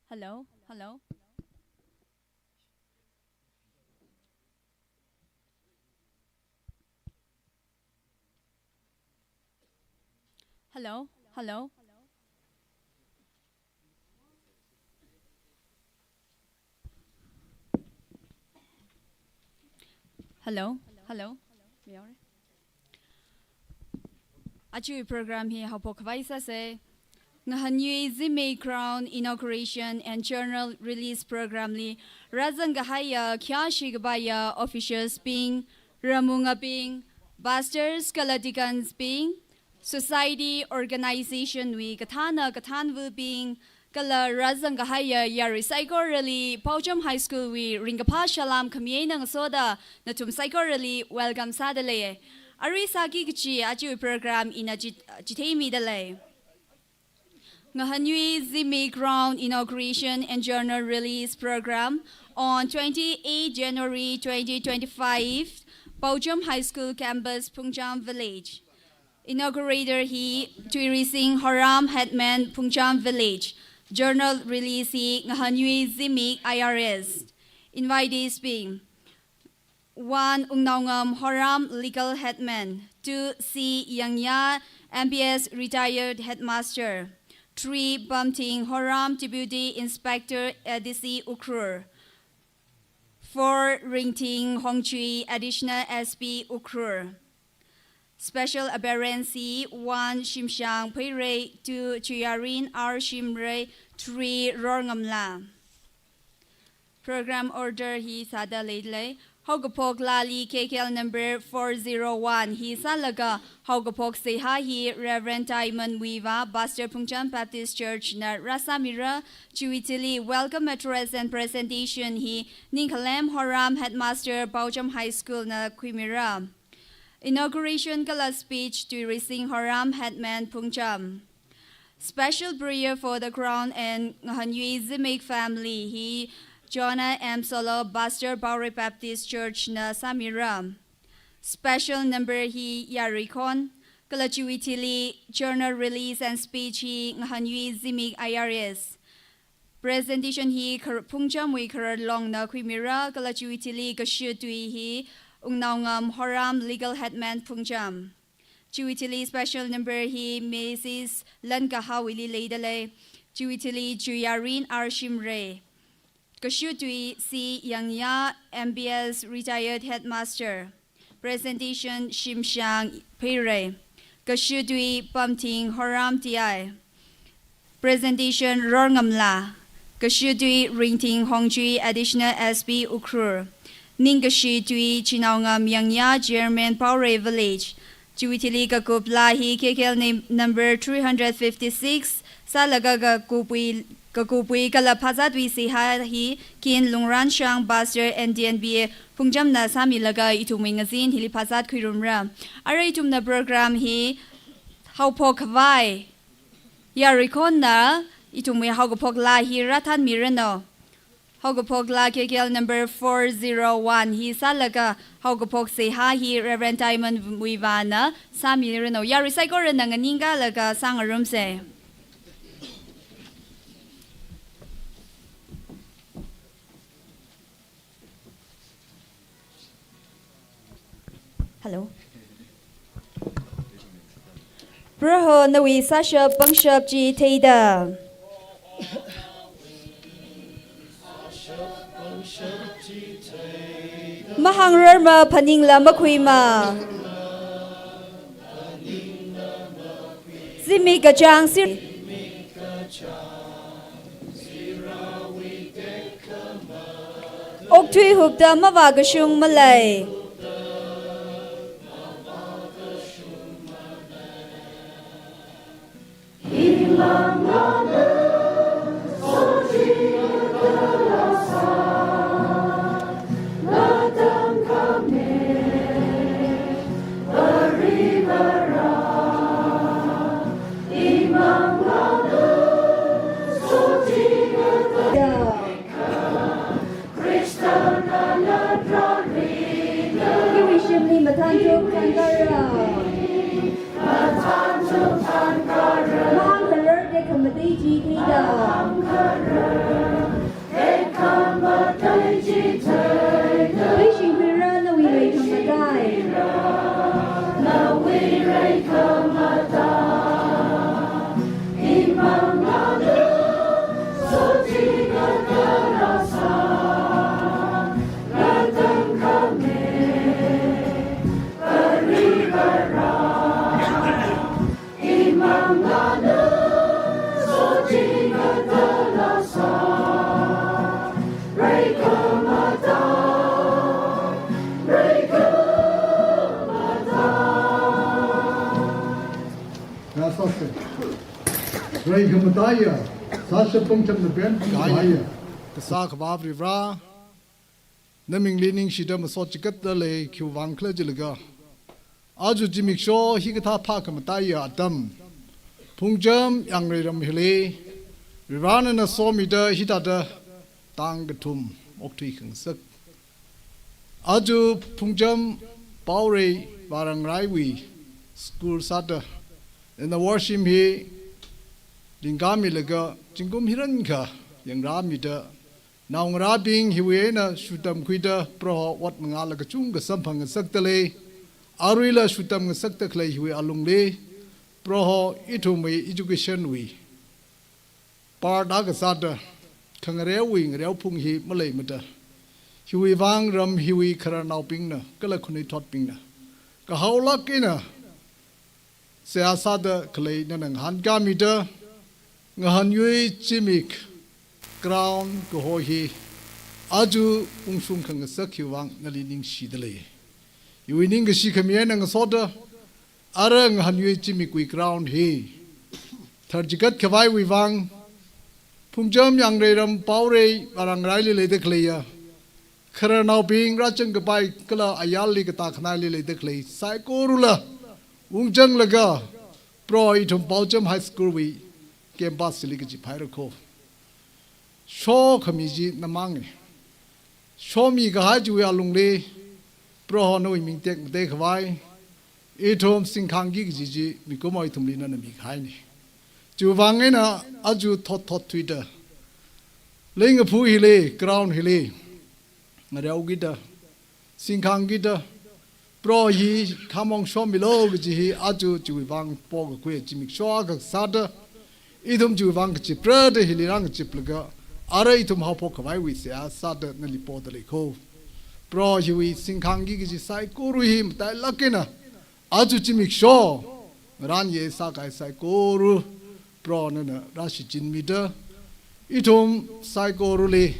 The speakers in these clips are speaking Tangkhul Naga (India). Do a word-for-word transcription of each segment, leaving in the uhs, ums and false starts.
Hello, hello. Hello, hello. Hello, hello. Aja program hi haophok khavai sāsa. Ngahanyui Zimik Crown Inauguration and Journal Release Program li rāzang kahaiya khayāshi kapaiya officials bing, ramungabing, pastors kala deacons bing, society organization wui kathāna kathānvabing, kala rāzang kahaiya yarui saikorali Paocham High School wui ringkaphā salām khami eina ngasoda nathum saikorali welcome sādalei. Arui sāki kachi aja program ina chi-, chitheimidalei. Ngahanyui Zimik Crown Inauguration and Journal Release Program on twenty-eight January twenty twenty-five, Paocham High School Campus, Phungcham Village. Inaugurator hi Tuirising Horam, Headman, Phungcham Village. Journal release hi Ngahanyui Zimik I R S. Invitees bing: one, Wungnaongam Horam, Legal Headman. Two, C Yangya, M P S retired headmaster. Three, Pamting Horam, Deputy Inspector, A D C Ukhrul. Four, Ringting Hongchui, Additional S P Ukhrul. Special appearance hi one, Shimshang Pheirei, two, Chuyarin R Shimrei, three, Rorngamla. Program order hi sāda leilei. Haokaphok laali K K L number four zero one hi sālaga, haokaphok seihā hi Reverend Diamond Wiwa, Pastor Phungcham Baptist Church na rāsāmira. Chiwui thili welcome address and presentation hi Ningkhalem Horam, Headmaster, Paocham High School na khuimira. Inauguration kala speech Tuirising Horam, Headman, Phungcham. Special prayer for the crown and Ngahanyui Zimik family hi Jonah M Solo, Pastor, Paorei Baptist Church na sāmira. Special number hi Yaruikhon, kala chiwui thili journal release and speech hi Ngahanyui Zimik I R S. Presentation hi khar-, Phungchamwui Khararlongna khuimira, kala chiwui thili kashut tui hi Wungnaongam Horam, legal headman Phungcham. Chiwui thili special number hi Missus Lankahaowuili leidalei. Chiwui thili Chuiyarin R Shimray. Kashut tui C Yangya, M B S retired headmaster. Presentation Shimshang Pheirei. Kashut tui Pamthing Horam T I. Presentation Rorngamla. Kashut tui Ringting Hongchui, additional S P Ukhrul. Ningkashi tui Chinaongam Yangya, chairman Paorei Village. Chiwui thili kakup laa hi K K L num-, number three hundred fifty-six, sālaga kakupwui, kakupwui kala phazatwui seihā hi Kin Lungranshang, pastor N T N B A Phungchamna sāmilaga ithumwui ngazin hili phazat khuirumra. Ara ithumna program hi haophok khavai Yaruikhonna ithumwui haokaphok laa hi rāthanmiranu. Haokaphok laa K K L number four zero one hi sālaga haokaphok seihā hi Reverend Diamond Muivahna sāmiranu. Yarui saikorana nganingkalaga sāngarumsa. Hello. Proho nawui sāshap pangshap chi theida, mahāngrarma phaningla makhuima. Zimik kachāng sir. Okthui hupta mavākashung malei. Iwui shimli mathānchuk thānkara. Mahāngkharar tekhamatei chi theida, pheishing khuira nawui reikhamatei. Reikhamataiya, sāshap pangshapna pen, kaya. Kasā Akhava Varivara, namingli ningshida masot chigatda lei, khiwuivang khala jilaga, aja zimiksho hikathā phākhamataiya atam, Phungcham Yangrei ram hili, Varivarana somida hithāda tang kathum okthui khangasak. Aja Phungcham Paorei Vārangraiwui school sāda, ina worship hi lingkamilaga zingkum hirankha yangrāmida, naongarābing hiwui eina shutamkhuida Proho ot mangāla kachungkha samphangngasakda lei, aruila shutamngasakda khalei hiwui alungli, Proho ithumwui education wui part akha sāda, khangareowui ngareophung hi maleimada, hiwuivang ram hiwui khararnaobingna kala khanuithotbingna kahaolāk eina seihā sāda khalei nana ngahānkāmida, Ngahanyui Zimik crown kaho hi aja ungshung khangasak hiwuivang nali ningshida lei. Iwui ningkashi khami eina ngasoda, ara Ngahanyui Zimikwui crown hi tharchigat khavaiwui vang, Phungcham Yangrei ram Paorei Vārangraili leida khaleiya khararnaobing, rāzang kapai kala ayarli katā khanaili leida khalei saikorala ungzanglaga, Proho ithum Paocham High School wui campus li kachiphairakho. Shokhami chi namānge. Shomi kahai chiwui alungli, Proho nawui ming tekmatei khavai, ithum singkhangki kaji chi mikumo ithumli nana mikahaina. Chiwuivang eina aja thot thot thuida, leingapu hili, ground hili, ngareokida, singkhangkida, Proho hi khamong shomilu kaji hi aja chiwuivang pokakhui zimiksho akha sāda, ithum chiwuivang kachiprada hili rāngachiplaga, ara ithum haophok khavaiwui seihā sāda nali poda lei kho. Proho hiwui singkhangki kaji saikora hi matailāk eina, aja zimiksho, ngarān ye sākahai saikora, Proho nana rāshichinmida, ithum saikorali,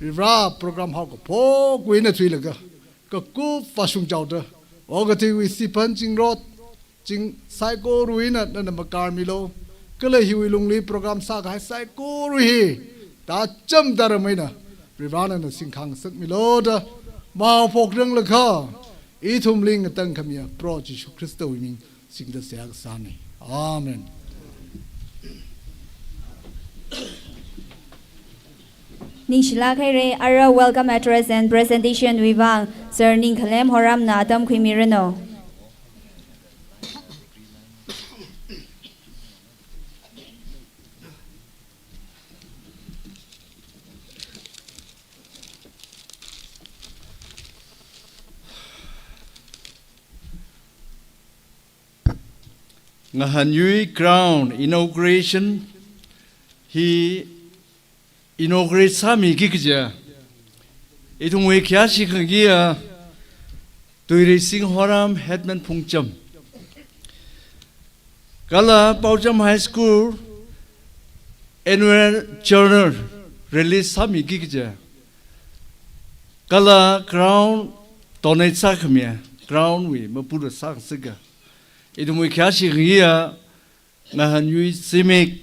Varivara program haokaphokwui eina thuilaga, kakup vāshungchaoda, okathuiwui siphan zingrot, zing saikorawui eina nana makarmilu, kala hiwui lungli program sākahai saikora hi, tacham taram eina, Varivara nana singkhang ngasakmilu da, mahaophok ranglakha, ithumli ngatangkhamiya Proho Jishu Khristawui ming singda seihā kasāna. Amen. Ningshilāk haira, ara welcome address and presentation wui vang, Sir Ningkhalem Horamna atam khuimiranu. Ngahanyui ground inauguration hi inaugurate sāmiki kaja, ithumwui khayāshi khangayiya Tuireising Horam, Headman Phungcham, kala Paocham High School annual journal release sāmiki kaja, kala ground donate sākhamiya, ground wui mapura sāngasaka, ithumwui khayāshi khangayiya Ngahanyui Zimik,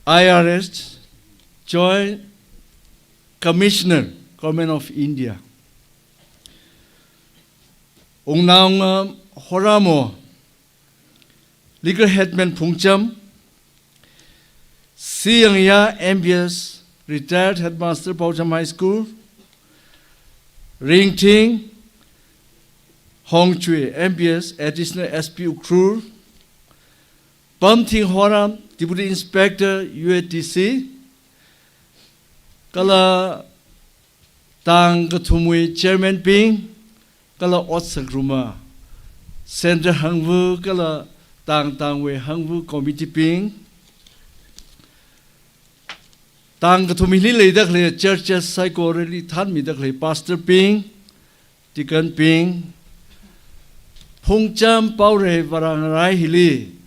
I R S, Joint Commissioner, Government of India, Wungnaonga Horamo, Legal Headman Phungcham, Siyangya M B S, Retired Headmaster, Paocham High School, Ringting Hongchui, M B S, Additional S P Ukhrul, Pamthing Horam, Deputy Inspector, U A D C, kala tang kathumwui chairman bing, kala ot sāngaruma, Central Hangva kala tang tangwui Hangva committee bing, tang kathum hili leida khalei churches saikorali thanmida khalei pastor bing, deacon bing, Phungcham Paorei Varangarai hili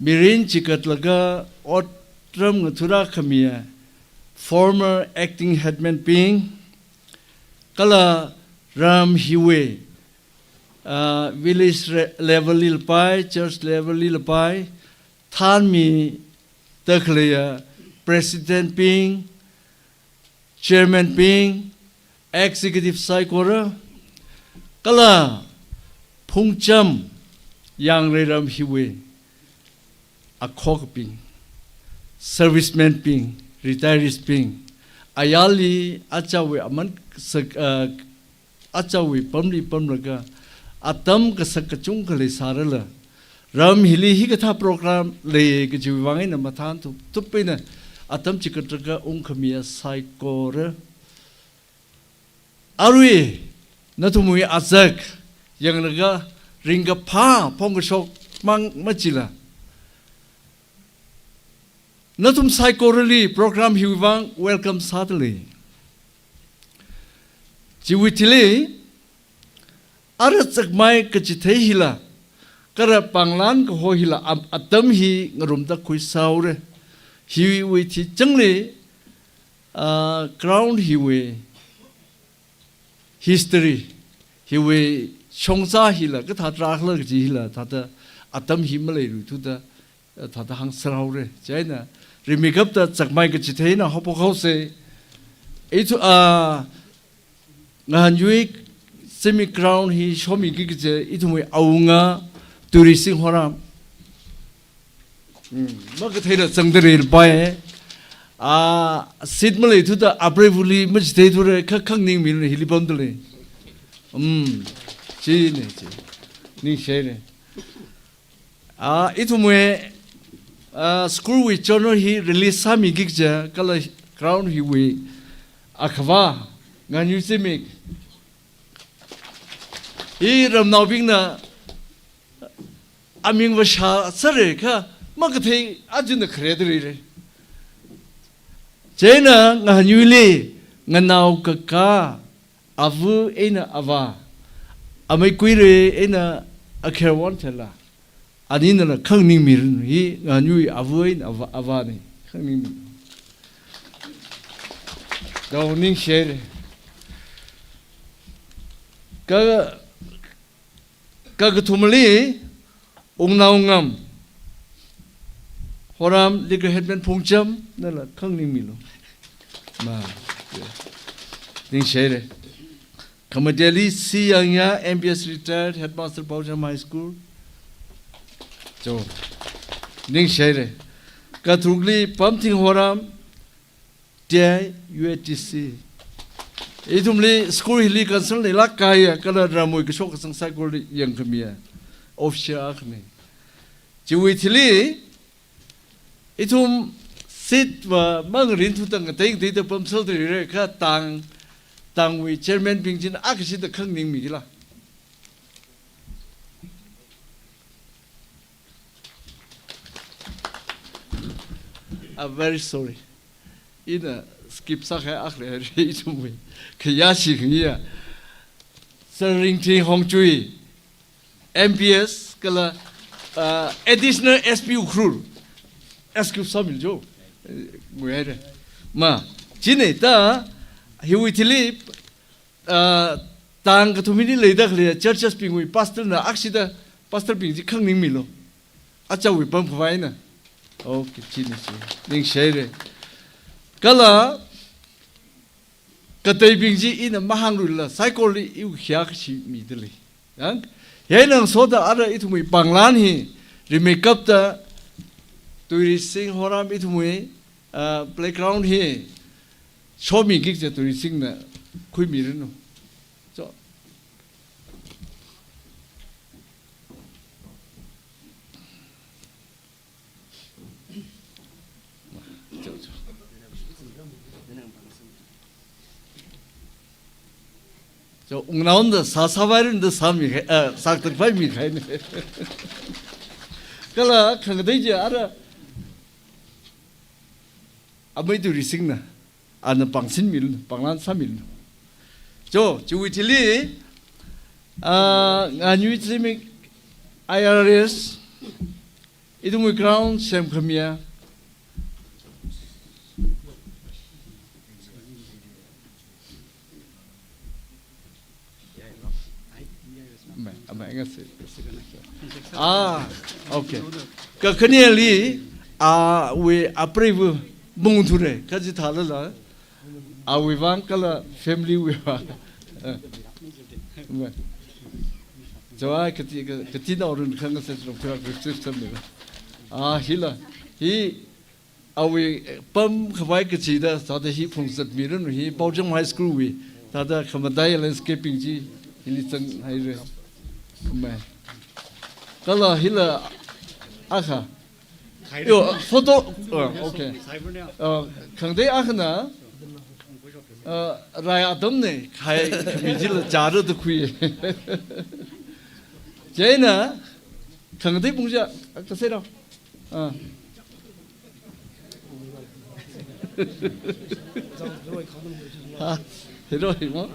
mirin chigatlaga otram ngathura khamiya former acting headman bing, kala ram hiwui, ah, village re-, level li lapai, church level li lapai, thanmida khaleiya president bing, chairman bing, executive saikora, kala Phungcham Yangrei ram hiwui akhok bing, servicemen bing, retirees bing, ayarli achawui aman sak, ah, achawui pamli pamlaga atam kasak kachungkha leisārala, ram hili hikathā program lei kajiwui vang eina mathān thup, thup eina atam chigatlaga ungkhamiya saikora, arui nathumwui azak yanglaga ringkaphā phongkashok mang machila, nathum saikorali program hiwui vang welcome sāda lei. Chiwui thili, ara chakmai kachithei hila, kala panglan kaho hila am-, atam hi ngarumda khuisāhaora. Hiwui thi changli, ah, ground hiwui history, hiwui shongza hila kathā tarākhala kaji hila thāda atam hi maleiluithuda, eh, thāda hāngserhaora. Chieina rimeikapta chakmai kachitheina haophok haosa. Ithu, ah, Ngahanyui Zimik ground hi shomiki kaja ithumwui awunga Tuireising Horam. Hmm, makatheila zangda leipai. A, seat maleithuda apreivali machitheithura, kha khanganing mira, hili pamda lei. Um, china chi. Ningshihaira. A, ithumwui, a, school wui journal hi release sāmiki kaja, kala ground hiwui akhava, Nganyui Zimik. Hi ramnaobingna aming vāshāsāra kha, makathei ajana khare da rira. Chieina Nganyuili, nganao kaka, ava eina avā, amei kuirei eina akher won thela, aninala khanganing miranu, hi Nganyui ava eina avā, avāna, khanganing miranu. Dao ningshihaira. Ka, kakathumali, Wungnaongam Horam, legal headman Phungcham, nala khanganing milu. Ma, yeah. Ningshihaira. Khamateli C. Yangya, M B S retired, headmaster Paocham High School. Cho. Ningshihaira. Katharukli Pamthing Horam, T I, U A T C. Ithumli school hili concern leilāk kahaiya, kala ramwui kashok kazang saikorali yangkhamiya official akhana. Chiwui thili, ithum seat va mangarin thuda ngatei ngateida pamsāda rira kha tang, tangwui chairman bing china akashida khanganing mikila. I'm very sorry. Ina skip sākahai akha leira, ithumwui khayāshi khangaiya. Sir Ringthing Hongchui, M P S, kala, uh, Additional S P Ukhrul. Excuse sāmilu cho. Eh, nguihaira. Ma, china ta, hiwui thili, ah, tang kathum hili leida khalei churches bingwui pastor na akashida pastor bing chi khanganing milu. Achawui pamkhavaina. Okay, china chi. Ningshihaira. Kala kateibing chi ina mahāngrula, saikorali iwui khayā kashi mida lei. Yang, hieina ngasoda ara ithumwui panglan hi remake up da, Tuirising Horam ithumwui, ah, playground hi shomiki kaja Tuirisingna khuimiranu. Cho. Cho, cho. Cho, wungnaona sāsāvairanu da sāmikahai, eh, sākatangpai mikahaina. Kala khangatei chi ara amei Tuirisingna, ana pangsinmilu, panglan sāmilu. Cho, chiwui thili, ah, Nganyui Zimik I R S, ithumwui ground semkhamiya. Amei, amei, ngase. Ah, okay. Kakhaneli, awui apreiva mung thura, kachithālala, awui vang kala family wui vang. Eh. Amei. Jawai kati, ka-, kati na orun khangase lo kura kura sip samni. Ah, hila. Hi awui, eh, pamkhavai kachida, thāda hi phungzatmiranu hi, Paocham High School wui, thāda khamataiya landscaping chi, hili zanghaira. Amei. Kala hila akha. Yo, photo, ah, okay. Ah, khangatei akhana, ah, rai atamna, khai khami chila chara da khui. Chieina, khangatei pung chi, ah, kasai rao. Ah. Ha, hero hi mo?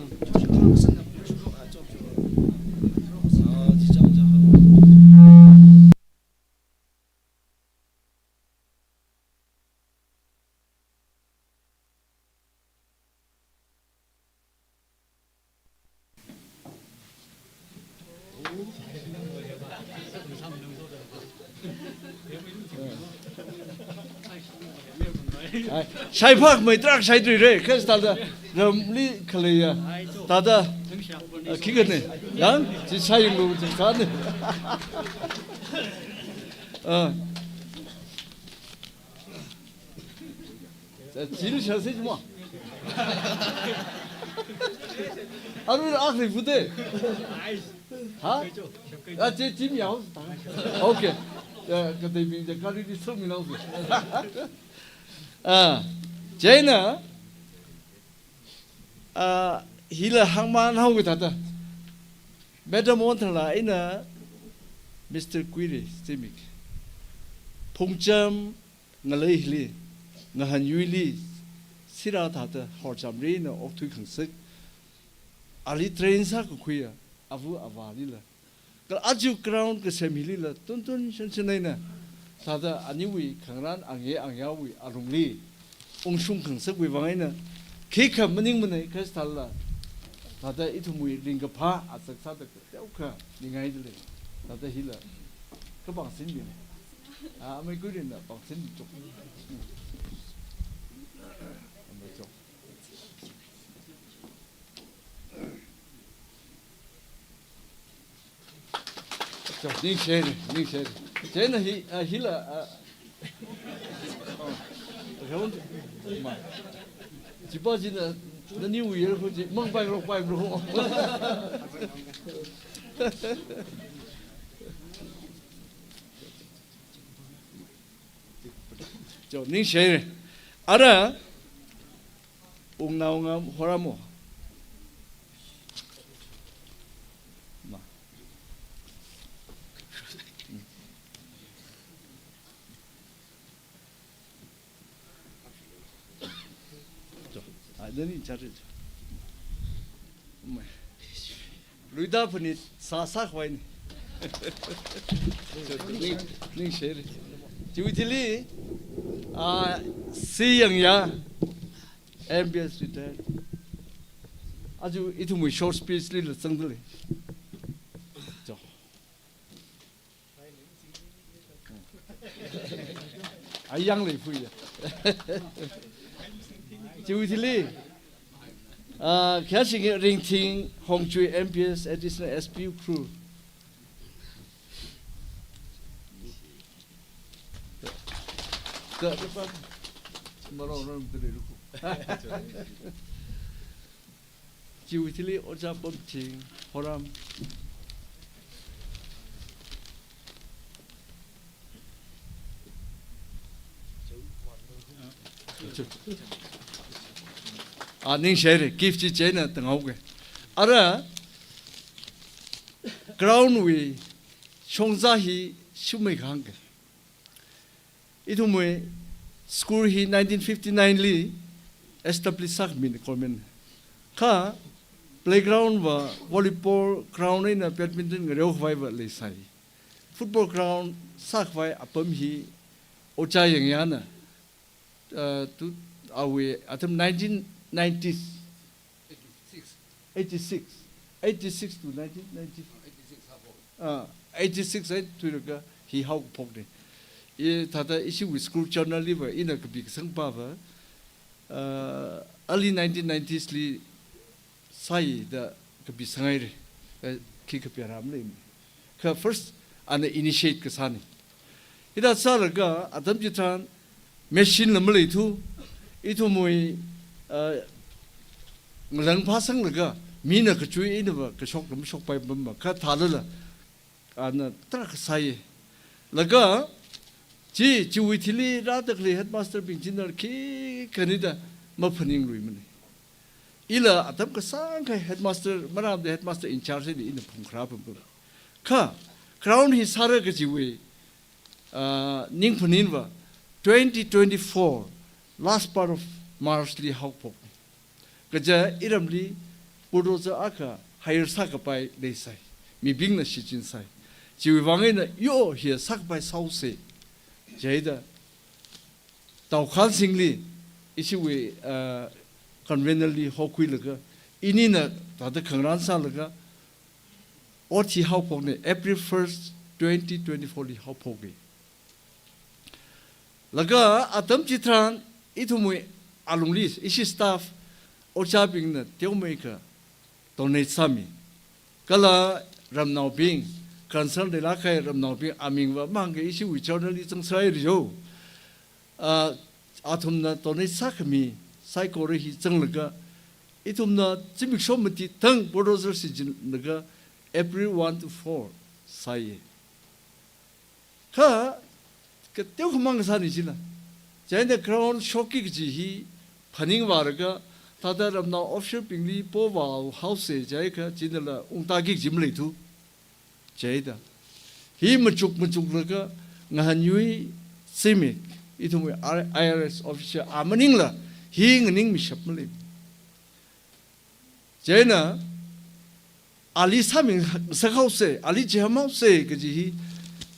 Ai, shaiphakmei tarākha shaithuira, Khristali ramli khaleiya. Thāda, ah, khikha ne, yang, chi shailu, chi kha ne. Ah. Chili shasei chimo. Aru akli fute. Ha? A che chim yao. Okay. Ya, katei mi de kari di sum mi nao. Ah, chieina, ah, hila hangman hao kata. Madam Onthangla eina Mister Kuiri Stimik. Phungcham ngalei hili, ngahan yuili, sira thāda horchamrina okthui khangasak. Ali train sākakhuiya, ava avālila. Kala aja ground kasem hilila, tuntun shanshan eina. Thāda aniwui khangarān angye angyawui alungli ungshung khangasakwui vang eina, khikha maningmanei Christ thālala. Thāda ithumwui ringkaphā azak sāda teokha ningai dalei. Thāda hila kapangsin bing. Ah, amei Kuirin na pangsin chok. Amei chok. Chok, ningshire, ningshire. Chieina hi, ah, hila, ah, oh. Raun, ma. Chipa china, naniwui yer khuji, mangpai rokpai bro. Chok, ningshire. Ara, Wungnaongam Horamo. Ma. Chok, ah, nani in charge. Mai. Luida phanit sāsākhavai ni. Ning, ningshire. Chiwui thili, ah, C Yangya, M B S retired. Aja ithumwui short speech lila zangdalei. Chok. Ayang lei phuiya. Chiwui thili, ah, khayāshing Ringthing Hongchui M P S Additional S P Ukhrul. Ka, maro ram tele ruku. Chiwui thili Ojā Pamching, Horam. Ah, ningshire, gift chi chieina tanghaoke. Ara, ground wui shongza hi shumei kahāngke. Ithumwui school hi nineteen fifty-nine li establish sākhami ni government. Kha playground va volleyball ground eina badminton ngareokhavai va leisai. Football ground sākhavai apam hi Ojā Yangyana, uh, tu, awui atam nineteen nineties. Eighty-six. Eighty-six to nineteen ninety. Ah, eighty-six ai thuilaga hi haokaphokne. I thāda ishiwui school journal li va, ina kapi kasangpa va, ah, early nineteen nineties li sāi da kapi sāngaire. Eh, khi kapi aram lei. Kha first ana initiate kasāne. Hithāda sālaga atam chitharan machine la maleithu, ithumwui, ah, ngalāng phāsanglaga, mina kachui eina va kashok lam shokpai pam ma, kha thālala, ana tarākha sāi. Laga, chi, chiwui thili rāda khalei headmaster bing china khikha nida maphaningluimane. Ila atam kasāngkha headmaster, marāmada headmaster in charge li ina phungkharā pam pam. Kha, ground hi sāra kajiwui, ah, ningphanin va, twenty twenty-four, last part of March li haophok. Kaja iramli bulldozer akha hire sākapai leisai. Mibingna shichinsai. Chiwui vang eina yo hi sākapai sāose. Chieina Taokhansingli, ishiwui, ah, convener li hokhuilaga, inina thāda khangarān sālaga, ot hi haophokne, April first, twenty twenty-four li haophoke. Laga atam chitharan, ithumwui alungli, ishi staff, ojābingna teomeikha donate sāmi. Kala ramnaobing, concern leilāk kahai ramnaobing aming va mahāngke, ishiwui journal li zangsai riyo. Ah, Athumna donate sākhami saikora hi zanglaga, ithumna zimiksho mati thang bulldozer shichinlaga April one to four sāya. Kha, kateo khamang kasāna chila. Chieina ground shokki kaji hi phaningvālaga, thāda ramnao official bingli povāhaosa jiakha, chinala ungtāki kaji maleithu. Chieina. Hi machuk machuklaga, ngahanyui zimik, ithumwui R-, I R S official a maningla, hi nganingmishap malei. Chieina, ali sāmingasakhaosa, ali chihāmhaosa kaji hi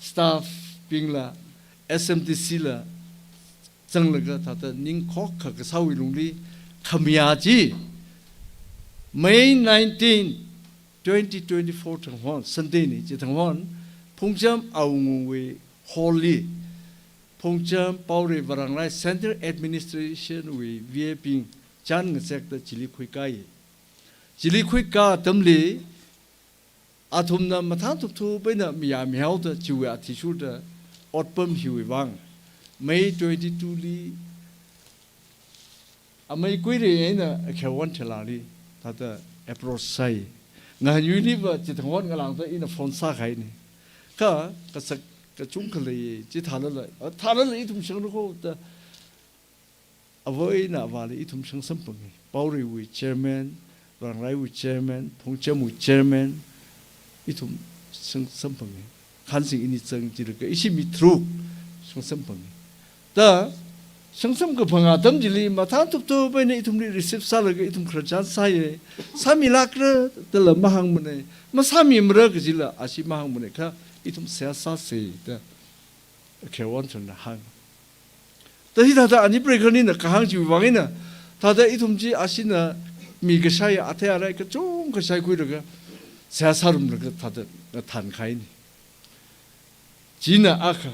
staff bingla, S M D C la, zanglaga thāda ningkhokkha kasāwui lungli khamayā chi, May nineteen, twenty twenty-four thanghon, Sunday na, chithang hon, Phungcham Awungwui hall li, Phungcham Paorei Varangrai Central Administration wui V A bing chān ngazekta chili khuikāya. Chili khuikā atamli, athumna mathān thupthup eina mayāmihaoda chiwui athishurda otpam hiwui vang, May twenty-two li, amei Kuirei eina Akherwon Thelali thāda approach sāi. Ngahanyuiliva chithang hon ngalāngda ina phone sākahaina. Kha, kasak kachungkha lei, chithālala, a, thālala ithum shanglu kho da, ava eina avāli ithum shangsamphanga. Paoreiwui chairman, Varangraiwui chairman, Phungchamwui chairman, ithum shangsamphanga. Khansing ini zang jilaga, ishi mi tharuk shangsamphanga. Da, shangsamkaphang atam chili, mathān thupthup eina ithumli receive sālaga ithum khararchan sāya. Sāmilākra dala mahāngmana. Masāmimara kajila ashi mahāngmana, kha ithum seihā sāsa da Akherwon Thelana hāng. Da hithāda ani preigahar nina kahāng chiwui vang eina, thāda ithum chi ashina mi kashai athei arai kachungkha shaikhuilaga, seihā sārumlaga thāda ngathānkahaina. China akha,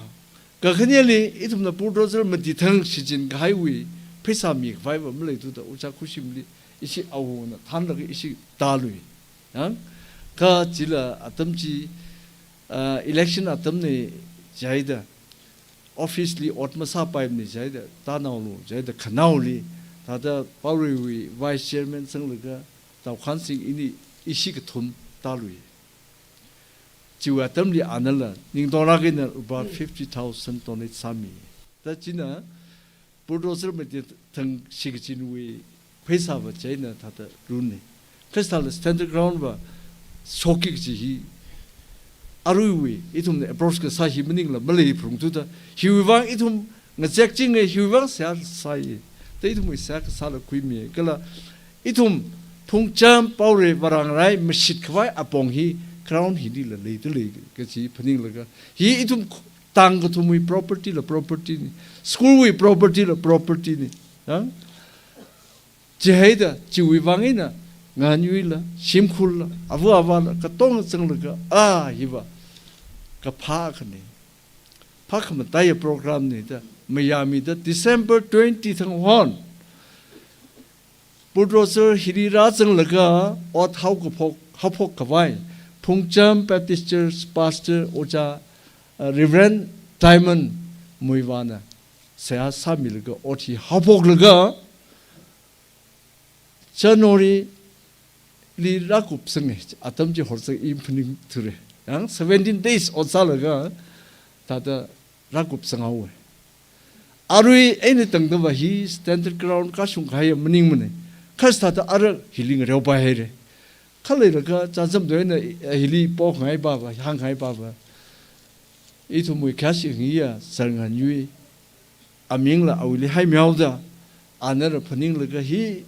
kakhaneli ithumna bulldozer mati thang shichinkahaiwui pheisā mikhavaiva maleithuda Ojā Khushimli ishi awona thānlaga ishi tālui. Yang, kha chila atam chi, ah, election atamna jihaida, office li ot masāpaimana jihaida, tānaolu jihaida khanaoli, thāda Paoreiwui vice chairman zanglaga, Tao Khansing ini ishi kathum tālui. Chiwui atamli anala, ningtonglāk eina lupā fifty thousand donate sāmi. Da china, bulldozer mati thang shikachinwui pheisāva chieina thāda run na. Kha chithāla standard ground va shokki kaji hi, aruiwui, ithumna approach kasā hi maningla maleiphalungthuda, hiwui vang ithum ngazekchinga, hiwui vang seihā sāya. Da ithumwui seihā kasāla khuimi, kala ithum Phungcham Paorei Varangrai mashitkhavai apong hi ground hilila leidalei kaji phaninglaga, hi ithum tang kathumwui property la property na, school wui property la property na. Ya? Chihaida, chiwui vang eina, ngahanyuila, shimkhurla, ava avāla, katonga zanglaga, a hiva kaphā akhana. Phākhamataiya program na da mayāmida December twenty thanghon, bulldozer hili rāzanglaga ot haokaphok, haophokkhavai, Phungcham Baptist Church Pastor Ojā, uh, Reverend Diamond Muivahna seihā sāmilaga ot hi haophoklaga, January li rākupsanga, atam chi horzang i phaningthure. Yang seventeen days ot sālaga, thāda rākupsanghaowa. Arui eina tangdava hi standard ground kashungkahaiya maningmana. Kha chithāda ara hili ngareopai haira. Khaleilaga chānjamda eina hili pokhangai pava, hāngkhangai pava, ithumwui khayāshi khangayiya Sir Ngahanyui, amingla awuili haimihaoda, anala phaninglaga hi,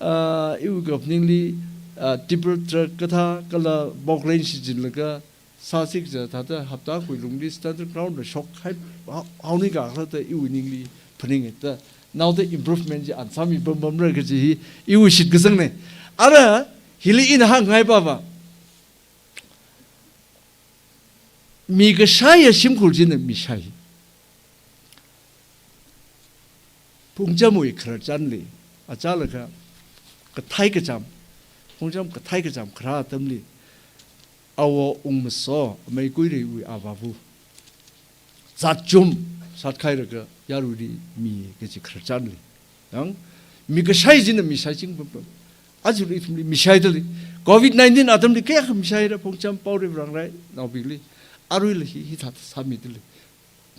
ah, iwui kaphaningli, ah, tipper truck kathā kala boklen shichinlaga, sāsi kaja thāda hapta khui lungli standard ground la shokhai, hao-, haonika khala da iwui ningli phaninga da, naoda improvement chi ana sāmi pampamra kaji hi iwui shitkasangna. Ara hili ina hāngngai pava, mi kashaiya shimkhur china mi shai. Phungchamwui khararchanli, achālakha kathei kacham, Phungcham kathei kacham kharā atamli, awo Ungmaso, amei Kuireiwui avāva, zat chum, sātkhailaga yaruili mi kaji khararchanli. Yang, mikashai china mishaiching pam pam. Ajali ithumli mishaidalei. Covid nineteen atamli kayākha mishaira Phungcham Paorei Varangrai naobingli. Aruila hi, hithāda sāmidalei.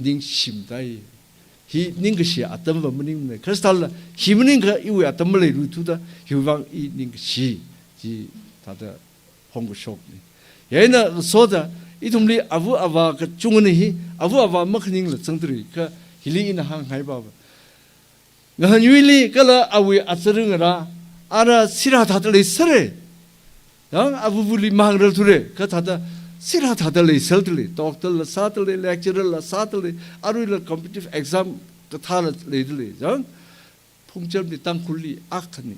Ningshimdai. Hi ningkashi atamva maningmana. Kha chithālala, hi maningakha iwui atam maleiruthuda, hiwui vang i ningkashi. Chithāda phongkashokna. Chieina ngasoda, ithumli ava avā kachungana hi, ava avā makhaningla zangdalei, kha hili ina hāngngai pava. Ngahanyuili kala awui azarngarā, ara sirā thāda leisera. Yang avavali mangrarthure, kha thāda sirā thāda leiseldalei, doctor la sādalei, lecturer la sādalei, aruila competitive exam kathāla leidalei. Yang Phungchamli Tangkhulli akhana.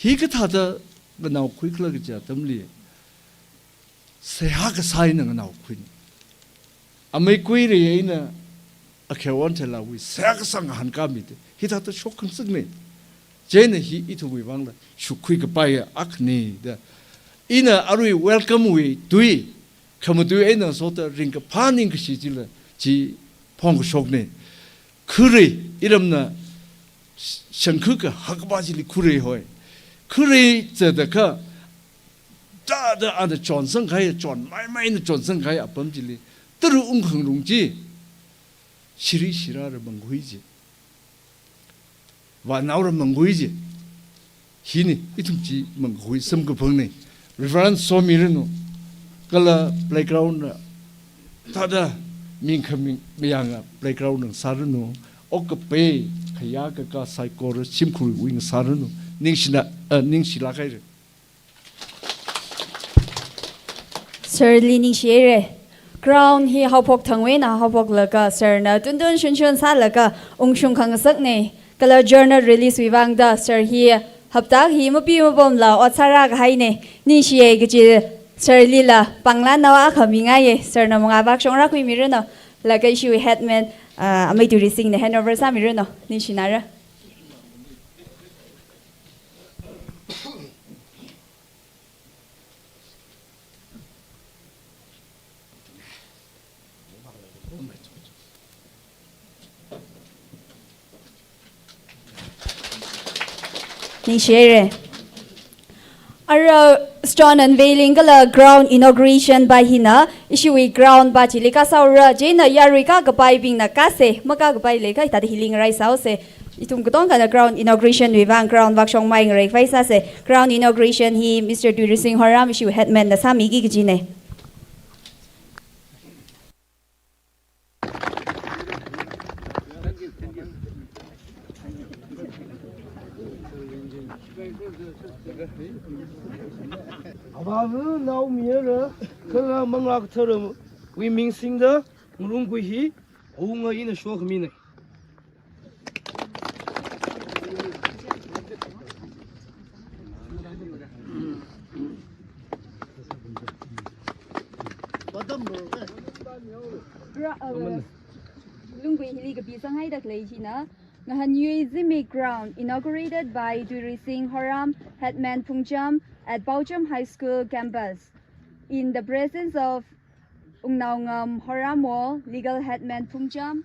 Hi kathāda nganaokhuikhala kaja atamli, seihā kasā eina nganaokhuina. Amei Kuirei eina akhewon thalawui seihā kasā ngahānkāmida, hithāda shok khangasakna. Chieina hi ithumwui vangla shukkhui kapai akhana da. Ina arui welcome wui tui, khamatui eina ngasoda ringkaphā ningkashi chila chi phongkashokna. Kharei, iramna shangkhu kahak ba chili kharei hoi. Kharei zada kha, thāda ana chonsangkahai, chonmaimaina chonsangkahai apam chili, tara ungkhangarong chi, shiri shirāra mangkhui chi, vānaora mangkhui chi. Hina, ithum chi mangkhui samkaphangna. Reverend somiranu, kala playground na, thāda mingkhaming mayanga playground na sāranu, okkapai khayā kakā saikora shimkhurwui ngasāranu, ningshina, eh, ningshilāk haira. Sir li ningshihaira. Crown hi haophok thangwui eina haophoklaga sir na tuntun shunshun sālaga ungshung khangasakna. Kala journal release wui vangda sir hi hapta hi mapi mapamla ot sārā kahaina. Ningshiya kaji sir lila pānglan naowa akha mingaiya. Sir na mangā vākashong rākhuimiranu. Laga ishiwui headman, ah, Amei Tuirising na handover sāmiranu. Ningshinara. Ningshihaira. Ara stone unveiling kala ground inauguration pa hina, ishiwui ground pa chili kasā haora, chieina yarui kākapaibingna kāsa, makākapai leiakha hithāda hili ngaraisāhaosa. Ithum katongkhana ground inauguration wui vang ground vākashongmei ngaraikhavai sāsa. Ground inauguration hi Mister Tuirising Horam, ishiwui headman na sāmiki kajina. Avāva Naomayara kala Manglā Katharawui ming singda ngarumkhui hi awunga ina shokhamina. Ra-, uh, lunggui hili kapisanghaida khalei china, Ngahanyui Zimik Ground, inaugurated by Tuirising Horam, Headman Phungcham, at Paocham High School campus, in the presence of Wungnaongam Horamwol, Legal Headman Phungcham,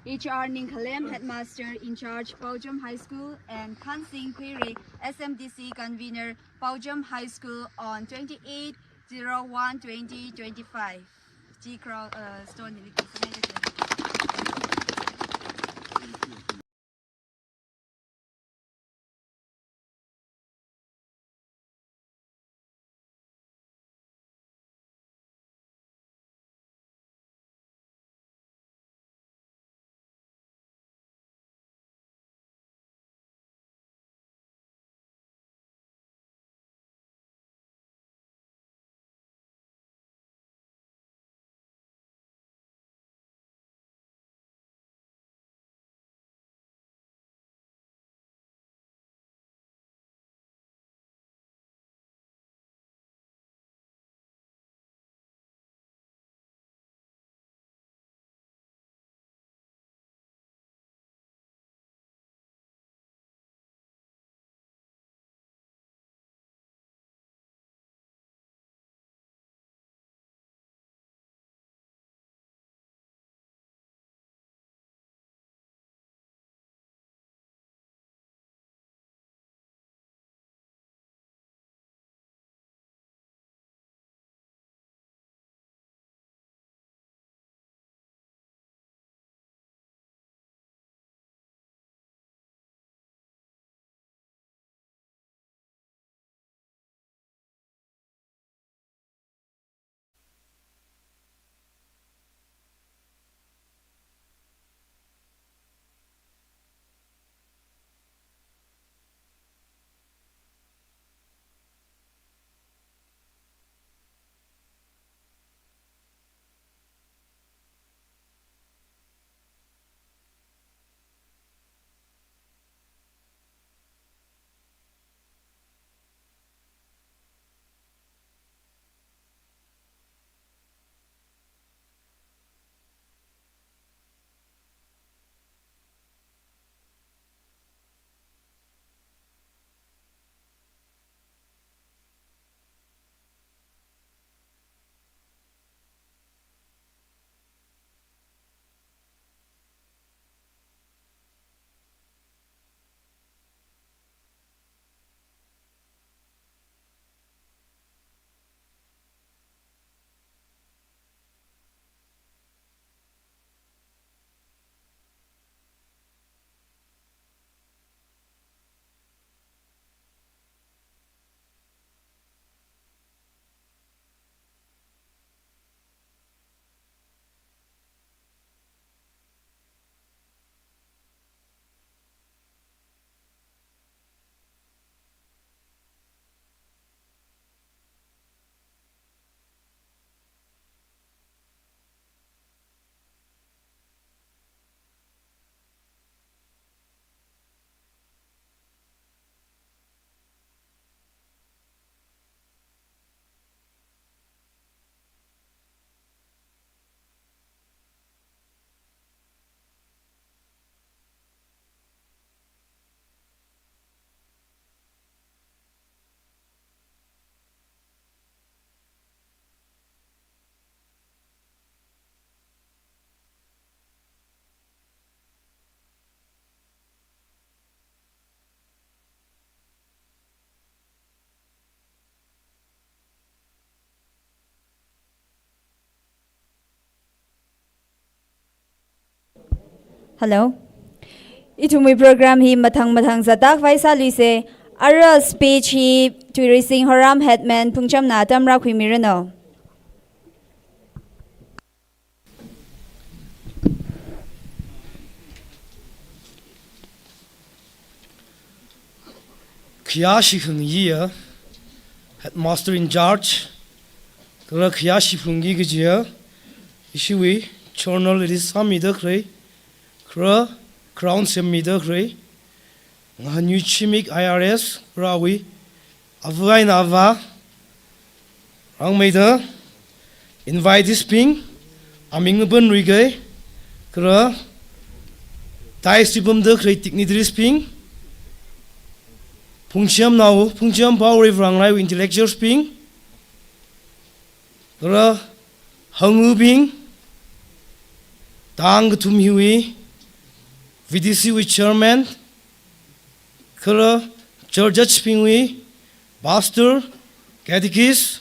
H R Ningkhalem, Headmaster in Charge, Paocham High School, and Khansing Khuirei, S M D C Convener, Paocham High School, on twenty-eight zero one twenty twenty-five. Chi crown, uh, stone hili Hello. Ithumwui program hi mathang mathang zatak vaisāluise. Ara speech hi Tuirising Horam Headman Phungchamna atam rākhuimiranu. Khayāshi khangayiya, headmaster in charge, kala khayāshi phungki kajiya, ishiwui journal li sāmida khalei, kala crown semmida khalei, Ngahanyui Chimik I R S, kala awui, ava eina ava, rāngmeida, invitees bing, aming mapanrui kai, kala, dais li pamda khalei dignitaries bing, Phungchamnao, Phungcham Paorei Varanglaiwui intellectuals bing, kala, hangubing, tangkathum hiwui, V D C wui chairman, kala church bingwui pastor, catechist,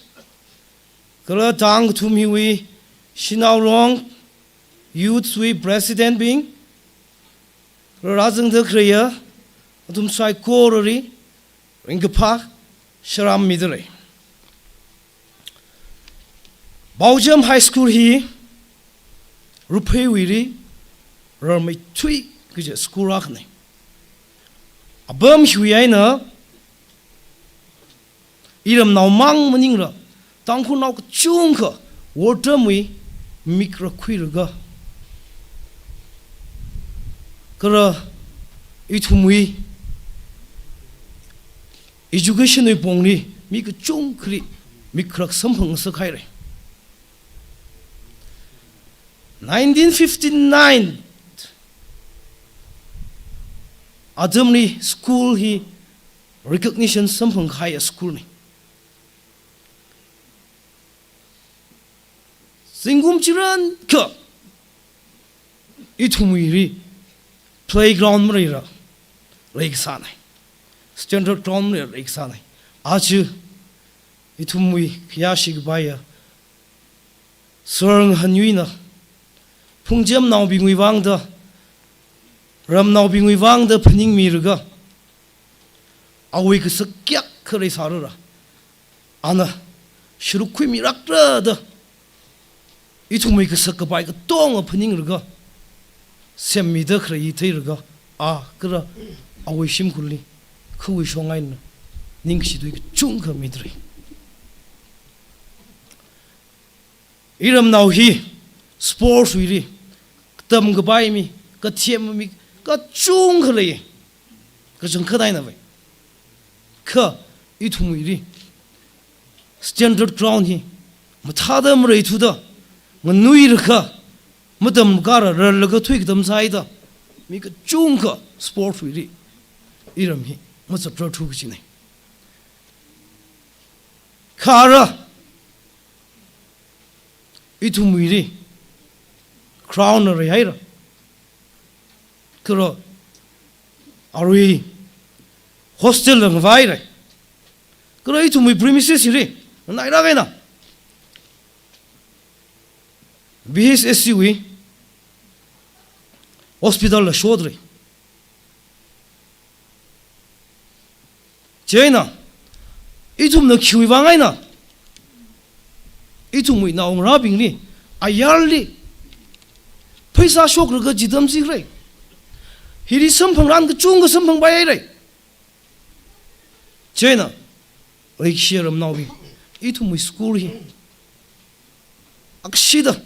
kala tangkathum hiwui shanao long, youths wui president bing, kala rāzangda khaleiya, athum saikorali, ringkaphā, sārāmmida lei. Paocham High School hi, Rupheiwuili, rarmeithui kaji school akhana. Apam hiwui eina, iramnao mang maningla, Tangkhulnao kachungkha, wortamwui, mik rakhuilaga, kala, ithumwui, education wui pongli, mi kachungkhali, mik kharak samphang ngasakhaira. Nineteen fifty-nine atamli school hi recognition samphang kahaiya school na. Zingkum chirānkha ithumwuili playground maleila leikasāna. Standard ground maleila leikasāna. Aja ithumwui khayāshi kapaiya Sir Ngahanyuina, Phungchamnaobingwui vangda, ramnaobingwui vangda phaningmilaga, awui kasak kayākha leisālala, ana sharuk khuimirakra da, ithumwui kasak kapai katonga phaninglaga, semmida khalei hi theilaga, a kala awui shimkhurli, khawui shong eina, ningkashi tui kachungkha mida lei. Iramnao hi, sports wuili, katam kapai mi, kathem mi, kachungkha lei, kachangkhat eina vai. Kha, ithumwuili, standard ground hi, mathāda maleithuda, nganuilakha, matamkhala rarlaga thuikatam sāhaida, mi kachungkha sports wuili, iram hi, mazatrarthu kajina. Kha ara, ithumwuili, crown la leihaira. Kala, arui, hostel la ngavairai. Kala ithumwui premises hili, nganailaga eina, B H S C wui, hospital la shotrai. Chieina, ithumna khiwui vang eina, ithumwui naongarābingli, ayarli, pheisā shoklaga chi tamchikrai. Hili samphangran kachungkha samphangpaihairai. Chieina, leikashiya ramnaobing, ithumwui school hi, akshida,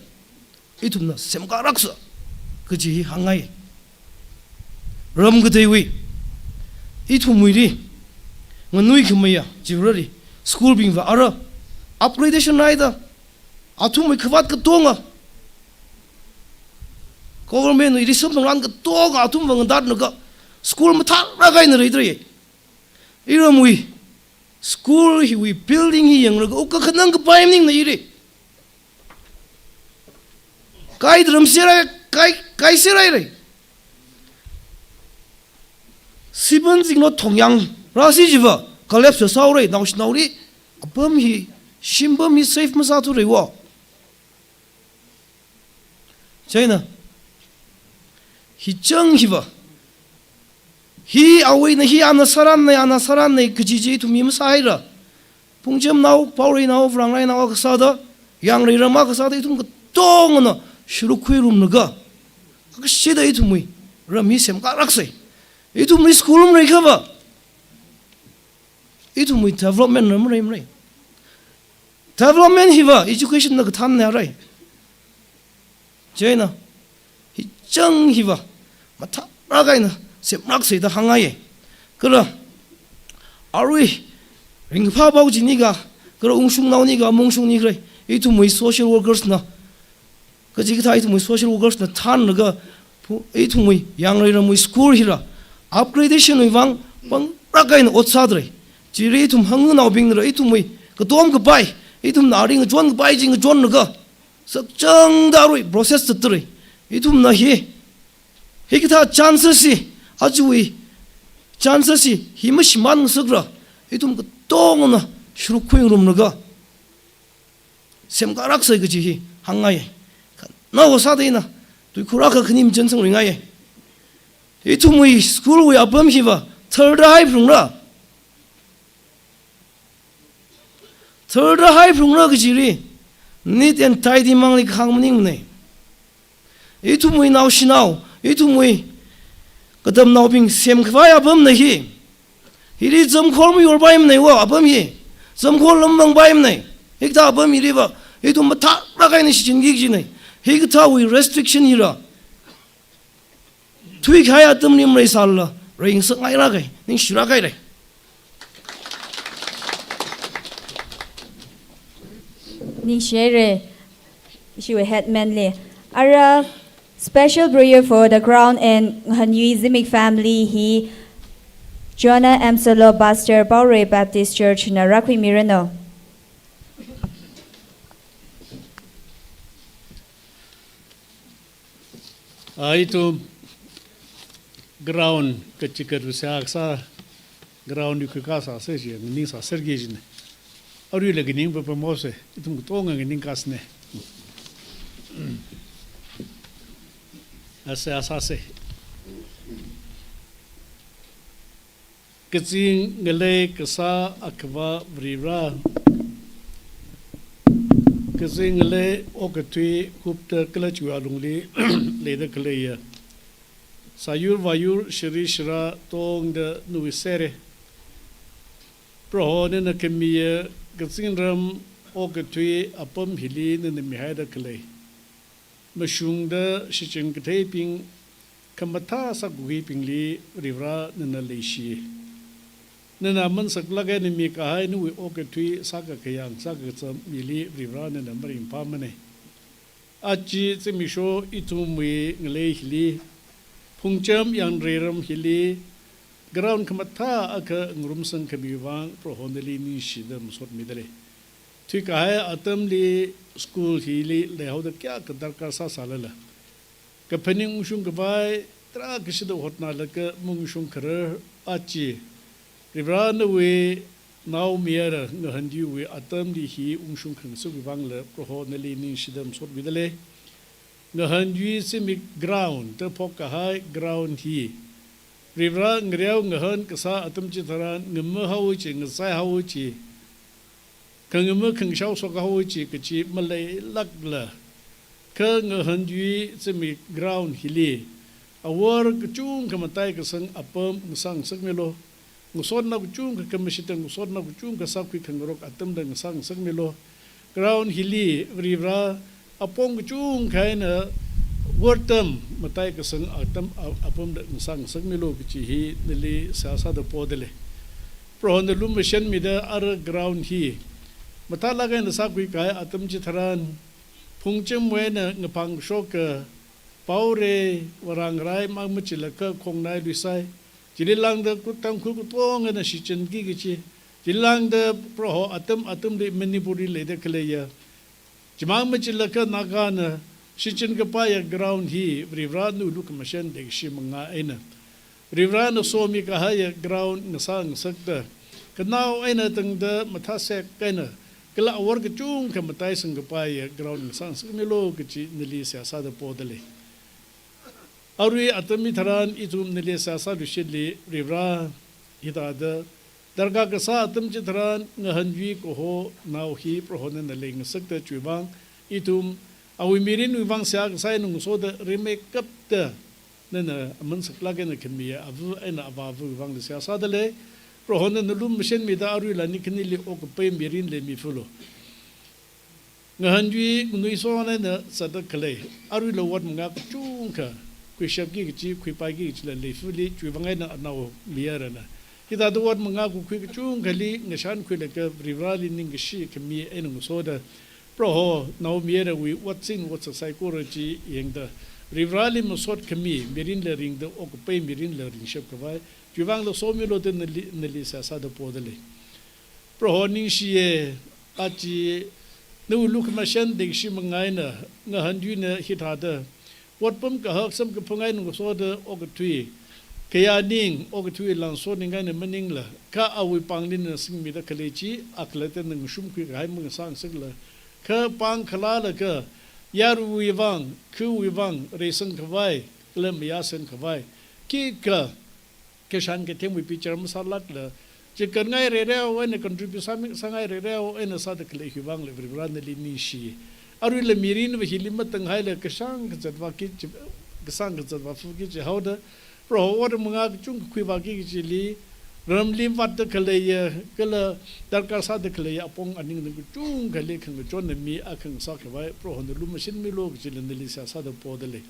ithumna semkālāksa, kaji hi hāngngai. Ram kateiwui, ithumwuili, nganuikhameiya, chirali, school bingva ara, upgradation rāhaida, athumwui khavāt katonga, government wui samphangran katonga, athumva ngatatlaga, school mathālāk eina leidalei. Iramwui, school hiwui building hi yanglaga, ukkakhanang kapai maningna ili. Kai daram serai, kai, kai serai rai. Siban zinglo thongyang, rasi jiva, collapse sāhaorai, naoshinaoli, apam hi, shimpam hi safe masāthuraiwo. Chieina, Hi chang hiva, hi awuina hi ana sāranna, ana sāranna kaji chi ithum hi masāhaira. Phungchamnao, Paorenao, Varangrainao akha sāda, Yangreiram akha sāda ithum katongana shuruk khuirumlaga, kashida ithumwui ram hi semkāraksei. Ithumwui school maleiakhava, ithumwui development ram maleimarei. Development hiva education na kathānna rai. Chieina, hi chang hiva mathālāk eina semraksei da hāngngaiye. Kala, arui, ringphā pao chi nika, kala ungshungnao nika, maungshungni khalei, ithumwui social workers na, kachikathā ithumwui social workers na thānlaga, phu-, ithumwui Yangreiramwui school hila upgradation wui vang panglāk eina ot sādalei. Chili ithum hangnaobingla ithumwui katom kapai, ithumna aring ngachon kapai chi ngachonlaga, sakchangda arui process zatdalei. Ithumna hi, hikathā chances hi, ajawui chances hi, hi mashimān ngasakla, ithum katongana shuruk khuirumlaga semkāraksei kaji hi hāngngaiye. Kha nao sāda ina tuikhur akha khani machānsangluingaiye. Ithumwui school wui apam hiva tharda haiphungra. Tharda haiphungra kajili, neat and tidy mangli kahāng maningmanei. Ithumwui naoshinao, ithumwui katamnaobing semkhavai apamna hi. Hili zamkhor mayorpaimanei wa apam hi. Zamkhor lam mangpaimanei. Hikathā apam hiliva, ithum mathālāk eina shichinki kajinei. Hikathāwui restriction hila thuikahai atamli maleisālala, reingasakngailāke, ningshilāke lei. Ningshihaire, ishiwui headman li. Ara, special prayer for the ground and Ngahanyui Zimik family hi Jonah M Solo, Pastor, Paorei Baptist Church na rākhuimiranu. A, ithum ground kachikat ru sākasā, ground yu kakasā sāsei, nganingsāserki kajinei. Aruila nganingpapamosei, ithum katonga nganingkasānei. Ase, asāsei. Kazing ngalei kasā Akhava Varivara, kazing ngalei okathui kupda kala chiwui alungli leida khaleiya sāyur vāyur shari shara tongda nawui serre. Proho, nana khamiya kazingram okathui apam hili nana mihaida khalei mashungda shichin katheibing khamathā sākakhuibingli Varivara nana leishi. Nana aman saklāk eina mikahai nawui okathui sākakayang sākakazam mili Varivara nana maringphāmanei. Aja zimiksho ithumwui ngalei hili, Phungcham Yangreiram hili, ground khamathā akha ngarumsang khami vang Proho nali ningshida masotmidalei. Thuikahai atamli school hili leihaoda kayākha darkar sāsālala, kaphaning ungshung khavai tarākha shida hotnalaga maungshung kharar aja Varivara nawui naomayara Ngahanyuiwui atamli hi ungshung khangasakwui vangla Proho nali ningshida masotmidalei. Ngahanyui zimik ground da phokkahai ground hi Varivara ngareo ngahān kasā atam chitharan ngamahao chi, ngazai hao chi, khangama khangashao shokahao chi kachi maleilākla, kha Ngahanyui zimik ground hili awor kachungkha mataikasang apam ngasāngasakmilu. Ngasotnao kachungkha khamashitda, ngasotnao kachungkha sākhui khangarok atamda ngasāngasakmilu. Ground hili Varivara apong kachungkha eina wortam mataikasang atam a-, apamda ngasāngasakmilu kachi hi nali seihā sāda podalei. Prohona lumashanmida ara ground hi mathālāk eina sākhuikahai atam chitharan Phungchamwui eina ngaphang shoka Paorei, Varangrai mang machilaga Khongnai, Luisai, chili lāngda kut Tangkhul katongana shichinki kachi, chili lāngda Proho atam atamli Manipurli leida khaleiya, chimang machilaga Nagana shichin kapaiya ground hi Varivara nawui lukhamashan tekshi manga eina, Varivarana somikahaiya ground ngasāngasakda, khanao eina tangda mathāsek eina, kala awor kachungkha mataisang kapaiya ground ngasāngasakmilu kachi nali seihā sāda podalei. Arui atam hitharan ithum nali seihā sāluishitli Varivara, hithāda darkar kasā atam chitharan ngahanyui kaho nao hi Prohona nali ngasakta chiwui vang, ithum awui mirinwui vang seihā kasā eina ngasoda rimeikapta nana aman saklāk eina khami ava eina avāvawui vangla seihā sādalei. Prohona nana lumashanmida aruila ani khanili okkapai mirinli mifalu. Ngahanyui nganuisona eina zatda khalei, aruila ot mangā kachungkha khuishapki kachi, khuipaiki kachila leifali, chiwui vang eina anao mihairana. Hithāda ot mangā kukhui kachungkhali ngashankhuilaga Varivarali ningkashi khami eina ngasoda, Proho nao mihairawui otsin otsak saikora chi yangda, Varivarali masot khami mirinla ringda okkapai mirinla ringshap khavai, chiwui vangla somilu da nali, nali seihā sāda podalei. Proho ningshiye, aja nawui lukhamashan dengshi mangā eina ngahanyuina hithāda otpam kahak samkaphang eina ngasoda okathui, khayā ning, okathui langso ning eina maningla, kha awui pāngli nana singmida khalei chi, akhalatta nana ngashumkhui kahai mangasāngasakla, kha pāng khalalaga yaruiwui vang, khawui vang reisang khavai, kala mayāsang khavai, khikha kashan kathemwui bichar masālākla, chikanngai reireo eina contribute sāmi, sāngai reireo eina sāda khalei hiwui vangla Varivara nali ningshi. Aruila mirinva hili matanghaila kashāng kazatva ki, kashāng kazatva fuki chihaoda, Proho ot mangā kachungkha khuivāki kachili, ramli vātda khaleiya, kala darkar sāda khaleiya apong aningdang kachungkhali khangachonna mi akha ngasā khavai, Proho nana lumashanmilu kachila nali seihā sāda podalei.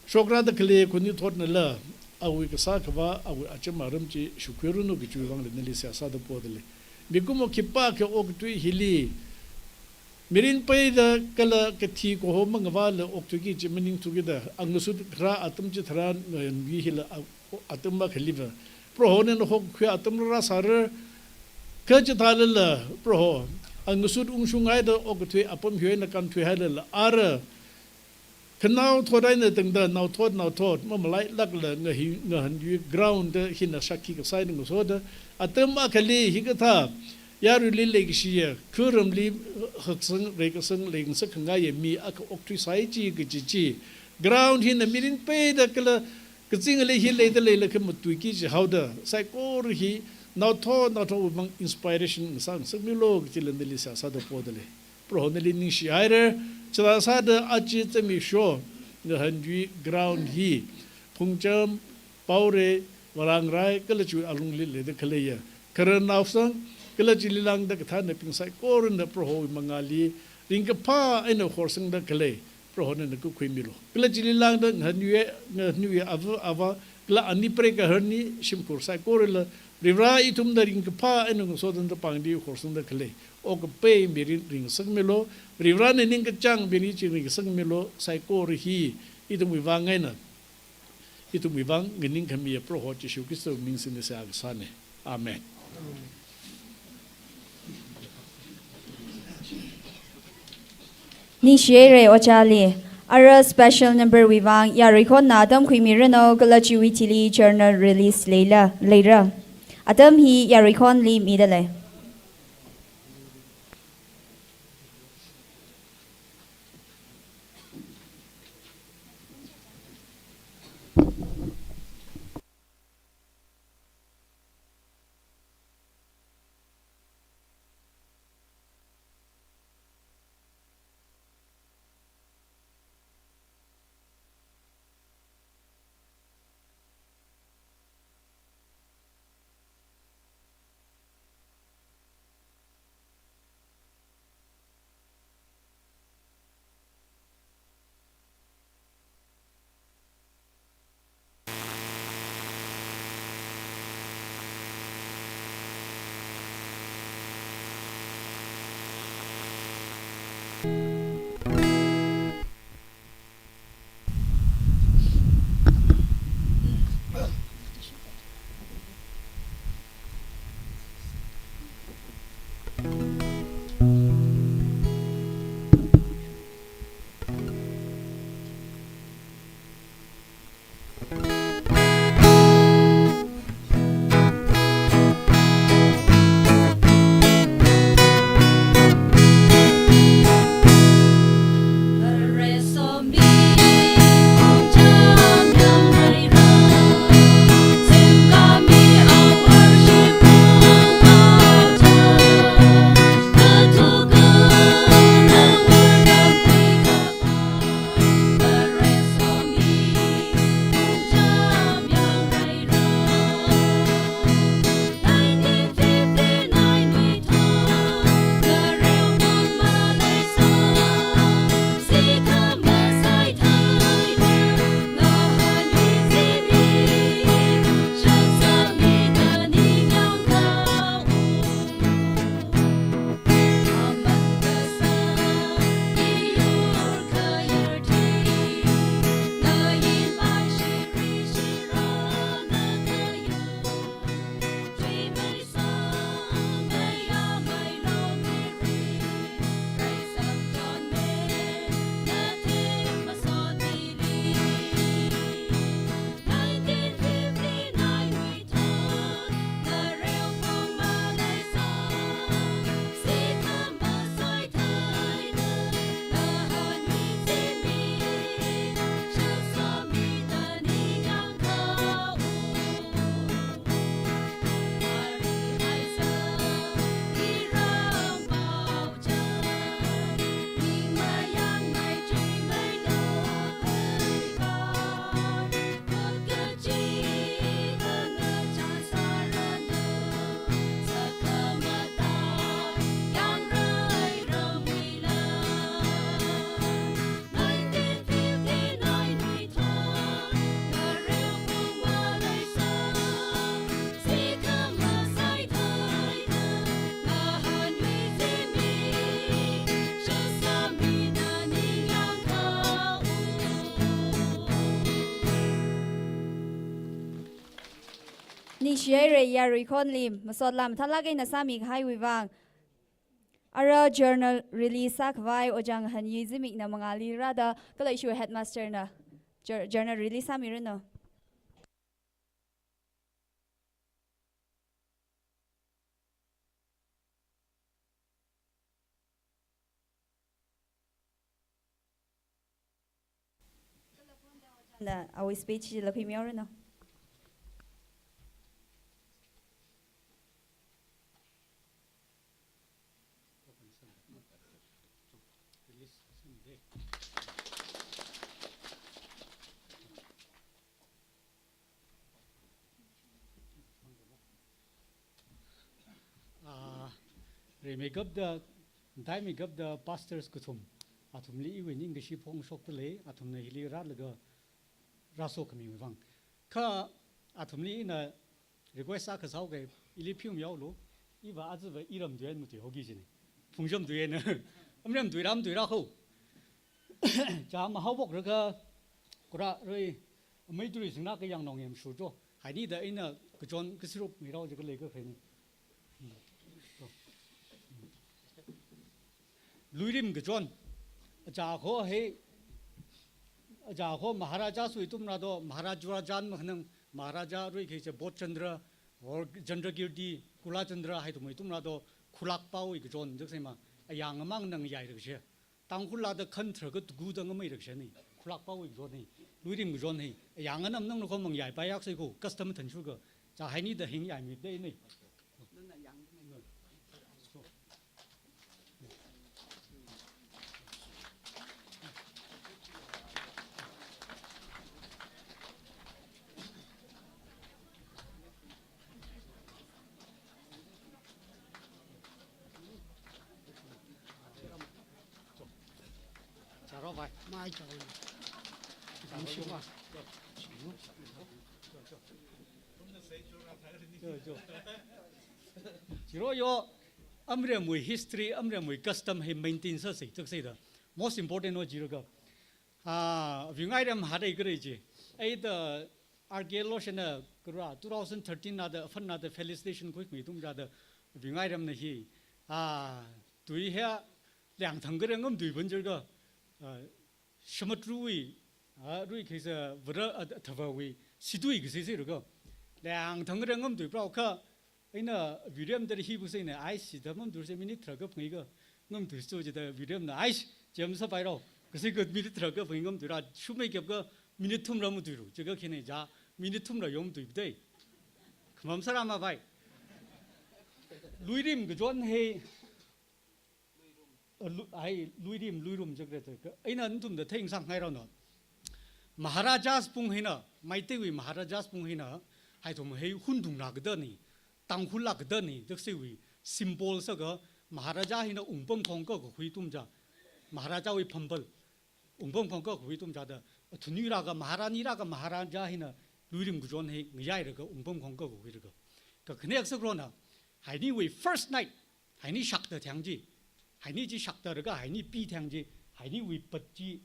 Shokrāda khalei khanuithotnala, awui kasā khavā, awui acham aram chi shukhuiranu kachiwui vangla nali seihā sāda podalei. Mikumo khipākha okathui hili mirin peida kala kathi kaho mangavāla okthuiki kachi maningthukida, angasut rā atam chitharan ngahanyui hila a-, atam akhaliva Prohona nana hokhuiya atam rāsāra, kha chithālala Proho angasut ungshunghaida okathui apam hi eina kānthuihailala ara khanao thot eina tangda, nao thot, nao thot mamalailākla ngahi-, ngahanyui ground hina shākhi kasā eina ngasoda, atam akhali hikathā yaruili leikashiya, kha ramli haksang, reikasang, leingasak khangaiya mi akha okthuisai chi kaji chi, ground hina mirin peida kala kazingali hi leida leilakha matuiki chihaoda, saikora hi nao thot, nao thotwui vang inspiration ngasāngasakmilu kachila nali seihā sāda podalei. Proho nali ningshihaira, chithā sāda aja zimiksho ngahanyui ground hi Phungcham, Paorei, Varangrai, kala chiwui alungli leida khaleiya khararnaosang, kala chili lāngda kathānabing saikorana Prohowui mangāli ringkaphā eina horsangda khalei, Prohona nana kakhuimilu. Kala chili lāngda ngahanyui, ngahanyui ava, avā, kala ani preigaharni shimkhur saikorala, Varivara ithumna ringkaphā eina ngasotda pāngli horsangda khalei okkapai mirin ringasakmilu, Varivarana ningkachāng mirin chi ringasakmilu, saikora hi ithumwui vang eina, ithumwui vang nganingkhamiya Proho Jishu Khristawui ming singda seihā kasāna. Amen. Ningshihaira ojāli. Ara special number wui vang yaruikhonna atam khuimiranu, kala chiwui thili journal release leila, leira. Atam hi yaruikhonli midalei. Shiyaire yarui khonlim, masot lam thalak eina sāmi kahaiwui vang. Ara journal release sākhavai Ojang Hanyi Zimikna mangāli rāda, kala ishiwui headmaster na jour-, journal release sāmiranu. Na, awui speech la khuimihaoranu. Ah, rimeikapta, taimeikapta pastors kathum, athumli iwui ningkashi phongshokta lei, athumna hili rālaga rāsokhamiwui vang. Kha athumli ina request sākasā haoki, ili pheomihaolu, iva aja va iram tui eina matui haoki jina. Phungjam tui eina. Amram tui ram tui rākho. Chā mahaophok rākha, kura rui, amei tui singna kayang nong yam shu jo. Hainida ina kachon kasirup mirao jiakha leikakhaina. Luirim kachon. Achā kho hei, achā kho Maharaja sui tumra do, Maharaja jan makhanang, Maharaja rui khe che Bodhchandra, or Chandrakirti, Kulachandra haithumwui tumra do, khulak pawui kachon, jak seima, ayang amang nang yai rakashe. Tangkhul lada khan tharkha tugu da ngamai rakasheni. Khulak pawui kachon hi, luirim kachon hi. Ayang anam nang nukho mang yai payak sai ko, custom thanshurkha. Chā hainida hing yaimida ini. Chāro vai. Mai chāro. Chāro vai. Chiro yo, amremwui history, amremwui custom hi maintain sāsei, tak sei da. Most important no jiro ka. Ah, Vingairem harai kare ji. Ai da R K Loshen na kura two thousand thirteen na da, fan na da felicitation khuikhami tumra da Vingairem na hi. Ah, tui hia liang thang kare ngam tui ban jir ka. Ah, Shamatruwui, ah, rui khaisa vara, ah, thavawui, situi kasei sei rukha. Liang thang kare ngam tui prao kha, ina William da hi bu sei ne, ai si da mam dur sei minute tharkha phangi ka, ngam tui stu jida William na, ai, jem sāpai rao, kasei ka minute tharkha phangi ngam tui ra, shumai kep ka minute thumra matuiru, jiakha khine ja, minute thumra yom tui bidai. Khamam sāra mapai. Luirim kachon hei, Uh, lu-, ai, luirim, luirum jak re te. Ka, ina nathumda theingsang ngairao no. Maharajas pung hina, Meiteiwui Maharajas pung hina, haithum hei Hundung la kada ni, Tangkhul la kada ni, dakseiwui symbol sākha, Maharaja hina ungpam khongka kakhui tumja, Maharajawui phambal, ungpam khongka kakhui tumja da, athunui rākha Maharani rākha Maharaja hina, luirim kachon hei, ngayai rākha ungpam khongka kakhui rākha. Kakhanek sākrona, hainiwui first night, haini shakta thang ji, haini ji shakta rākha, haini pi thang ji, hainiwui pat ji,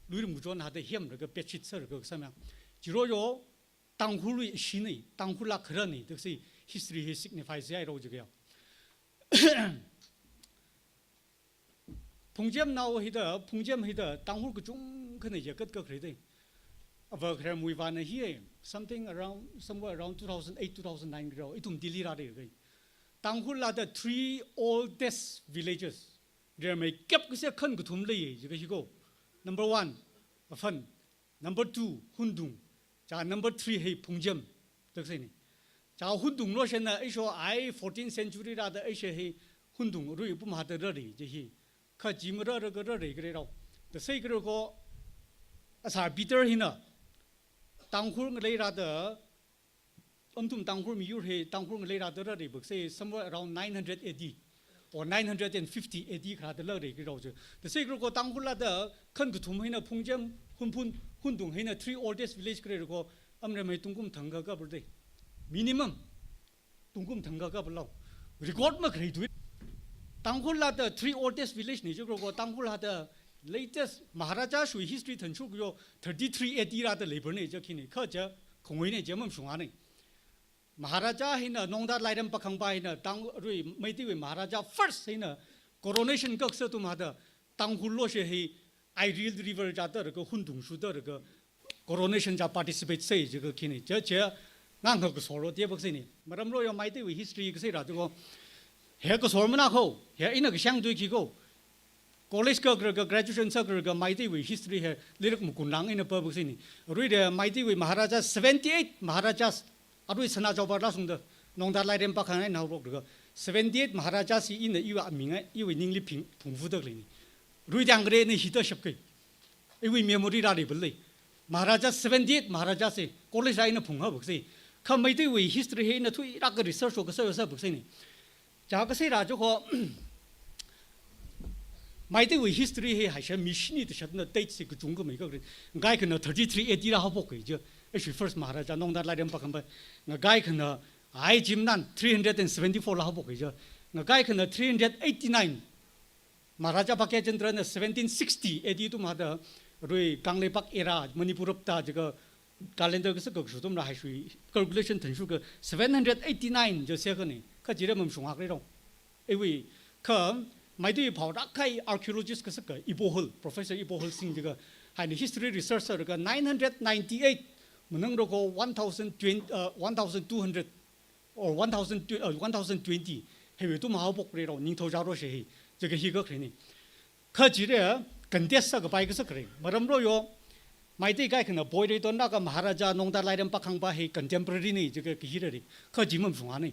luirim kachon hada hiam rākha, bedsheet sā rākha, kasā mya. Jiro yo, Tangkhulwui ishi ni, Tangkhul la khara ni, daksei history hi signify sāi rao jiakha. Phungjem nao hida, Phungjem hida, Tangkhul kachungkhana yakat kakharei dai. Ava kharemwui vāna hi, something around, somewhere around two thousand eight, two thousand nine khareo, ithum Delhi rāda kai. Tangkhul la da three oldest villages. Rimeikap kasā khan kathum lei, jiakha hi ko. Number one, Afan. Number two, Hundung. Chā number three hei Phungjem. Daksei ni. Chā Hundung lo shen na, isho ai fourteenth century rāda ishe hei Hundung rui pum hada rari, je hi. Kha jimara rākha rari kare rao. Daksei kare ko, asā Peter hina, Tangkhul ngalei rāda, Amthum Tangkhul miyur hei Tangkhul ngalei rāda rāri baksei somewhere around nine hundred A D or nine hundred and fifty A D kharāda lāri kharao chi. Daksei kharao ko Tangkhul lāda khan kathum hina Phungjem, Hunphun, Hundung hina three oldest village kharei ko amrem hei tungkum thangkha kapar dei. Minimum tungkum thangkha kapar lao. Record makharei tui. Tangkhul lāda three oldest village ni chi kharao ko Tangkhul lāda latest Maharaja shui history thanshuk yo thirty-three A D rāda leipar ni chi khini. Kha chi khongoi ni chi mamshunga ni. Maharaja hina, Nongda Lairem Pakhangpa hina, Tang Rui Meitei wui Maharaja first hina coronation kaksa athum hada, Tangkhul loshe hi Airil River jada raga Hundung shuda raga coronation ja participate sai jiakha khina. Chi, chi, ngang ha kasor ro te bak sai ni. Maram ro yo Meitei wui history kasai ra jiakha. He kasor mana kho, he ina kashang tui khi kho. College kaka, ka graduation sāka, ka Meitei wui history hi lairik makunlang ina pā bak sai ni. Rui de Meitei wui Maharaja seventy-eight Maharajas, arui Sana Jaobar la sungda, Nongda Lairem Pakhang eina haorok raga, seventy-eight Maharajas hi ina iwui aming, iwui ningli phing, phungfu dak lei ni. Rui dang re ni hita shap kai. Iwui memory ra ri bal lei. Maharaja seventy-eight Maharajas hi college la ina phung ha bak sai. Kha Meitei wui history hi ina thui raka research sho kasā sā bak sai ni. Chi kasai ra jiakha, Meitei wui history hi haisha mi shini da shatna date si kachungkha mei kha rin. Ngakai khana thirty-three A D la haophok kai chi. Ashi first Maharaja Nongda Lairem Pakhangpa. Ngakai khana ai jim nan three hundred and seventy-four la haophok kai chi. Ngakai khana three hundred eighty-nine. Maharaja Bhagya Chandra na seventeen sixty A D athum hada Rui Kangleipak era Manipur apta jiakha calendar kasā kakshu athumla haishui calculation thanshu ka seven hundred eighty-nine jo se kha ni, kha chi ra mamashung hak ri ro. Iwui kha Meitei phao rakhai archaeologist kasā ka Ibohol, Professor Ibohol Singh jiakha, haina history researcher ka nine hundred ninety-eight, manang ro ko one thousand twenty, uh, one thousand two hundred or one thousand, uh, one thousand twenty, hiwui athum haophok ri ro, Ningthouja roshe hi, jiakha hi kha khare ni. Kha chi re, contest sā kapai kasā khare. Maram ro yo, Meitei kai khana Boireithon laga Maharaja Nongda Lairem Pakhangpa hi contemporary ni jiakha khi hi ra ri. Kha chi mamashung ha ni.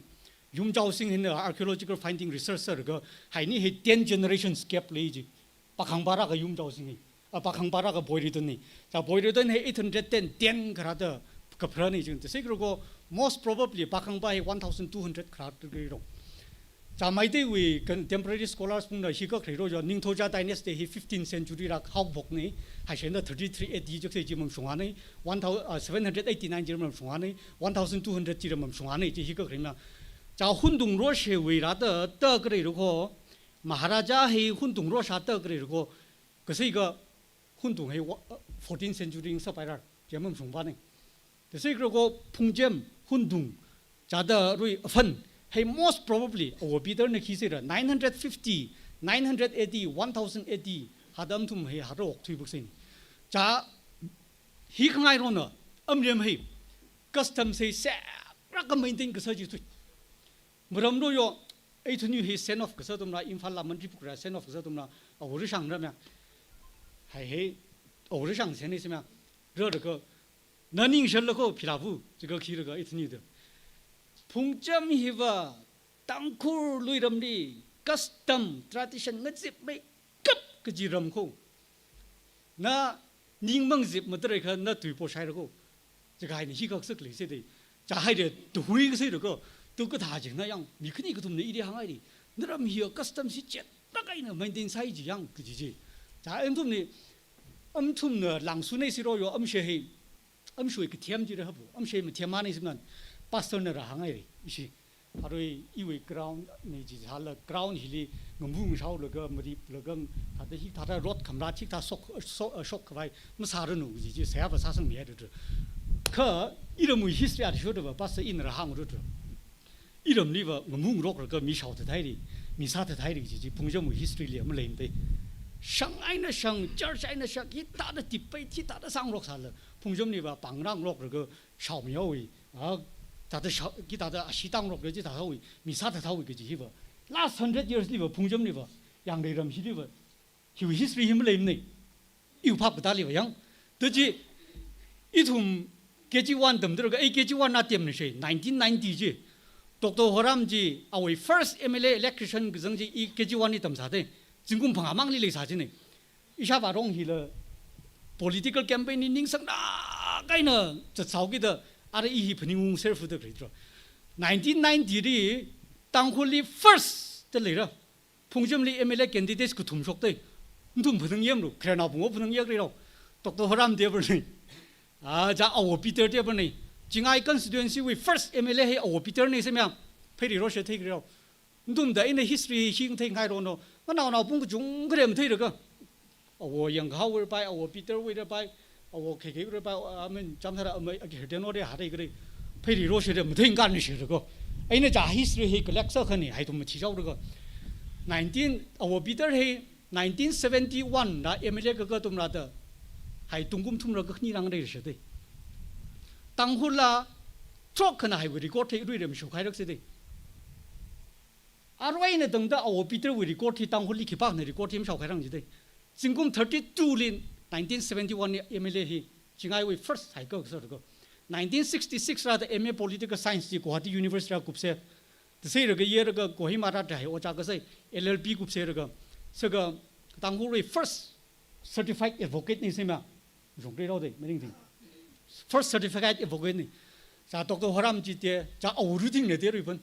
Yumjao Singh hina archaeological finding research sā raga, haini hi ten generations gap lei chi. Pakhangpa raga Yumjao Singh hi. A, Pakhangpa raga Boireithon ni. Chi Boireithon hi eight hundred ten, ten kharada kapharā ni ching. Chi sai kha ro ko most probably Pakhangpa hi one thousand two hundred kharada kha ri ro. Chi Meitei wui contemporary scholars bungna hi kha khare ro yo, Ningthouja dynasty hi fifteenth century ra haophok ni, haishina thirty-three A D jiakha chi mamashung ha ni, one thousand, uh, seven hundred eighty-nine chi ra mamashung ha ni, one thousand two hundred chi ra mamashung ha ni, chi hi kha khare na. Chi Hundung roshe wui rada ta kha ri ro ko, Maharaja hi Hundung rosha ta kha ri ro ko, kasai kha Hundung hi wa-, uh, fourteenth century sāpai ra, chi mamashungpa ni. Chi sai kha ro ko Phungchem, Hundung, jada Rui Aphan, hi most probably Awo Peter na khi sai ra, nine hundred fifty, nine hundred A D, one thousand A D, hada athum hi hara okthui bak sai ni. Chi hi khangai ro na, amrem hi, custom sai sā, raka maintain kasā chi thui. Maram ro yo, ithumwui hi send off kasā athumla, Imphal la Manipur ra send off kasā athumla, Awo Rishang ra mya. Hai hai, Awo Rishang send ni si mya. Ra ra ka, na ning shal la ko phila bu, jiakha khi ra ka ithumwui da. Phungchem hiva, Tangkhul lui ram li, custom, tradition, ngazip mei, kap kaji ram ko. Na ning mangzip matarai kha na tui po shai ra ko. Chi kahai ni hi kha sak lei sai de. Chi hai de tu hui kasai ra ko. Tu kathā jing na yang mi khani kathum na i de hāngai de. Na ram hi custom si chet ra kai na maintain sai ji yang kaji chi. Chi athum ni, athum na langsu nei si ro yo amshe hi. Amshui kathem chi ra habu. Amshe mathem ma nei sim nan. Pastor na ra hāngai de. Ishi. Arui iwui ground ni chi sāla ground hili ngamung shao laga marip laga thāda hi thāda road khamra chik thā shok, shok, shok khavai masā ra nu ji chi saya va sāsang mi ya de. Kha iramwui history a sho de va pastor in ra hāng ru de. Iram li va ngamung rok ra ka mi shao thāthai ri, mi sā thāthai ri ji chi Phungchem wui history li malei de. Shang eina shang, church eina shang, hithāda tipai, hithāda sāngarok sāla. Phungchem li va pangrang rok ra ka shao mi yao wi. A, thāda shao, hithāda ashee tāngarok le chi thāthao wi, mi sā thāthao wi kaji hi va. Last hundred years li va, Phungchem li va, Yangdei ram hi li va, hiwui history hi malei ne. Iwui phap katā li va yang. Tu chi, ithum K G one tamda ra ka, ei K G one na tem ne she, nineteen ninety chi. Doctor Horam chi, awui first M L A election kazang chi, i K G one li tamsā de. Zingkum phangā mang li leisā chi ne. Ishāvā rong hila political campaign ni ningsang da kaina zatsao kida ara i hi phaningung serfu da kri tro. Nineteen ninety li Tangkhul li first da leira. Phungchem li M L A candidates kathum shok de. Nathum phanang yem ru, kharena pung phanang yak ri ro. Doctor Horam Dever ni. A, ja Awo Peter Dever ni. Chingai constituency wui first M L A hi Awo Peter ni semya. Phei ri ro she thei ri ro. Nathum da ina history hi hing thei ngai ro no. Nganao nao pung kachung kare mathei ra ka. Awo Yangkha wui ra pai, Awo Peter wui ra pai, Awo Khekei wui ra pai, I mean, cham thara amai, aki herden ore hare kare. Pheiriro shire, matheng kan shire ko. Eina ja history hi kalek sa khani, hai tum thi chao ko. Nineteen, awo Peter hi nineteen seventy-one da M L A kaka tumra da, hai tungkum thumra kakhani rang re shire. Tangkhul la tharuk khana haiwui record hi rui rem shu khai rak shire. Arui na tangda awo Peter wui record hi Tangkhul li khipākhana record hi mashao khai rang shire. Zingkum thirty-two li nineteen seventy-one li M L A hi, Chingaiwui first hai kaka sir ko. Nineteen sixty-six rada M A Political Science chi Guwahati University ra kupsei. Tasei raga yeraga Kohima rada hai ojā kasai L L B kupsei raga. Sāga Tangkhulwui first certified advocate ni sima. Zhong rei rao de, maning ting. First certified advocate ni. Cha Doctor Horam chi te, cha awo Ruthing ne te rui phan.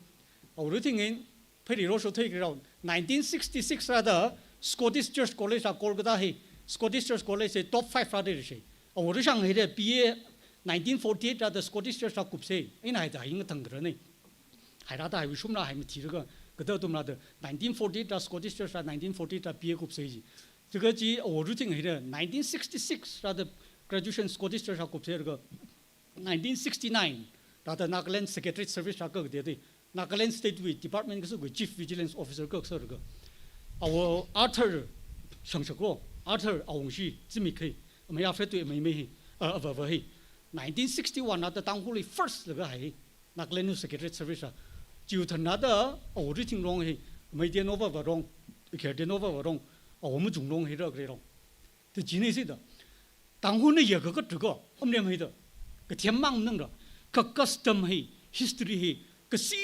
Awo Ruthing in, pheiriro sho thei kri rao. Nineteen sixty-six rada Scottish Church College a Kolkata hi, Scottish Church College hi top five rada rishei. Awo Rushang hi de B A nineteen forty-eight rada Scottish Church a kupsei. Ina hai da hi ngathang kra ne. Hai rada hai wishum ra hai mathi raga, kada tum rada nineteen forty-eight ra Scottish Church ra nineteen forty-eight ra B A kupsei ji. Chiga chi awo Ruthing hi de nineteen sixty-six rada graduation Scottish Church a kupsei raga, nineteen sixty-nine rada Nagaland Secretariat Service ra kaka de de. Nagaland State wui Department kasā wui Chief Vigilance Officer kaka sir ko. Awo Arthur Shangshak ko, Arthur Awungshi, zimik hai, amaya Fred wui amei mei hi, a, ava ava hi. Nineteen sixty-one rada Tangkhulwui first laga hai, Nagaland Secretariat Service ra. Chiwui thanna da awo Ruthing rong hi, amei de nova va rong, kher de nova va rong, awo Machung rong hi rak rei rong. Te chine si da. Tangkhul na ya ka ka truka, amrem hai da. Kathem mang nang ra. Ka custom hai, history hai, kasi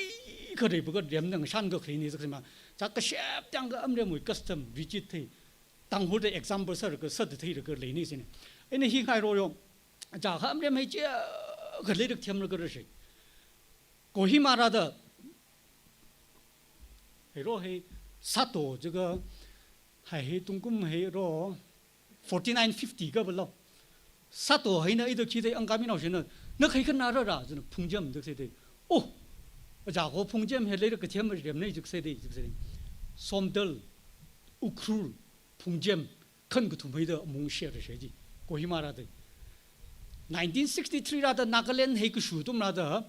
kharei pa ka rem nang shan ka kharei ni sak sima. Cha kashap tang ka amremwui custom, rigid hai. Tangkhul da example sar ka sat thei ra ka lei ni sine. Ene hi khai ro yo. Cha kha amrem hai chi, ka lei rak them ra ka ra shi. Kohima rada. Hai ro hai, Sato, chiga, hai hai tungkum hai ro, forty-nine fifty ka balo. Sato hai na ido khi de angkami nao shina, na khai kan na ra ra, zina Phungjem dak se de. Oh, aja ko Phungjem hai lei ra ka thiam rem nei dak se de, dak se de. Somdal, Ukhrul, Phungjem, khan kathum hai da mung share she ji. Kohima ra de. Nineteen sixty-three ra da Nagaland hai kashu tum ra da,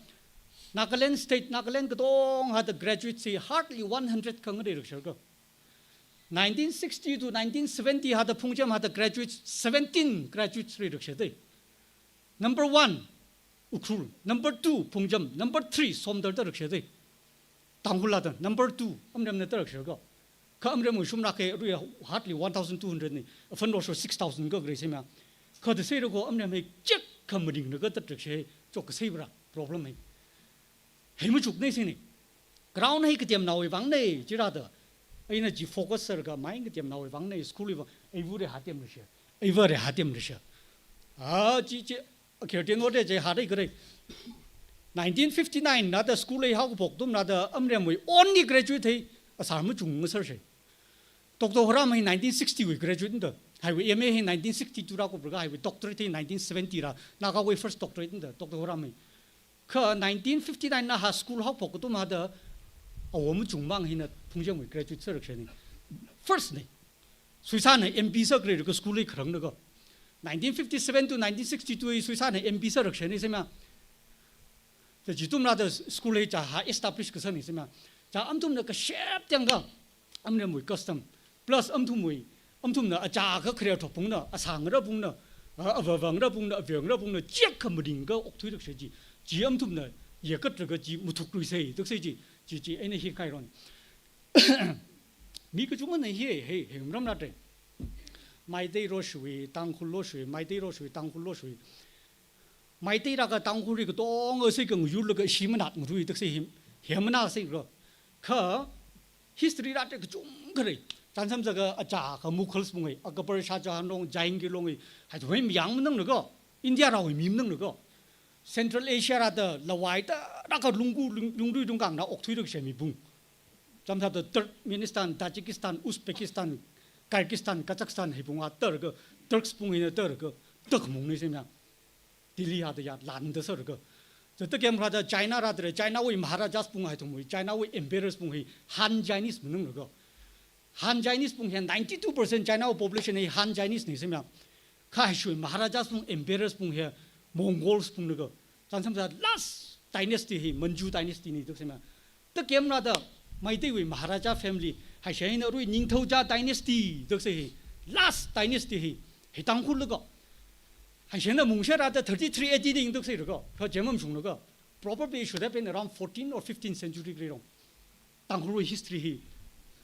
Nagaland State, Nagaland katong ha da graduate se hardly one hundred kang de rak shar ka. Nineteen sixty to nineteen seventy ha da Phungjem ha da graduates, seventeen graduates ri rakshedei. Number one, Ukhrul. Number two, Phungjem. Number three, Somdal da rakshedei. Tangkhul la da number two, amrem na da rakshedei ko. Kha amrem wui shum rak he rui hardly one thousand two hundred ni. Afan rosho six thousand ka grei semya. Kha da sei rako amrem hai chek kha maring na ka da rakshe chok ka sei bra problem hai. Hai machuk nei sini. Ground hai katem nawui vang nei, chira da. Aina ji focus sar ka mai katem nawui vang nei, school wui vang, ai vu re ha tem re she. Ai va re ha tem re she. Ah, chi, chi, akhir ten wo de je ha re kare. Nineteen fifty-nine na da school ai hao pok tum na da amrem wui only graduate hai, asar machung ngasar she. Doctor Horam hai nineteen sixty wui graduate da. Hai wui M A hai nineteen sixty-two ra ko pra ka, hai wui doctorate hai nineteen seventy ra. Naga wui first doctorate da, Doctor Horam hai. Kha nineteen fifty-nine na ha school hao pok tum ha da, awo machung mang hina Phungjem wui graduate sar rakshe ni. First ni. Suisa na M P sar kare ka school li kharang na ka. Nineteen fifty-seven to nineteen sixty-two hi Suisa na M P sar rakshe ni semya. Ta ji tum ra da school hai cha ha establish ka sani semya. Cha am tum na ka shep tiang ka. Amrem wui custom. Plus amthum wui, amthum na acha ka khare thopung na, asang ra pung na, a, avavang ra pung na, aveng ra pung na, chiak ka maring ka okthui rakshe ji. Ji amthum na, ya ka tra ka ji muthuk rui sei, tuk sei ji, ji, ji, aina hi kai ron. Mi kachung na hi, hi, hi, ram na te. Maitei ro shui, Tangkhul lo shui, Maitei ro shui, Tangkhul lo shui. Maitei ra ka Tangkhul ri katong a sei ka ngayur la ka shi manat ngarui tak sei him, him mana sei ro. Kha history ra te kachung kare. Chansam za ka acha ka Mughals pung hai, Akbar, Shah Jahan long, Jahangir long hai, hai tu hai yang manang na ka. India ra hai mi manang na ka. Central Asia ra ta lawai ta ra ka lunggu, lung, lungrui lungkang na okthui rakshe mi pung. Chamsap ta Turkmenistan, Tajikistan, Uzbekistan, Kyrgyzstan, Kazakhstan hai pung a tar ka, Turks pung hai na tar ka, tak mung ni semya. Delhi ha da ya lan da sar ka. Za ta kem ra da China ra da re, China wui Maharajas pung hai thum wui, China wui emperors pung hai, Han Chinese manang na ka. Han Chinese pung hai ninety-two percent China wui population hai Han Chinese ni semya. Kha hai shui Maharajas pung, emperors pung hai, Mongols pung na ka. Chansam za last dynasty hi Manchu dynasty ni tuk sema. Takem rāda Meiteiwui Maharaja family, haishe hina arui Ningthouja dynasty tuk se hi, last dynasty hi, hi Tangkhul laga. Haishe na mungshā rāda thirty-three A D ning tuk se laga, kha jemam shung laga. Probably it should have been around fourteen or fifteen century kri rong. Tangkhulwui history hi.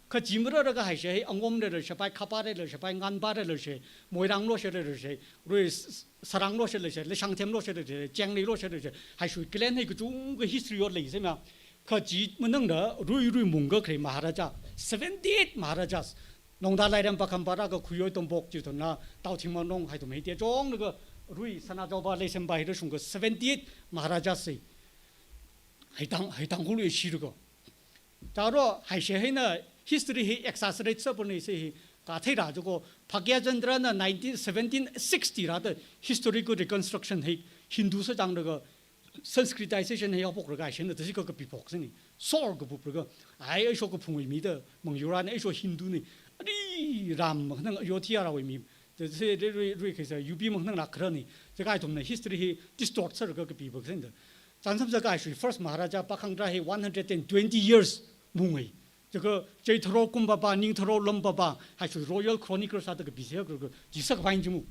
Kha jimara laga haishe hi, Angom le le she pai, Khapa le le she pai, Nganpa le le she, Moirang lo she le le she, rui S-, Sarang lo she le she, le Shangthem lo she le she, Chengli lo she le she, haishui clan hi kachungkha history yo lei sema. Kha chi manangda rui rui mungkha kharei Maharaja, seventy-eight Maharajas. Nongda Lairem Pakhamba rākha Khuiyoi Tombok chithotna, Tao Thingmang Nong haithum hi te chong laga rui Sanajaoba Leisemba hi rashungkha seventy-eight Maharajas se. Hai Tang, hai Tangkhulwui ishi laga. Chāro, haishe hina history hi exaggerate sāpuni se hi, kathei rā jiko, Bhagyachandra na nineteen, seventeen sixty rāda historical reconstruction hi Hindu sāchang laga Sanskritization hi apok laga haishe na tasi ka kapi pok sini. Sor kapup laga, ai, aisho kaphungwui mi da, mangyurana aisho Hindu ni, ari Ram nang Ayodhya rāwui mi, tasi rui, rui, rui khaisa U P mang nang lak kharani, jaka ithumna history hi distort sālaga kapi pok sini da. Chānsam jaka haishui first Maharaja Pakhangtra hi one hundred and twenty years mungai. Jaka Cheitharo Kumbhapa, Ningtharo Lambhapa, haishui Royal Chronicles sāda kapi se kru kru, jisak pain jimu.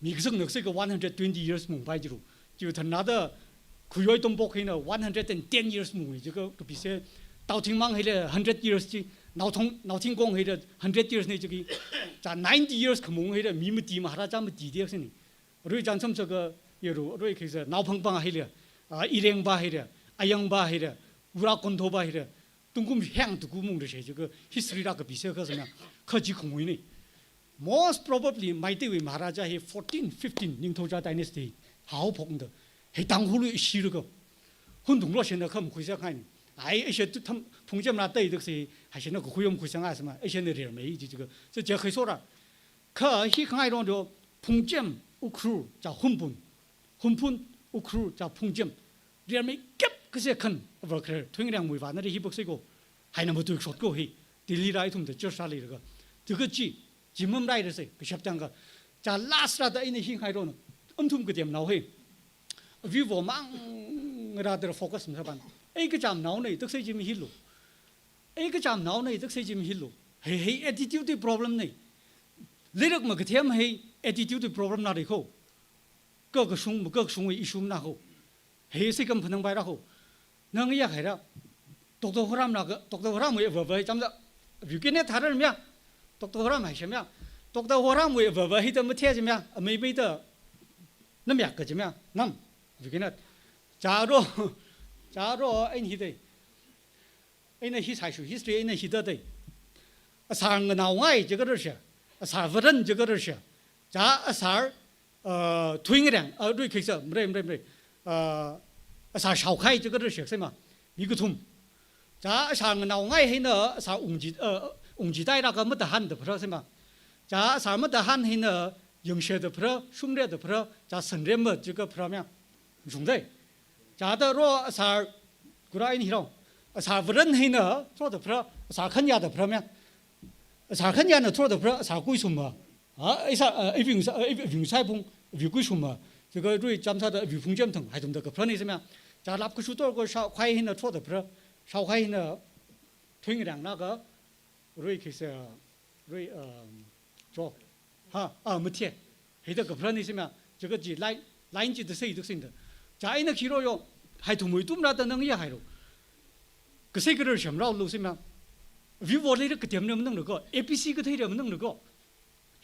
Mi kasang nak se ka one hundred twenty years mung pai jiru. Jiu thanna da Khuiyoi Tombok hina one hundred and ten years mungai. Jaka kapi se Tao Thingmang hile hundred years ji, Nao Thong, Nao Thingkong hile hundred years ne jaki. Cha ninety years khamung hile mi mati Maharaja mati diak sini. Rui chānsam saka yeru, rui khaisa Nao Phangpang hile, a, Irengba hile, Ayangba hile, Ura Konthoba hile, tungkum heng tuku mung da she jaka history rā kapi se kha sāna, kha ji khungui ni. Most probably Meiteiwui Maharaja hi fourteen fifteen Ningthouja dynasty hao phokda. Hei Tangkhulwui ishi laga. Hun thung lo she na kham khuisa khai ni. Ai, aishe tu tham phungchem rā tai tuk se, haishe na kakhui om khuisa ngai sema, aishe na rir mei ji jaka. Se je khai sora. Kha hi khangai rong do, Phungchem, Ukhrul, cha Hunphun. Hunphun, Ukhrul, cha Phungchem. Riar mei kep kase khan, avar kharer, Thuingrang mui vana ri hi bak se ko. Haina matui shot ko hi. Delhi rā ithum da church rā lei laga. Tuka chi, jimam rai da se, kashap tang ka. Cha last rāda ina hi khangai rong. Amthum katem nao hi. Vivo mang rāda focus msa ban. Ei kacham nao nei, tak se jim hi lo. Ei kacham nao nei, tak se jim hi lo. Hei, hei attitude di problem nei. Lirik ma kathem hei attitude di problem na ri ko. Ka kashung, ka kashung issue na ko. Hei se kam phanang bai ra ko. Nang ya khai ra. Doctor Horam na ka, Doctor Horam wui vava hei cham da. View kine tharan mya. Doctor Horam hai shem ya. Doctor Horam wui vava hei ta mathe jim ya. Amei mei ta. Nam ya ka jim ya. Nam. View kine. Cha ro. Cha ro, ei hi dei. Eina hi saishu history eina hi da dei. Asar nganao ngai jaka rar she. Asar varan jaka rar she. Cha asar, uh, Thuingrang, uh, rui khaisa, mrei, mrei, mrei. Uh, asar Shaokhai jaka rar she, sema. Mi kathum. Cha asar nganao ngai hina, asar Ungji, uh, Ungji tai rāka Matahan da phra, sema. Cha asar Matahan hina, Yangshe da phra, Shumre da phra, cha Sanrem ma jaka phra mya. Shung dei. Cha da ro asar kura in hi rong. Asar varan hina, thro da phra, asar khanya da phra mya. Asar khanya na thro da phra, asar kui sum ma. Ha, isa, uh, iving sa, uh, iving sai pung, ivi kui sum ma. Jaka rui cham sa da ivi phung jam thang, hai thum da ka phra ni se mya. Cha lap kashu tor ko Shaokhai hina thro da phra, Shaokhai hina Thuingrang na ka, rui khaisa, rui, um, cho. Ha, ah, mathe. Hei da ka phra ni se mya, jaka ji line, line ji da sei da sing da. Cha eina khi ro yo, hai thum mui tum rāda nang ya hai ro. Kasei karar sham rao lo se mya. Vivo le da katem ne manang lo ko, A P C kathei re manang lo ko.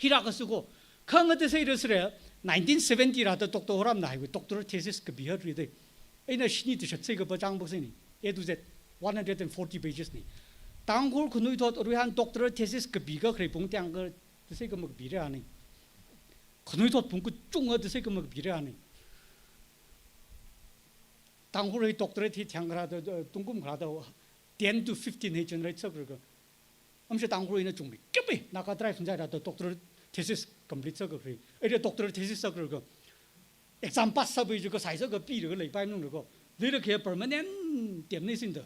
Hi rā kasu ko. Khang da sei da sre, nineteen seventy rāda Doctor Horam na hai wui doctoral thesis kapi ha ri dei. Eina shini tishat sei kapa chang bak sei ni. A to Z, one hundred and forty pages ni. Tangkhul khanui thot rui han doctoral thesis kapi ka kharei pung tiang ka da sei ka makapi re ani. Khanui thot pung kachung a da sei ka makapi re ani. Tangkhul hei doctorate hi thiang kharā da, da, tungkum kharā da, ten to fifteen hei generate sākra ka. Amsha Tangkhul hina chungmi, kyapi, Naga tribe funjai rā da doctoral thesis complete sākra kri. Ei da doctoral thesis sākra ka. Exam pass sāpai ju ka sai sāka pi ra ka leipai nung ra ka. Lirik hi permanent tem ni sin da.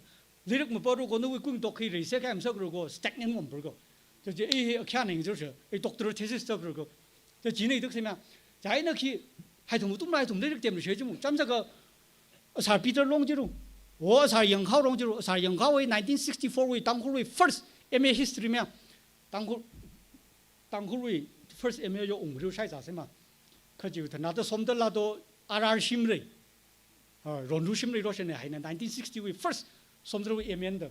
Lirik mapa ro ko nawui kung tok hi rei se ka em sākra ko, stagnant ngom ra ka. Ja je ei hi akhya ning jo she, ei doctoral thesis sākra ka. Ja ji nei dak se mya. Ja ei na khi, hai thum tum lai thum lirik tem ra she jimu. Cham sāka, Asar Peter Long jiru. O asar Yangkhao Long jiru. Asar Yangkhao wui nineteen sixty-four wui Tangkhul wui first M A history mya. Tangkhul, Tangkhul wui first M A yo ungriu shai za sema. Kha jiu thana da Somdal la do R R Shimray. Ah, Ronru Shimray ro shane haina nineteen sixty wui first Somdal wui M A da.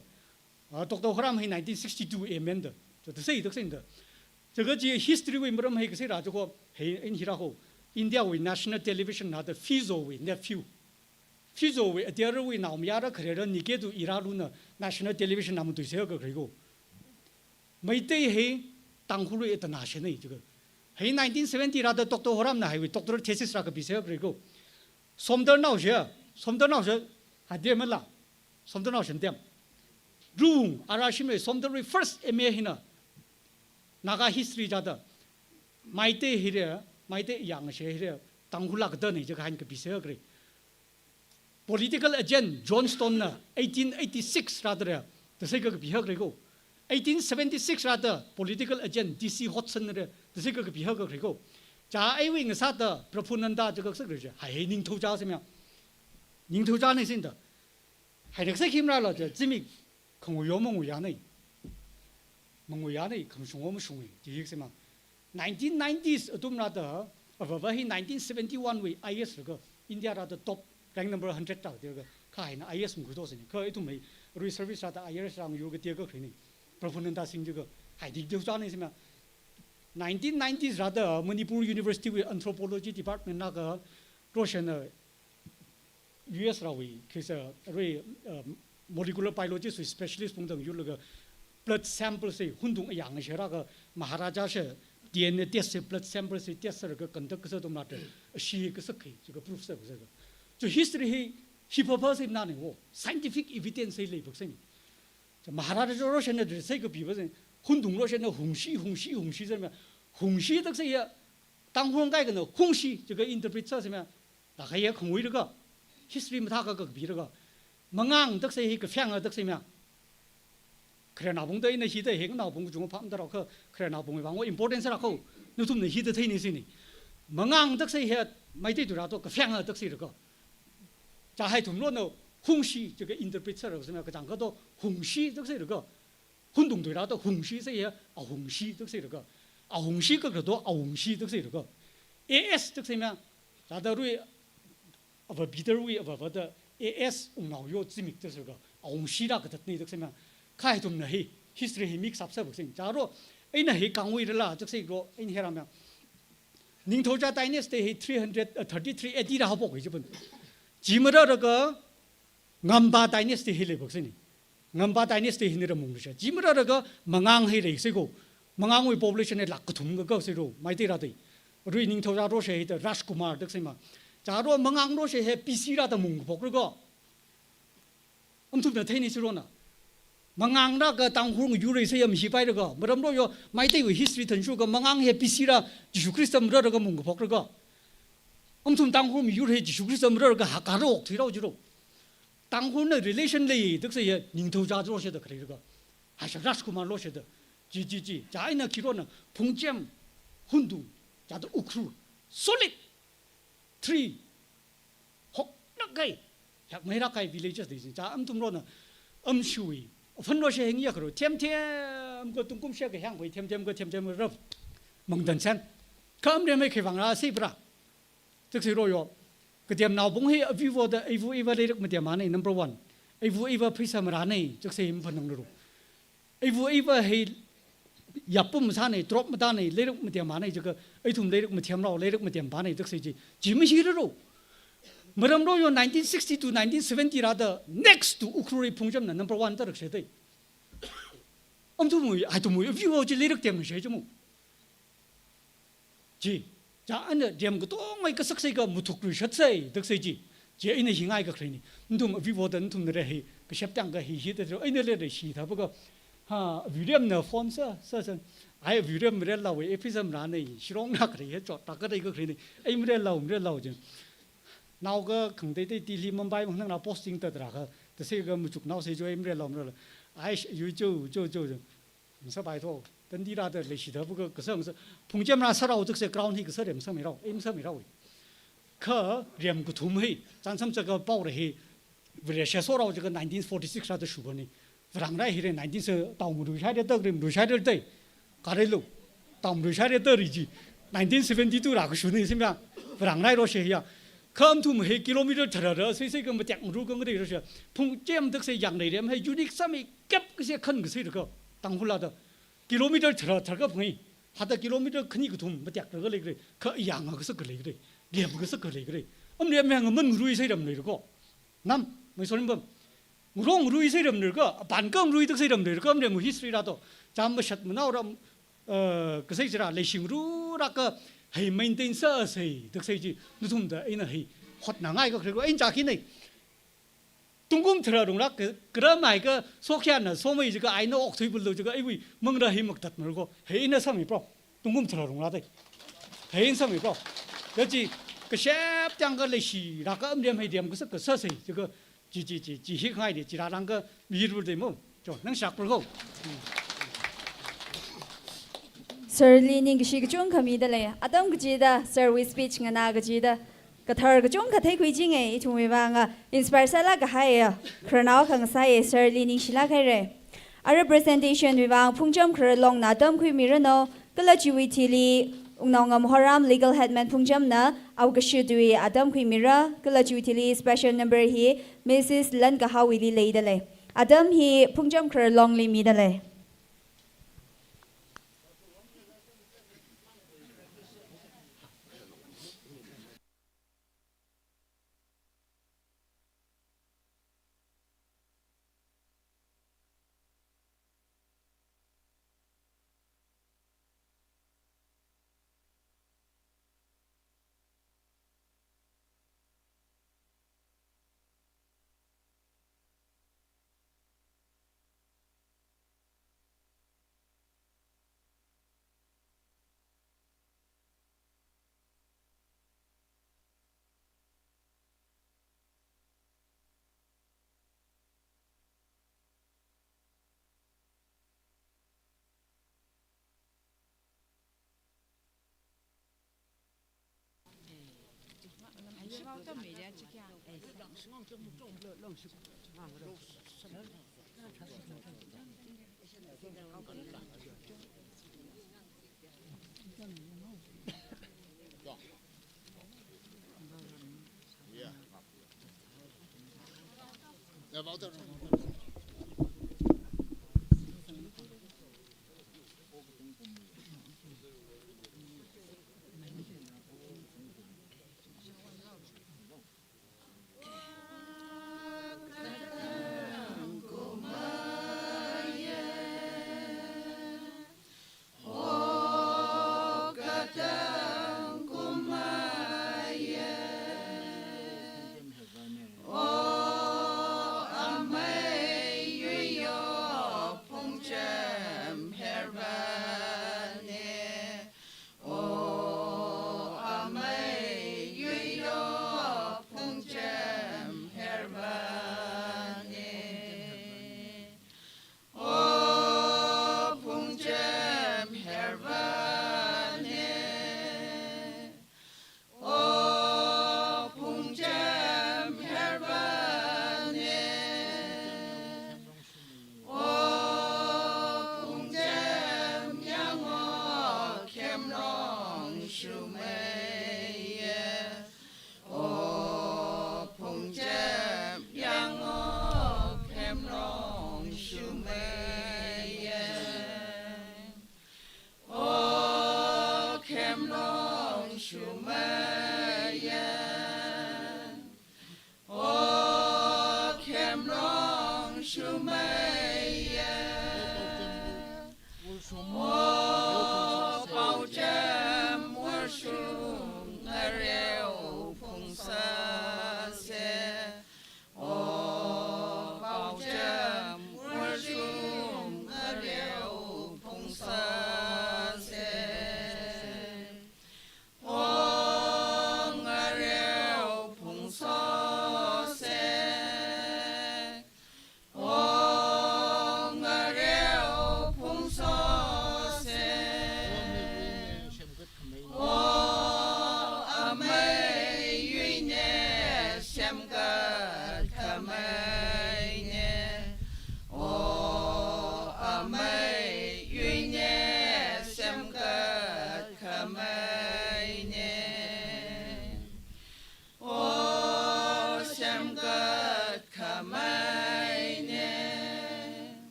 Ah, Doctor Horam hi nineteen sixty-two M A da. So the say the same da. Jaga ji history wui maram hi kasai ra joko hi in hira ho. India wui national television na the Fizo wui nephew. Fizo wui adia ra wui naomayara kharera nike tu ira luna national television na mutui se ka khariko. Meitei hi Tangkhul wui tana shane jiga. Hi nineteen seventy ra da Doctor Horam na hi wui doctor thesis ra ka bi se ka khariko. Somdal nao she, Somdal nao she, hade mala. Somdal nao shen dem. Rung, R R Shimray Somdal wui first M A hina. Naga history jada. Meitei hire, Meitei yang she hire, Tangkhul la kada ne jiga han ka bi se ka khariko. Political agent Johnston na eighteen eighty-six ra da re, the say ka bi ha khariko. Eighteen seventy-six ra da political agent D C Hudson re, the say ka bi ha khariko. Ja ai wui ngasa da Prabhupada jiga sak re je. Hai hai Ningthouja se mya. Ningthouja ne sin da. Hai rak sak him ra la je, zimik khangu yo mangu ya ne. Mangu ya ne, kham shung o mashung e, ji yik se ma. Nineteen nineties atum ra da, avava hi nineteen seventy-one wui I A S ra ka, India ra da top rank number hundred ra ka, ka haina I A S mung khudo sini, ka itum hi, rui service ra da I R S ra ngu ka tia ka khrini, Prabhupada Singh ji ka, hai dik dik cha ni sima. Nineteen nineties ra da, Manipur University wui anthropology department na ka, Roshan na, U S ra wui, kisa, rui, um, molecular biologist wui specialist pung dang yur laga blood sample se hundung ayang she ra ka Maharaja she D N A test se blood sample se test se ka conduct kasa dom ra te shi kasa kai, jiga proof se kasa ka. So history hi, hi papa se na ne wo, scientific evidence se lei bak se ni. So Maharaja ro she na de se ka bi ba se, hundung ro she na hungshi, hungshi, hungshi se ma, hungshi tak se ya, Tangkhul kai ka na hungshi, jiga interpret sa se ma, la ka ya khangui ra ka, history matha ka ka bi ra ka, mangang tak se hi ka fyang tak se ma, Khare naobung da ina hi da heng naobung jung pham da ra ka, khare naobung wang wo importance ra ko, nathum na hi da thei ni sini. Mangang tak se hi, Meitei tu ra to ka fyang tak se ra ka. Ja hai thum lo no, hungshi, jiga interpret sa ra ka, ka jang ka to, hungshi tak se ra ka. Hundung tu ra to, hungshi se hi, ahungshi tak se ra ka. Ahungshi ka ka to, ahungshi tak se ra ka. A S tak se ma, ja da rui, ava Peter wui ava va da A S ungnao yo zimik da sir ka, aung shi ra ka tat ni da sir ma, khai tum na hi, history hi mix up sa buk sing. Charo, eina hi kangwui rala, chak sei ro, eina hi ram ya. Ningthouja dynasty hi three hundred, uh, thirty-three A D ra hapok hi jibun. Jimara ra ka, Ngampa dynasty hi lei buk sini. Ngampa dynasty hi ni ra mung sha. Jimara ra ka, Mangang hi lei sei ko. Mangang wui population hi lakh kathum ka ka sei ro, Meitei ra dei. Rui ningthou ra ro she hi da Rajkumar da sei ma. Charo Mangang ro she hi P C ra da mung phok ro ko. Am thum na thei ni sei ro na. Mangang ra ka Tangkhul yur sei am hi pai ro ko. Maram ro yo Meitei wui history than shu ka Mangang hi P C ra Jishu Khrista mara ra ka mung phok ro ko. Am thum Tangkhul yur hi Jishu Khrista mara ra ka ha ka ro thui ro ji ro. Tangkhul na relation lei da sei hi ningthouja ro she da kare ro ko. Ha sha Rajkumar ro she da. Ji, ji, ji. Ja eina khi ro na Phungchem, Hundung, ja da Ukhrul. Solid. Three. Hok na kai. Yak mai ra kai villages dei sin. Ja am thum ro na. Am shui. Fan ro she heng ya ka ro. Them them ka tungkum she ka hang bai them them ka them them rap. Mangdan san. Ka am re mai kai vang ra sei bra. Chak sei ro yo. Ka dem nao bung hi avivo da, aivu aiva leirak ma dem ma nei, number one. Aivu aiva pheisa mara nei, chak sei him fan nang ro. Aivu aiva hi yapum sa nei, drop mata nei, leirak ma dem ma nei, chaka, ai thum leirak ma them rao, leirak ma dem ba nei, chak sei ji. Ji ma hi ro. Maram ro yo nineteen sixty to nineteen seventy ra da next to Ukhrul ri Phungchem na number one da rak she dei. Am thum mui, ai thum mui, avivo ji leirak dem she ji mu. Ji, ja ana dem ka tong ai ka sak sei ka muthuk ri shat sei, dak sei ji. Ji eina hi ngai ka khlei ni. Nthum avivo da nthum na re hi, ka shep tang ka hi hi da ro, eina le re shi tha ba ka. Ha, William na phone sa, sa, sa. Ai William re lau e, episode ra nei, shirong na ka re he chot, ta ka re ka khlei ni. Ai mre lau, mre lau ji. Nao ka khang dei dei Delhi, Mumbai, mang nang na posting ta ra ka. Ta sei ka muchuk nao sei jo, ai mre lau, mre lau. Ai, yu jo, jo, jo, jo. Masa bai tho, tandi ra da leishi da bu ka, kasa masa, Phungchem ra sa rao tuk se ground hi kasa rem sa mi rao, im sa mi rao. Kha riam kathum hi, chānsam chaka pao ra hi, Vareshi sorao chaka nineteen forty-six rāda shubani. Varangrai hi re nineteen se tao muru shai de tak rim ru shai de tai. Kare lo. Tao muru shai de tak ri ji. Nineteen seventy-two rā kashuni simya. Varangrai ro she ya. Kha mathum hi kilometer tharara, sei sei ka matek muru ka ngare ro she. Phungchem tak sei yang lei riam hi unique sāmi kep ka se khan ka sei ra ka. Tangkhul lada. Kilometer thara thara ka phungi. Hada kilometer khani kathum matek ra ka lei kare. Kha yang ka sa ka lei kare. Riam ka sa ka lei kare. Am riam yang man rui sei ram lei ra ko. Nam, mai sorim bam. Ngarong rui sei ram lei ra ka. Ban ka rui tak sei ram lei ra ka. Am riam history ra to. Cham mashat manao ram. Eh, ka sei chira lei shing ru ra ka. Hei maintain sa sei. Tak sei ji. Nathum da ina hei. Hotna ngai ka kare ko. Ain cha ki nei. Tungkum thara rung ra ka, kara mai ka, sokhya na, somai ji ka, ai na ok thui bulu ji ka, ai wui, mang ra hi mak tat mar ko, hei na sami pro. Tungkum thara rung ra tai. Hei na sami pro. Ya ji, ka shep tiang ka lei shi, ra ka am riam hei riam ka sa ka sa sei, ji ka, ji, ji, ji, ji hik ngai de, ji ra rang ka, mi ru de mo. Jo, nang shak pro ko. Sir li ningkashi kachungkha mida lei. Atam kachida, Sir wui speech ngana kachida. Kathar kachungkha theikhui jinge, ithumwui vang, ah, inspire sālāk kahai, ah, khararnao khangasai, Sir li ningshilāk haire. Ara presentation wui vang Phungcham Khararlongna tamkhuimiranu, kala chiwui thili, Wungnaongam Horam Legal Headman Phungchamna, awukashit wui atam khuimira, kala chiwui thili special number hi, Missus Lankahaowuili leida lei. Atam hi Phungcham Khararlongli mida lei.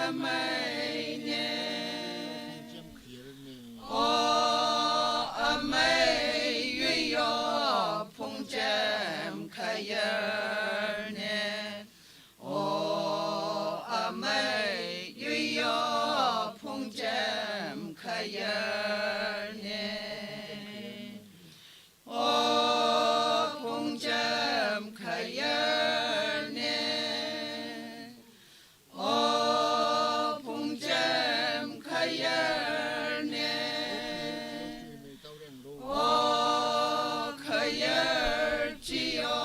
Ameine. O amei yuiyo phungchem khayarne. O amei yuiyo phungchem khayarne. O phungchem khayarne. O phungchem khayarne. O khayar chiyo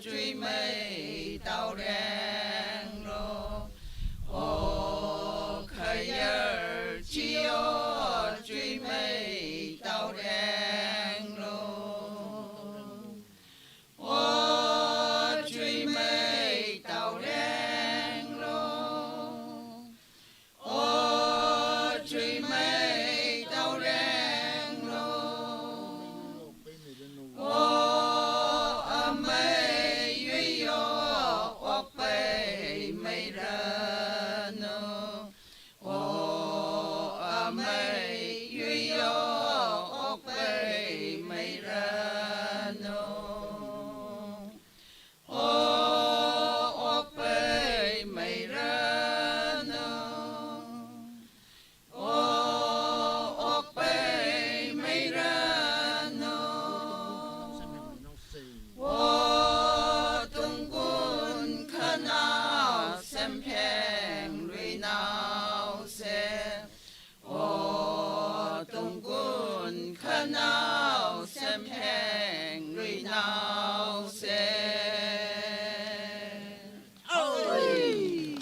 chuimei taorenglo. O khayar chiyo chuimei taorenglo. O chuimei taorenglo. O chuimei taorenglo. O amei yuiyo okpei meiranu. O amei yuiyo okpei meiranu. O okpei meiranu. O okpei meiranu. O tungkun khanao semphengluinaose. O tungkun khanao semphengluinaose. Oi!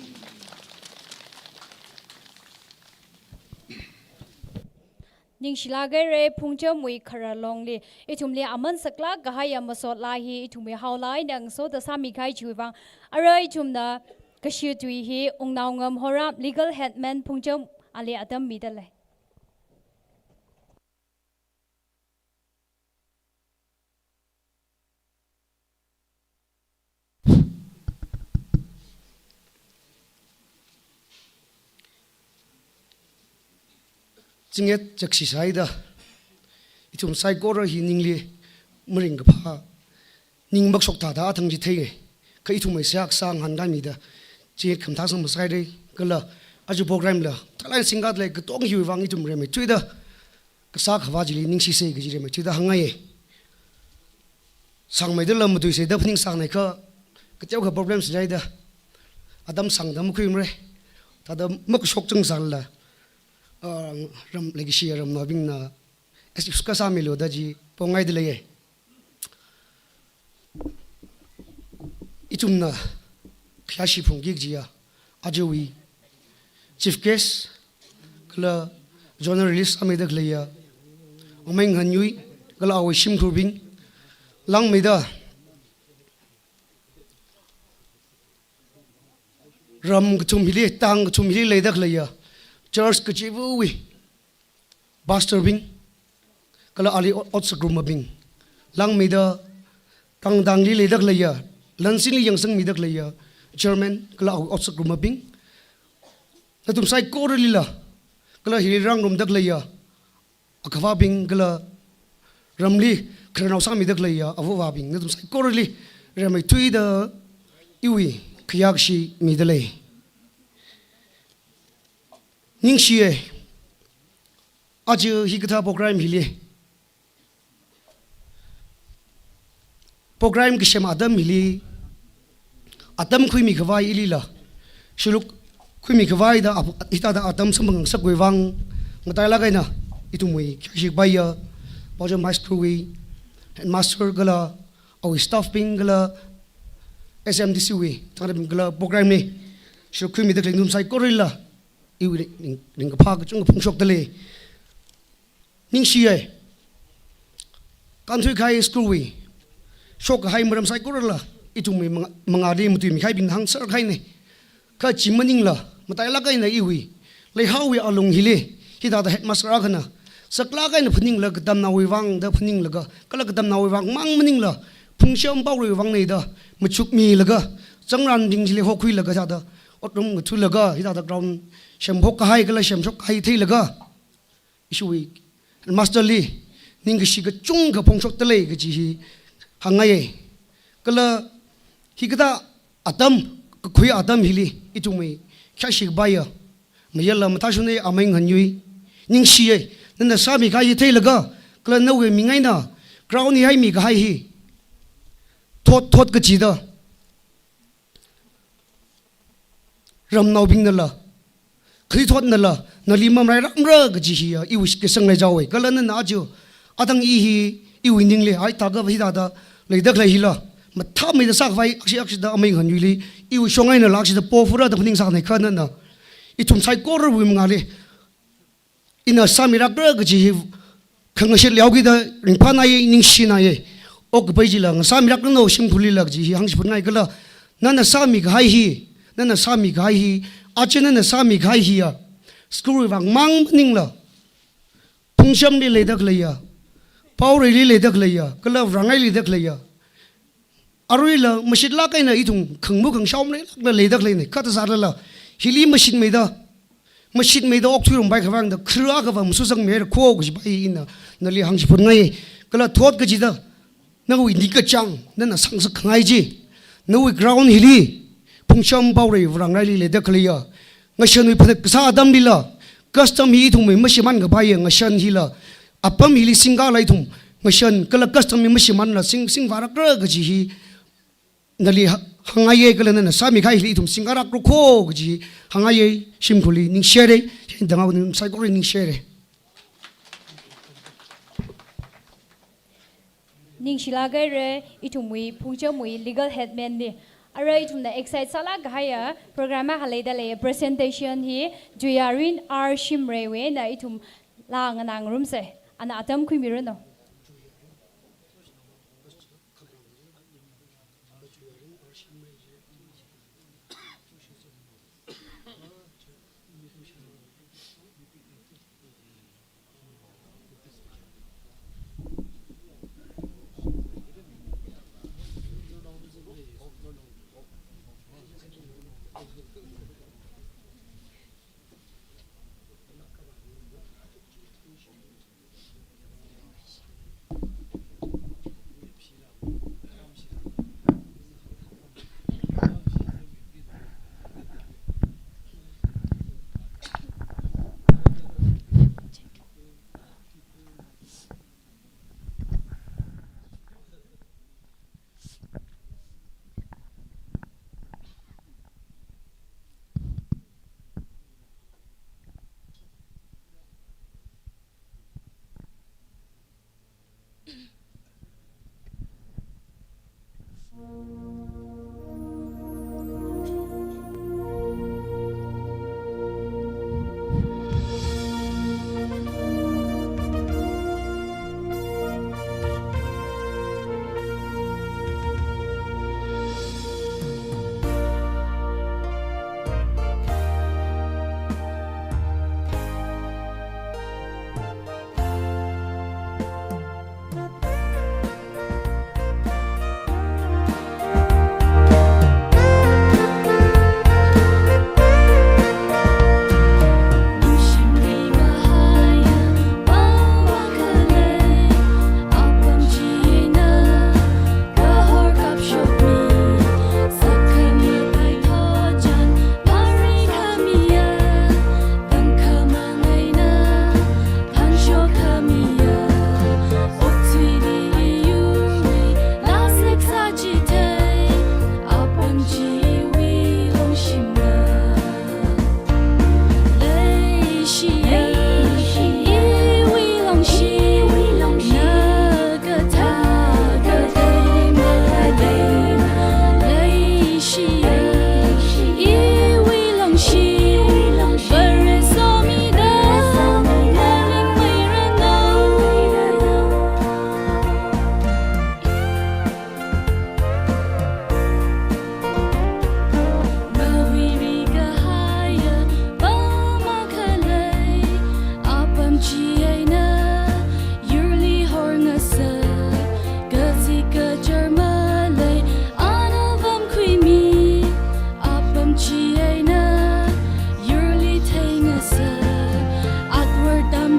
Ningshilāk haira, Phungchamwui khararlongli, ithumli aman saklāk kahaiya masot laa hi ithumwui haolā eina ngasoda sāmikahai chiwui vang, arui ithumna kashi tui hi Wungnaongam Horam, Legal Headman Phungcham, ali atam midalei. Chinghet chakshi sāhaida, ithum saikora hi ningli maringkaphā, ning makshok thāda athang chi thei, kha ithumwui seihā kasā ngahānkāmida, chinghet khamathā sangmasāhaira, kala aja program la thalai singkhat lei katonga hiwui vang ithum rimeithuida kasā khavā chili ningshisa kaji rimeithuida hāngngaiya. Sangmeida lam matuisa da phaningsangna kha, kateokha problem sāhaida, atam sangda makhuimara. Thāda makashok chang sālala, ah, ram leikashi ramnaobingna excuse kasāmilu da chi pongaidalei. Ithumna khayāshi phungki kajiya, ajawui chief guest, kala journalist sāmida khaleiya Amei Ngahanyui, kala awui shimkhurbing, langmeida ram kathum hili, tang kathum hili leida khaleiya church kachivawui pastor bing, kala ali ot-, otsak rummabing, langmeida tangtangli leida khaleiya, lansinli yangsangmida khaleiya chairman, kala awui otsak rummabing, nathum saikoralila, kala hili rangrumda khaleiya akhavābing, kala ramli khararnao sāmida khaleiya avāvabing, nathum saikorali rimeithuida iwui khayākashi midalei. Ningshiya, aja hikathā program hili, program kasem atam hili, atam khuimi khavai ilila, shuluk khuimi khavai da ap-, hithāda atam samphang ngasakwui vang, matailāk eina ithumwui khayāshi kapaiya Phungcham High School wui headmaster kala awui staff bing kala S M D C wui thangrabing kala program li shuluk khuimida khalei nathum saikoralila iwui ring-, ringkaphā kachungkha phongshokdalei. Ningshiya, kānthuikahai school wui shokkahai maram saikorala ithumwui manga-, mangāli matuimikahaibingna hāngserkahaina. Kha chi maningla, matailāk eina iwui, Leihaowui alung hili, hithāda headmaster akhana saklāk eina phaningla katamnaowui vang da phaninglaga, kala katamnaowui vang mang maningla, Phungcham Paokaluiwui vangna da machukmilaga, zangranbing chili hokhuilaga thāda courtroom ngathulaga, hithāda ground semhok kahai kala semshok kahai theilaga, ishiwui master li ningkashi kachungkha phongshokta lei kaji hi hāngngaiya. Kala hikathā atam, kakhui atam hili ithumwui khayāshi kapaiya, mayarla mathāshunna amei Nganyui, ningshiya. Nana sāmi kahai hi theilaga, kala nawui ming eina ground hi haimi kahai hi thot thot kachida, ramnaobingnala, khalei thotnala nali mamalairāmara kaji hiya iwui kashāng leichaowa. Kala nana aja, atang i hi, iwui ningli, ai, thākha hithāda leida khalei hila mathāmeida sākhavai, akshi akshida amei Nganyuili iwui shong einala akshida pofura da phaningsānei. Kha nana ithum saikorawui mangāli ina sāmirakra kaji hi khangashit leokida ringphānai, ningshinai. Okkapai chila ngasāmirakra no shimkhurlila kaji hi hāngshiphunngai. Kala nana sāmi kahai hi, nana sāmi kahai hi, aja nana sāmi kahai hiya school wui vāng mang maningla, Phungchamli leida khaleiya, Paoreili leida khaleiya, kala Varangaili leida khaleiya, aruila mashitlāk eina ithum khangmu khangshao maleilākla leida khaleinei. Kha thāsālala hili mashitmeida, mashitmeida okthuirumpai khavāngda khara akhava masuzangmihaira kho kajipa hi ina nali hāngshiphunngai. Kala thot kachida, nawui ningkachāng nana sāngasakkhangai chi, nawui ground hili Phungcham, Paorei, Varangaili leida khaleiya, ngashanwui phanit kasā atamlila, custom hi ithumwui mashimān kapaiya, ngashan hila, apam hili singkala ithum ngashan kala custom hi mashimānla sing, singvārakra kaji hi nali hā-, hāngngaiya. Kala nana sāmi kahai hili ithum singkārakra kho kaji hāngngaiya. Shimkhurli ningshihaira, hi dangao ning saikora ningshihaira. Ningshilāk haira, ithumwui Phungchamwui legal headman li. Ara ithumna excite sālāk kahaiya program akha leida lei, presentation hi Juyarin R Shimreiwui eina ithum laa nganāngarumsa. Ana atam khuimiranu.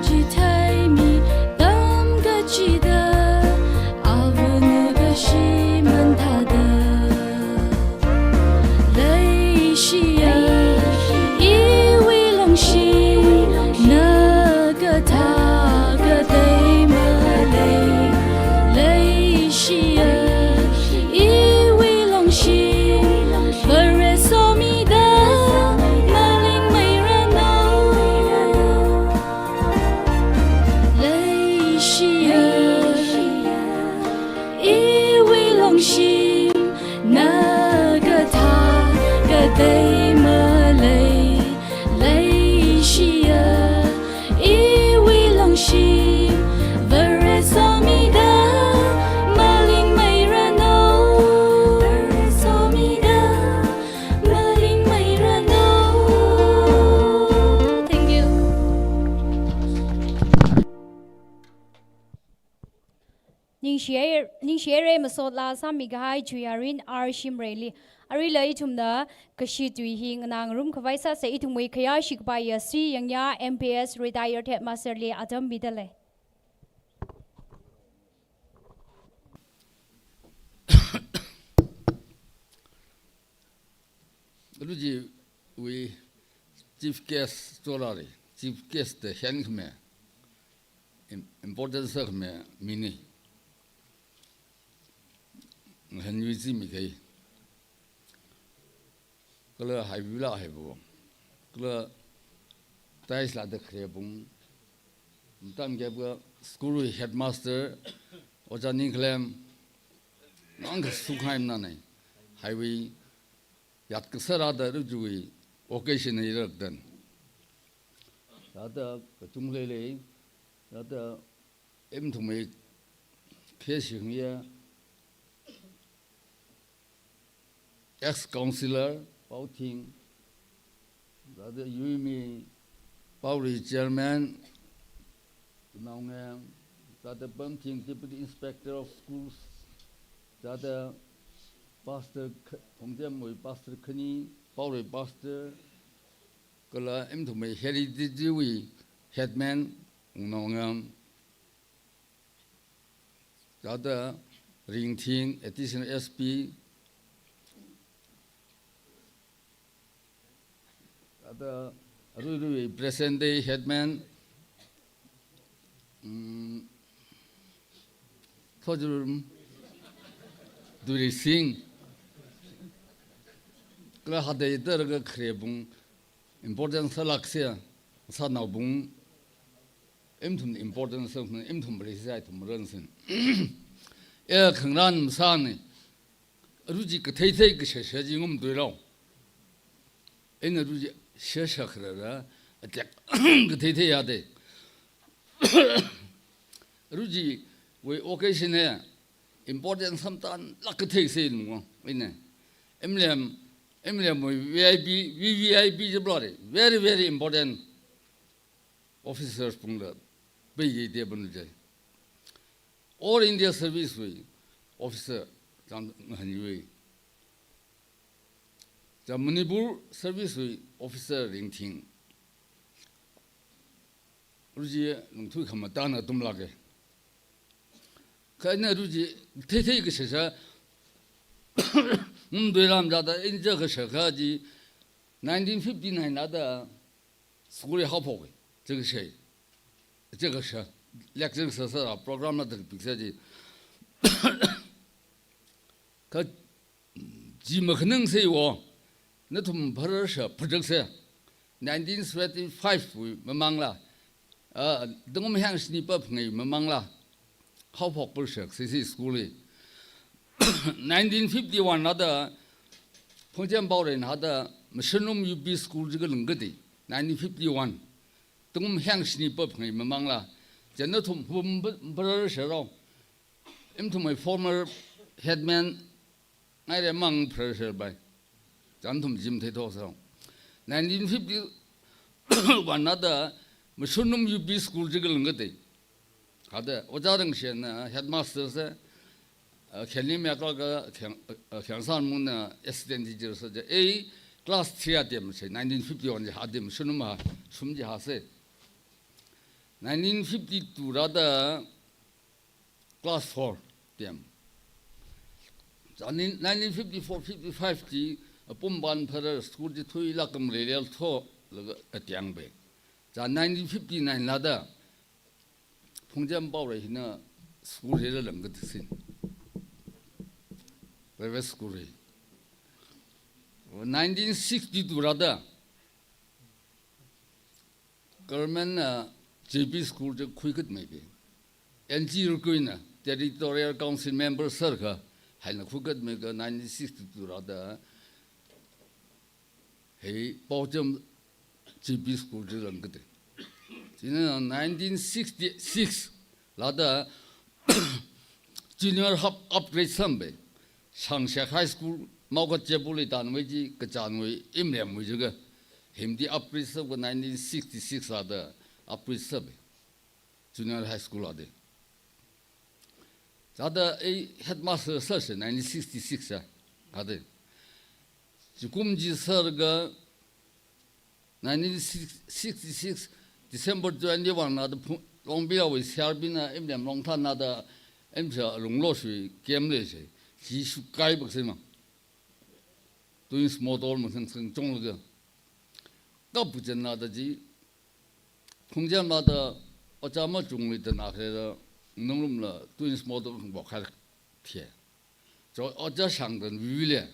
Chithei mi tamkachida, avāna kashi mantada. Leishiya, iwui longshim, na kathā katei malei. Leishiya, iwui longshim, Vare somida, malingmeiranu. Leishiya, iwui longshim, na kathā katei malei. Leishiya, iwui longshim, Vare somida, malingmeiranu. Vare somida, malingmeiranu. Thank you. Ningshiya, ningshiya re masotla sāmikahai Chuyarin R Shimreili. Aruila ithumna kashi tui hi nganāngarum khavai sāsa. Ithumwui khayāshi kapaiya Sri Yangya M P S, retired headmaster li atam midalei. Aruichiwui chief guest chorari, chief guest da hiānkhami, im-, important sākhami mini. Ngahānwui chi mikahai. Kala haiwuila haiwui. Kala taisla da khare bung. Matam gap ka school headmaster, Ojā Ningkhalem, nang kasuk haimana nai. Haiwui, yat kasā rāda aruichiwui occasion hi rakdan. Rāda kachung leilei, rāda ithumwui khe shingya, ex-councillor, Paothing, zāda Yuimi, Paorui chairman, Tunaungam, zāda Pamthing, deputy inspector of schools, zāda pastor Kh-, Phungchamwui pastor khani, Paorui pastor, kala ithumwui heritage wui headman, Wungnaungam, zāda Ringthing, additional S P, zāda aruirui present day headman, mm, Thojurum, Duri Singh, kala hāda ithar ka khare bung, important sālāksa, sānao bung, ithum important sā, ithum bali sai ithum ran sin. E khangaran masāni, aruichi katheithei kashasha chi ngumtuirao. Ina aruichi shasha kharara, atek katheithei yade. Aruichiwui occasion hi important samtan lāk kathei sānunga. Ina M L M, M L M wui V I P, V V I P jablare, very, very important officers bungla, bai ge de bun jai. All India Service wui officer, Chang Ngahānwui. Chang Manipur Service wui officer Ringthing. Aruichi lungthui khamatana tumlāke. Kha ina aruichi theithei kashasha, ngumtuiram zāda, ina chi kashakha chi, nineteen fifty-nine lada, school haophok, chi kashai. Chi kasha, lecture sāsāra, program la da piksa chi. Kha chi makhanang sāiwo, nathum pharāsha, pharāsha. Nineteen seventy-five wui mamangla, ah, tangkham hangshini pāphangwui mamangla, haophok pharāsha, C C school li. Nineteen fifty-one lada, Phungcham Paorui hāda, Mashanlum U P school chi kalung kati, nineteen fifty-one. Tangkham hangshini pāphangwui mamangla, chieina nathum hum pharāsharao. Ithumwui former headman, Ngairemang pharāsharpai. Chieina nathum chi matheithusa. Nineteen fifty-one lada Mashanlum U P school chi kalung kati. Hāda, Ojā Rangshenna headmaster sā, ah, Khenli Mekla ka Kheng, ah, Khengsanmungna assistant teacher sā chi. Ei class three atam sā, nineteen fifty-one chi atam, Mashanlum ha, shum chi hāsa. Nineteen fifty-two rāda class four tem. Chān nineteen fifty-four fifty-five chi apum pānpharā school chi thuilāk eina leilei tholaga ateng pai. Chān nineteen fifty-nine rāda Phungchem Paorei hina school hila langkathei sin. Private school hi. Nineteen sixty-two rāda government na J B school chi khuikatmei pai. N G Rukuina Territorial Council member sālaga hina khuikatmei kha nineteen sixty-two rāda hi Phungchem J B school chi langkathei. Chieina nineteen sixty-six rāda junior high upgrade sāpai. Shangshek High School, Maokhat Chepuli tanwui chi kachānwui imremwui jiakha, himdi upgrade sākha nineteen sixty-six rāda upgrade sāpai. Junior High School āda. Chithāda ei headmaster sāsei nineteen sixty-six a. Āda. Chikum chi sālaga nineteen sixty-six December twenty-one rāda Phung-, Longbirawui C R B na imrem Longthan rāda imsa Lungloshui camp leisei. Chi shukkaipaksei ma. Twins motor masang sang chunglaga. Kapkachan rāda chi Phungchem rāda ojā machungli tana kharela, nunglumla twins motor khangpok khai thie. Cho ojā shangdan vivile.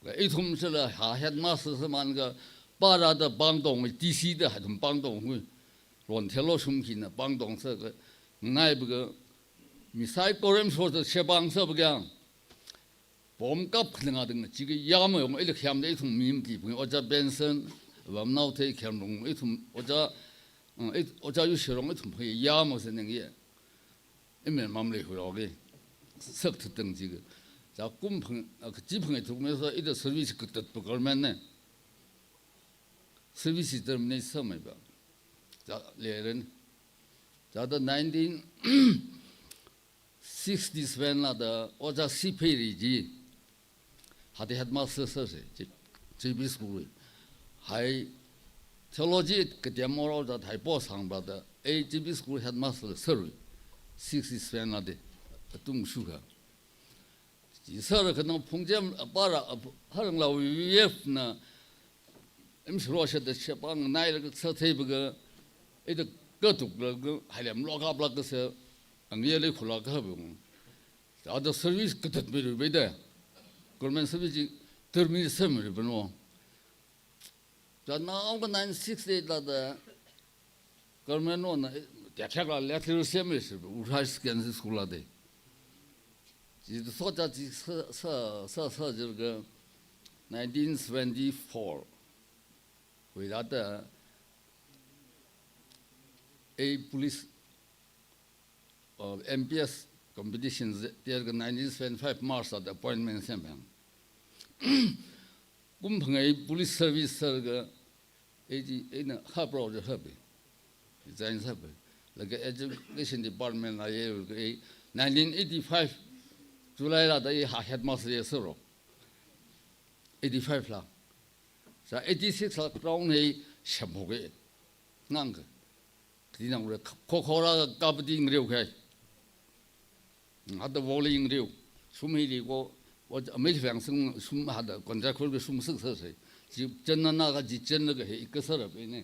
Kha ithum sāla ha headmaster sāman kha pa rāda pāngtongwui T C da ha ithum pāngtongwui. Ron thelo shum khina pāngtong sākha nganaipaikha mi saikorem shoda shepāng sāpaikha. Pom kap khalinga ding chi kha yāmei yong, ila khayamda ithum mi mati phung, ojā Benson, Vamnao Thei Khermung, ithum ojā, uh, it-, ojā Yushirong ithum phung yāmei sāning ye. Imen mamlei hui roge. Sak thatang chi kha. Chā kum phung, uh, kachi phung ithum me sa ida service katatpa government ne. Service terminate sāmeipa. Chā leren. Chithāda nineteen sixty-seven rāda ojā Sipheiri chi, hati headmaster sāsei, J-, J B school wui. Hai theology kathem ora ojā thai post hāngpa da, ei J B school headmaster sārui, sixty-seven rāda, atung shukha. Chi sālaga khanang Phungchem aparā, ap-, Haranglao V F na, M C Rochester shepāng nailaga sātheipaikha, ida katuklaga, hailem lock up laga sā, angyali khulak kahaibung. Chithāda service katatmeiluipaida. Government service chi terminate sāmeiluipa no. Chān naoka nineteen sixty-eight rāda government wona, eh, tekhekla lateral semmeisei, Woodhurst Secondary School āda. Chi socha chi sā, sā, sā, sā jilaga nineteen seventy-four wui rāda ei police, uh, M P S competition zi-, tiarga nineteen seventy-five March rāda appointment semphang. Kum phangā police service sālaga, ei chi, eina haprao ji hapai. Resign sāpai. Laga Education Department la ye, laga ei nineteen eighty-five July rāda ei ha headmaster ye sāro. Eighty-five la. Sa eighty-six la ground hi shemhoke. Ngangka. Kati nang re, khokho rāda kabaddi ngariu khai. Hāda volley ngariu. Sum hili ko, o, amei vang sum, sum hāda contract kholga sum sik sāsei. Chi chānna na ka chi chānlaga hi kasāra pe ne.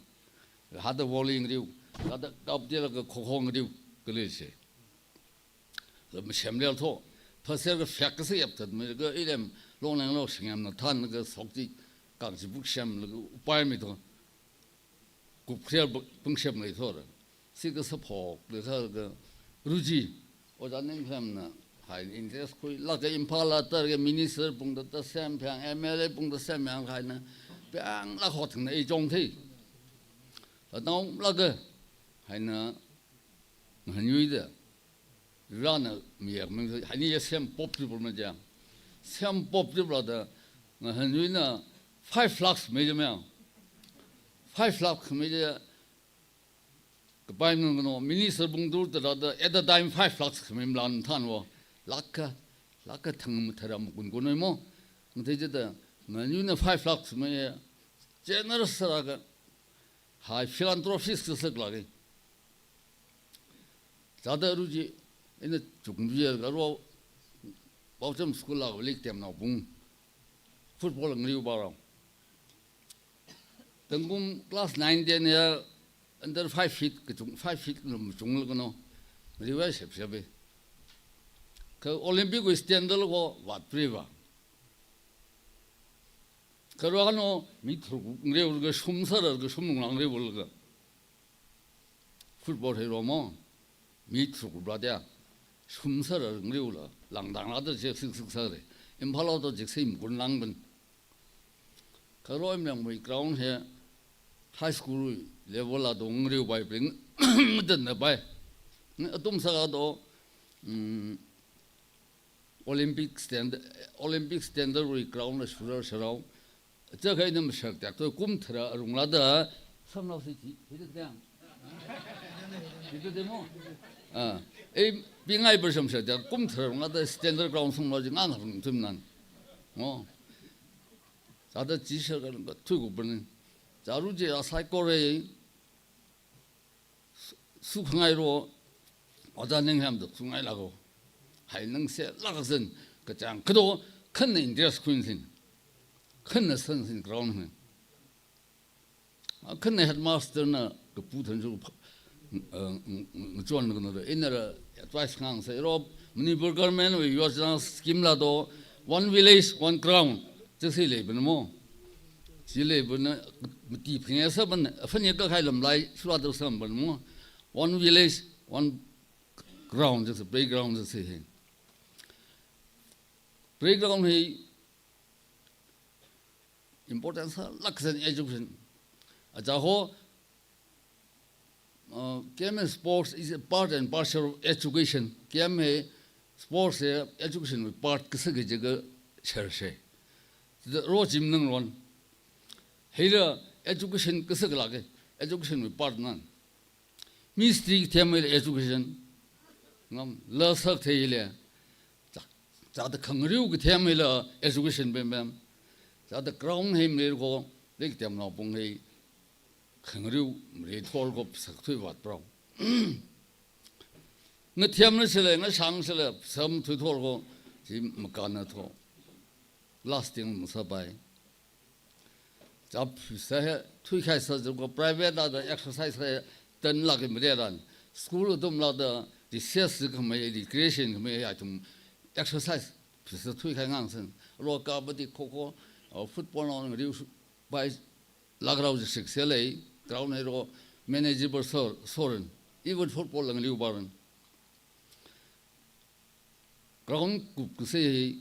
Hāda volley ngariu. Hāda kabaddi laga khokho ngariu. Khalei sei. Lam semlel tho. Phasel ka fek kasā yap tatmei ka ilem longleng lo singam na than ka sok chi kang chi buk semlaga upai mi tho. Kupkhrial bu-, pungsem lei thora. Sika saphok lei thora ka ruji. Ojā Ningkhamna hai interest khuilaga Imphal la targa minister pungda ta semphang, M L A pungda semphang haina. Piang la hot na i jong thei. La naolaga haina ngahanyuida. Rāna miyak ming haini ya sem pop trip ma jang. Sem pop trip rāda ngahanyuina five lakhs mei jam yang. Five lakhs mei ja. Kapai nung no minister bung dur ta rāda at the time five lakhs mei mlan than wo. Lakha, lakha thang ma tharam kun kun mo. Mate jada ngahanyuina five lakhs mei generous rāga. Hai philanthropist kasak lagi. Chithāda aruchi, ina chukmajalaga ro, Paocham school la leikatemnaobing football ngariu vāra. Tangkum class nine ten ya under five feet kachung, five feet lum chunglaga no, ngariu vāshap shap e. Kha Olympic wui standard ko vātpreiva. Kha ro no mi tharuk ngariulaga shum sālaga shum lunglang ngariulaga. Football hi ro mo, mi tharuk rāda, shum sālaga ngariula, langdang lada chek sik sik sāra. Imphal lo to chek sim kun langban. Kha ro imlangwui ground hi high school level la to ngariu pai pring, dan na pai. Atam sākha to, mm, Olympic standard, Olympic standard wui ground la shura sharao. Chakha ina mashak tak to kum thara arung lada, samlao si chi, hida dang. Hida demo. Ah, e, pingai bar sham shak tak kum thara arung lada standard ground samlao chi ngang harung tum nan. Ngo. Chithāda chi shak ka thui ku pun. Charu chi a sai kore. Su-, sukhangai ro, Ojā Ningham da sungai lako. Hai nang se lak zan, kachang kado, khanna interest khuisin. Khanna sansin ground hin. A khanna headmaster na kapu than ju, eh, ng-, ng-, ngachon na da, ina ra advice ngang sa, ro, Manipur government wui yojana scheme la to, one village, one ground. Chisi lei pun mo. Chi lei pun na, mati phine sa pun, afanya kakhai lamlai, shura to sam pun mo. One village, one ground, just a playground, just a hin. Playground hi important sālak zan education. Aja ho, uh, game and sports is a part and parcel of education. Game hi, sports hi education wui part kasā kaji kashar se. Chithāda ro gym nang ron. Hila education kasā kalak e, education wui part nan. Mistri kathem hila education. Ngam, la sak thei hila. Chā, chithāda khangriu kathem hila education bem bem. Chithāda ground hi mri ko, leikatemnaobing hi khangriu mri thol ko sak thui vat prao. Ngathem na sile, ngashang sile, sam thui thol ko, chi makana tho. Lasting masāpai. Chap sa he, thui khai sa ko private la da exercise he, tan la ke mre ran. School atam la da recess khamei, recreation khamei ya tum exercise phisa thui khai ngang san. Ro kabaddi, kho kho, uh, football na ngariu bai lak rao ji sik se lei, ground hi ro manageable sor, soran. Even football la ngariu baran. Ground kup kasā hi,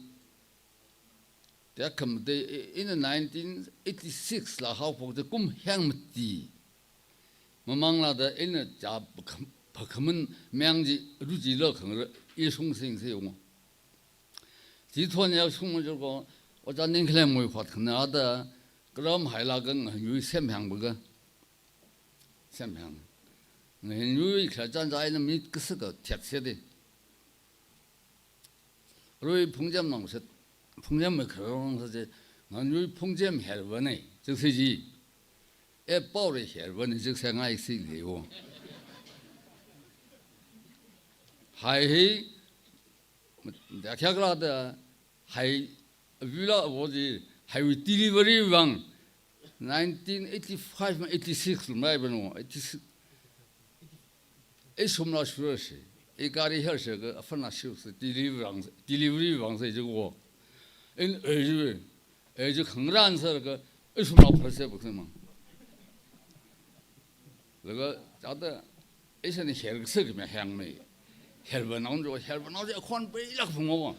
tia kam te, i-, ina nineteen eighty-six la hao phok te kum heng mati. Mamang la da ina cha phakam-, phakaman meng ji, ru ji la khang ra, i sung sing se yong. Chi thon ya sung ma jo ko, Ojā Ningkhalem wui phot khana da, ground hai la ka ngayui sem hang ba ka. Sem hang. Ngayui kha chan cha ina mi kasā ka thiat se de. Rui phungjem nang se, phungjem me kharong sa je, ngayui phungjem her ba ne, chang se ji. E pao re her ba ne, chang se ngai si le wo. Hai hi, da kya kala da, hai, vila wo ji, hai wi delivery wang, nineteen eighty-five ma eighty-six lumai ba no, eighty-six. Ei sum la shura shi, ei gari her shi ka, afan la shura shi, delivery wang, delivery wang se ji wo. In ei ji, ei ji khang ran sa ka, ei sum la phar se ba se mang. Laga, chithāda, ei sa ni her sa ki me hang me. Her ba nao jo, her ba nao jo, khon pai lak phung wo.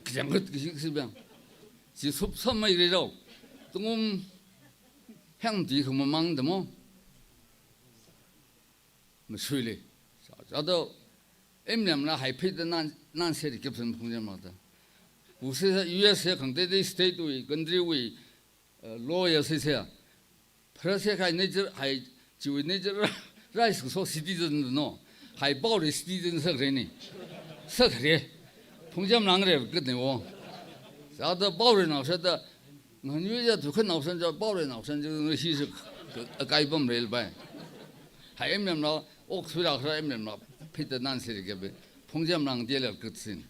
Kajang kat kisi kisi bang. Si sup sam mai re rao. Tungum hang di khang mamang da mo. Masui le. Chithāda, em nem la hai phei da nan, nan se ri kep san phung jam ma da. Ku se sa U S A khang te te state wui, country wui, uh, lawyer se se. Phara se khai nature, hai, chiwui nature rights so citizen no. Hai pao re citizen sak re ni. Sak re. Phung jam lang re kat ne wo. Chithāda pao re nao sa da, ngayui ya tu khan nao san ja, pao re nao san ja, ngai si sak, akai pam re le bai. Hai em nem nao, Okthuilāk sāra imrem la, phita nan siri kape, phungchem lang tialal katsin.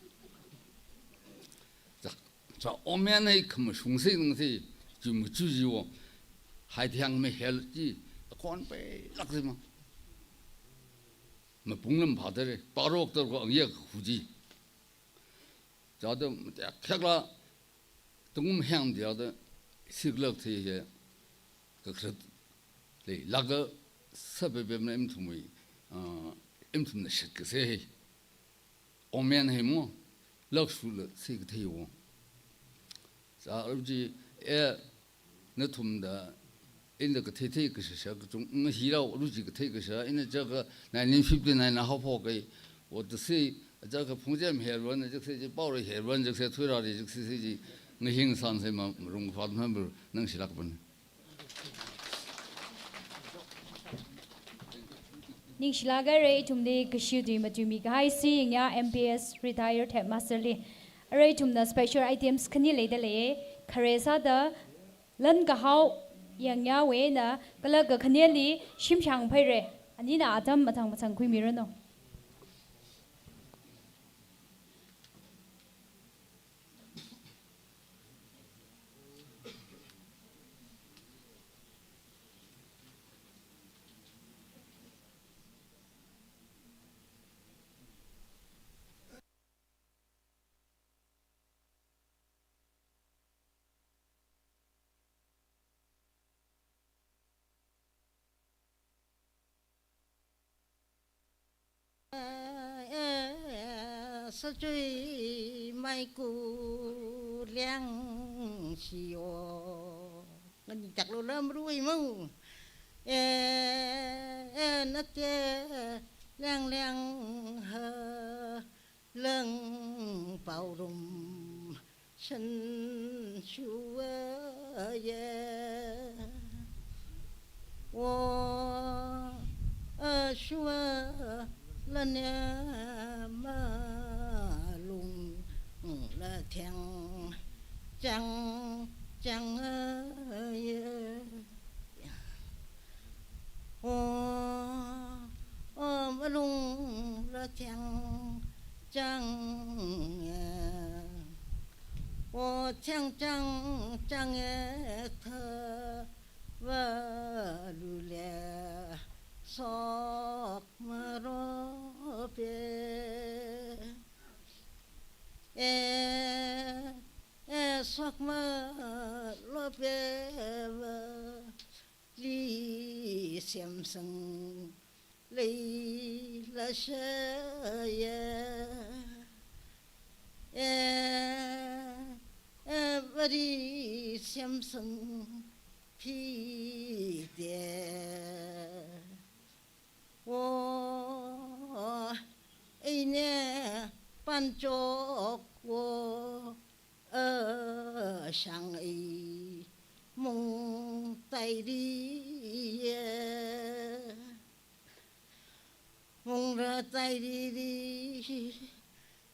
Cha, cha omen hai khamashung sing si, chumuchu jiwo. Hai thiang me hel ji, akon pe lak si ma. Mapung lam pha tere, parok tar ko angya khuji. Chāda, khekla, tungum heng diada, siklak thi he, kakrat, lei, laga, sabebem na imthumui, ah, imthumna shit kase he. Omen hai mo, lak shula, sik thei wo. Sa, aruji, e, nathumda, ina kathei thei kashasha kachung, nga hirao, aruji kathei kasha, ina chaka nineteen fifty-nine na haophok kai, wo tasi, chaka phungchem herwan, chaka se ji paora herwan, chaka se thuira ri, chaka se ji, nga hing san se ma, marung fat member, nang shilak ban. Ningshilak haira, ithumli kashiwui matuimi kahai si yangya M P S retired headmaster li. Arui ithumna special items khani leida lei, khare sāda, lan kahao yangya wena, kala kakhaneli shimshang phaira, anina atam mathang mathang khuimiranu. Sāchui maiku liang siyo. Ngani taklo lam rui mau. E, e, nate liang liang ha. Leng paorum shen shuwa ye. Wo, a shuwa lane malung la theng chang chang ye. O, o, malung la theng chang e. O, theng chang chang e tha va lu le sok maro pe. E, e, sok maro pe va. Li semsang lei la shaya. E, e, vari semsang phi de. O, eine panchok wo. A shang ei mung tai ri ye. Mung ra tai ri ri.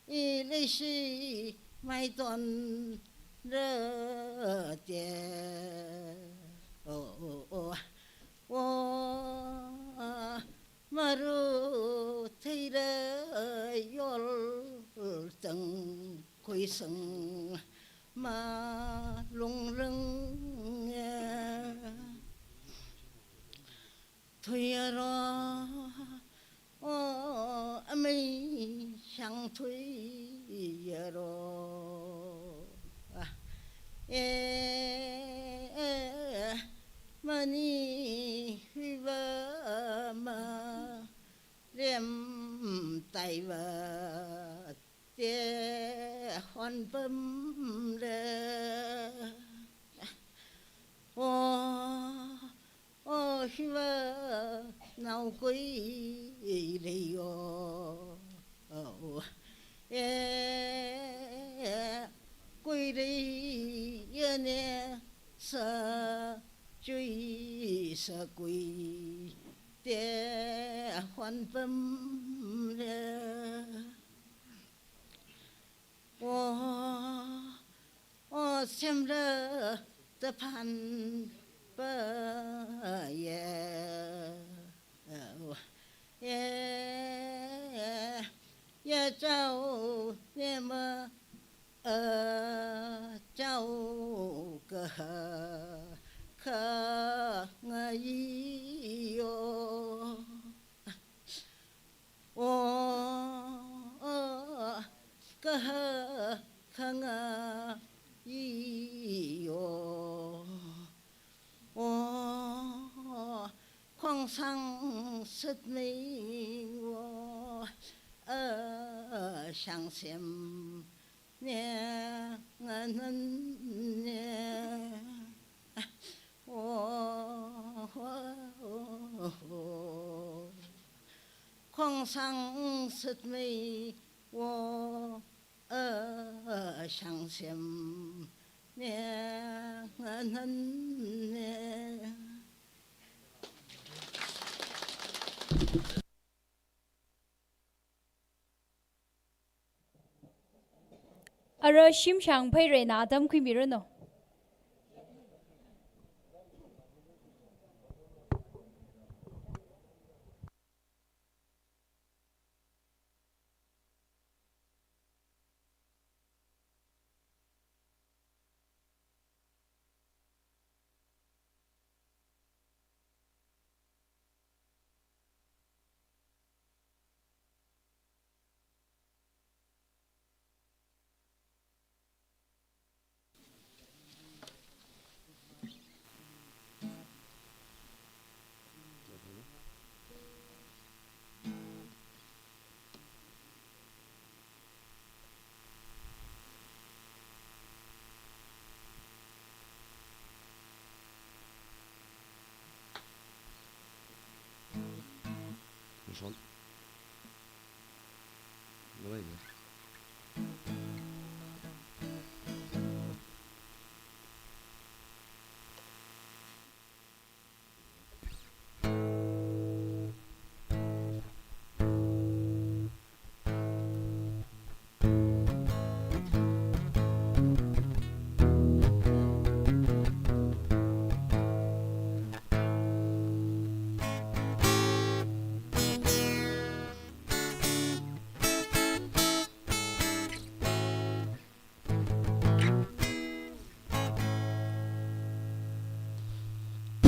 I leishi mai ton ra te. O, o, o. O, maru thei ra yol tang. Khuisang malung lung e. Thuiyaro, o, amei shang thuiyaro. A, e, e, mani huiva ma lem taiva. Te hon pam le. O, o, hiva nao kui rei yo. O, e, kui rei ya ne sa chui sa kui. Te hon pam le. O, o, semla taphan pa ye. O, ye. Chao nema, a, chao kaha, khangayi yo. O, o, kaha, khangayi yo. O, khongsangsatmei wo, ashang semne, nganan ne. O, o, o, o. Khongsangsatmei wo, ashang semne, nganan ne. Ara Shimshang Pheirena atam khuimiranu.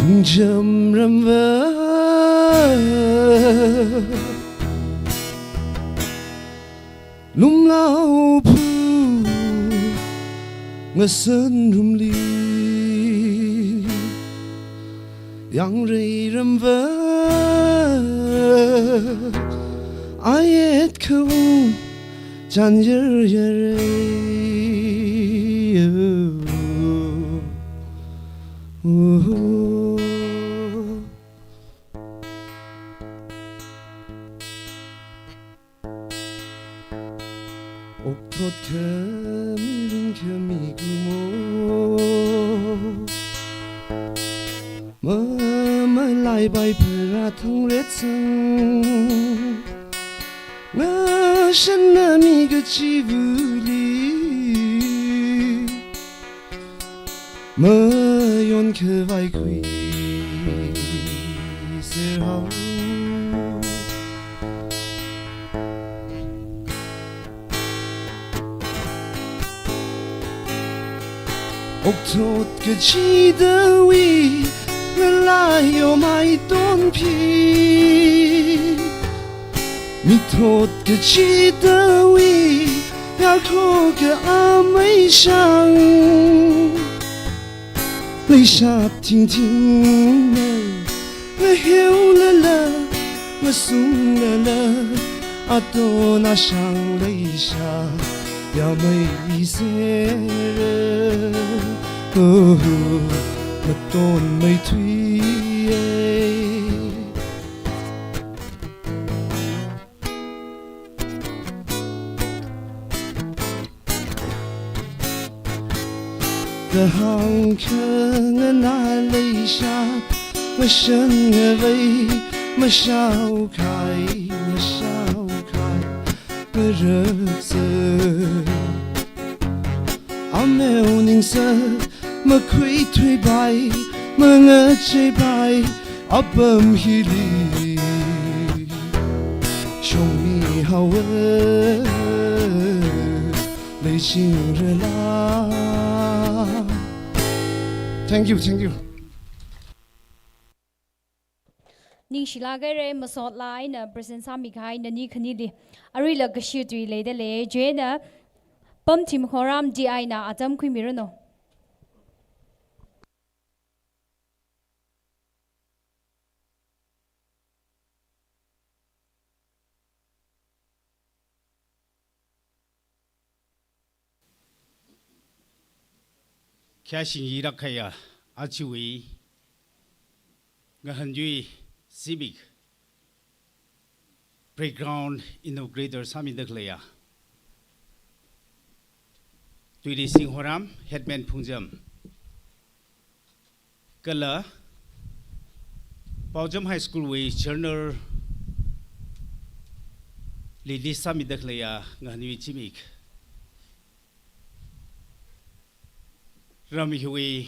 Pungcham ramva lumlao phu ngasan rumli. Yangrei ramva ayet khaung chanyar yarei. Okthot khami ring khami kumo. Mamalai bai pera thang retsang. Ngashan nami kachivuli. Mayon khavai khuiser hao. Okthot kachida wi, ngalai yo mai ton phi. Mithot kachida wi, yarkho ka amei shang. Leishat thingthing ne, ngaheolala, ngasumlala, aton ashang leisha, yamei sere, oh, maton mei thui e. Kahāng khanganā leisha, ngashan ngavei, mashao khai, mashao khai, ngaraksa. Ameo ningsa, makhuithui bai, mangachei bai, apam hili. Shongmi hawa leishingrala. Thank you, thank you. Ningshilāk haira, masot laa eina present sāmikahai nani khanili. Aruila kashi tui leidalei, chieina Pamthim Khoram D I na atam khuimiranu. Khayāshing yilāk kahaiya ajawui ngahanyui zimik playground inaugurator sāmida khaleiya Tuilising Horam, Headman Phungcham, kala Paocham High School wui General Lily sāmida khaleiya ngahanyui zimik, ram hiwui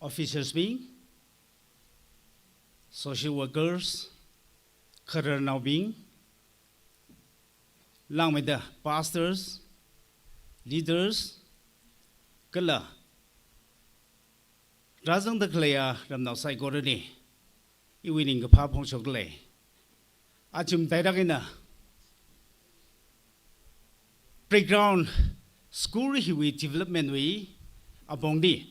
officers bing, social workers, khararnaobing, langmeida pastors, leaders, kala rāzangda khaleiya ramnao saikorali iwui ningkaphā phongshokdalei. Achum dairak eina playground school hiwui development wui apongli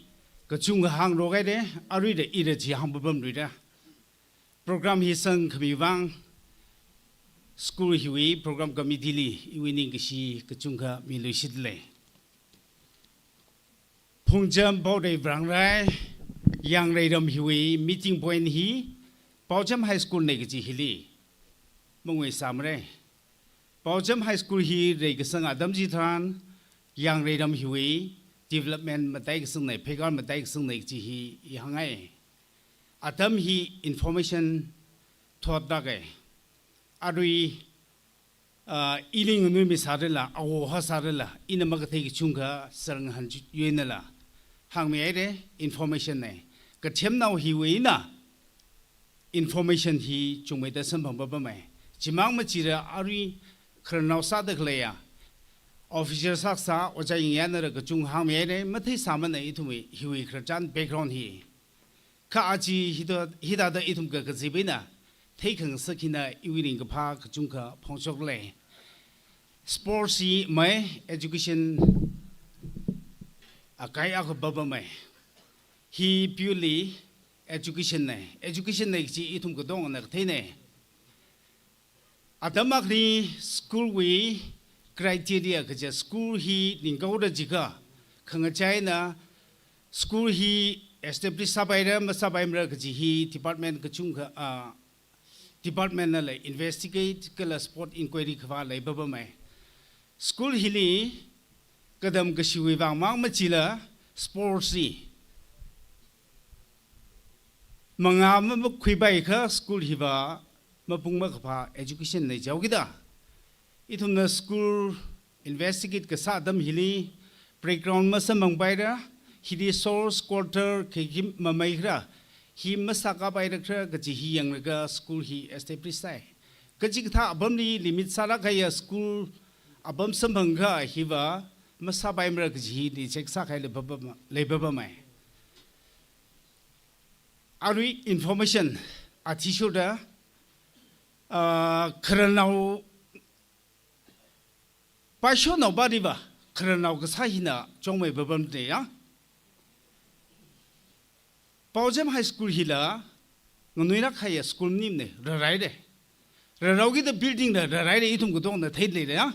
kachungkha hāngrok haira, aruida ira chi hāngpapamluira. Program hi sangkhami vang school hiwui program committee li iwui ningkashi kachungkha miluishitdalei. Phungcham Paorei Varangrai Yangrei ram hiwui meeting point hi Paocham High School nei kaji hili mangui sāmara. Paocham High School hi reikasang atam chitharan Yangrei ram hiwui development mataikasang nei, pheikar mataikasang nei kaji hi i hāngngai. Atam hi information thot lāka. Arui, ah, ili nganuimisārala, awo hāsārala, ina makathei kachungkha sāngahan chi yuinala hāngmi haira, information nei. Kathemnao hiwui eina information hi chungmeida samphangpapamai. Chimang machila arui khararnao sāda khaleiya officer sākasā, ojā yingyānara kachungkha hāngmi haira, matheisāmana ithumwui hiwui khararchan background hi. Kha aja hithā, hithāda ithum kakazip eina theikhangasak hina iwui ningkaphā kachungkha phongshoklei. Sports hi mai, education akai akha papamai. Hi purely education nei. Education nei kaji ithum katongana katheinei. Atam akhali school wui criteria kaja, school hi ningkaora jiakha, khangachaina school hi establish sāpaira masāpaimara kaji hi department kachungkha, ah, department nala investigate kala spot inquiry khavā leipapamai. School hili katam kashiwui vang mang machila sports hi mangā ma, makhuipaikha school hiva mapung makaphā education nei jihaokida. Ithumna school investigate kasā atam hili playground masamphangpaira, hili source quarter khikhi mameikhara, hi masākapaira khara kaji hi yanglaga school hi establish sāi. Kachikathā apamli limit sālāk kahaiya school apam samphangakha hiva masāpaimara kaji hi reject sākahai leipapa, leipapamai. Arui information athishurda, ah, khararnao, paishonaopaliva khararnao kasā hina chungmeipapamnei ya. Paocham High School hila nganuilāk kahaiya school maningmanei, rāraira. Rāraokida building la rāraira, ithum katongana theileira ya.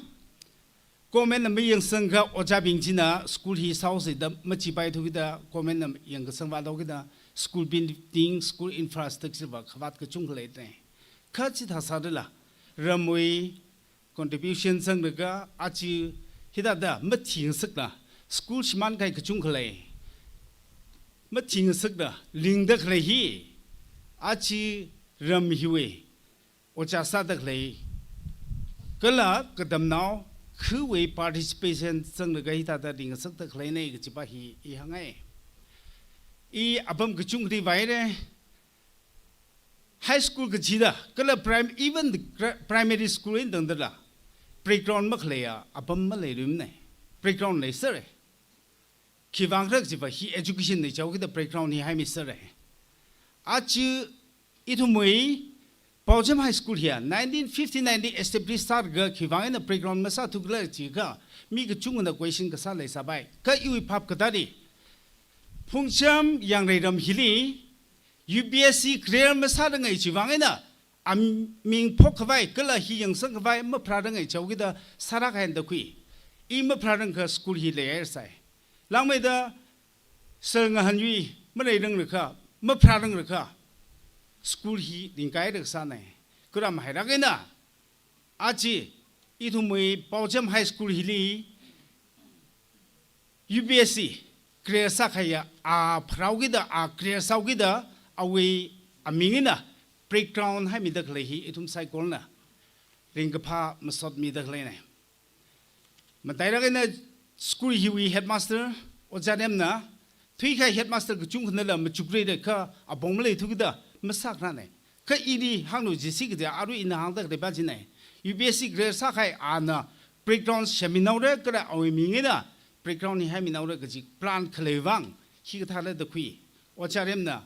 Comment na mayangsangakha ojābing china school hi sāhaosa da machipaithukida comment na yangkasang vāthaokida school building, school infrastructure va khavāt kachungkha leinei. Kha chithā sālala ramwui contribution zanglaga aja hithāda mathingasakla school shimānkahai kachungkha lei. Mathingasakla ringda khalei hi aja ram hiwui ojā sāda khalei kala katamnao khawui participation zanglaga hithāda ringasakda khaleinei kajipa hi i hāngngai. I apam kachungkhali vāhaira. High school kachida, kala prim-, even the gra-, primary school eina tangdala, playground makhaleiya apam maleilui mana. Playground leisera. Khiwuivang khala jiva hi education na jihaokida playground hi haimi sera. Aja ithumwui Paojem High School hiya nineteen fifty-nine li establish sālaga khiwuivang eina playground masāthukhala jiakha mi kachungana question kasā leisāpai. Kha iwui phap kathāli, Phungcham Yanglei ram hili U P S C clear masārangai chiwuivang eina aming phokkhavai kala hi yangsangkhavai mapharārangai jihaokida sālāk haida khui. I mapharārangakha school hi leihairasai. Langmeida Sir Ngahanwui maleiranglakha, mapharārangakha, school hi ringkahaira kasānei. Khuram hailāk eina, aja ithumwui Paojem High School hili U P S C clear sākahaiya, a pharāhaokida, a clear sāhaokida, awui aming eina playground haimida khalei hi ithum saikorana ringkaphā masotmida khaleinei. Matailāk eina school hiwui headmaster, Ojā Remna, thuikahai headmaster kachungkhanala machukluira kha apong maleithukida masākharānei. Kha ili hānglu jisi kaja arui ina hāngda khaleipa chinei. U P S C clear sākahai ana playground semmihaora kala awui ming eina playground hi haimihaora kaji plan khaleiwui vang, hikathāla da khui. Ojā Remna,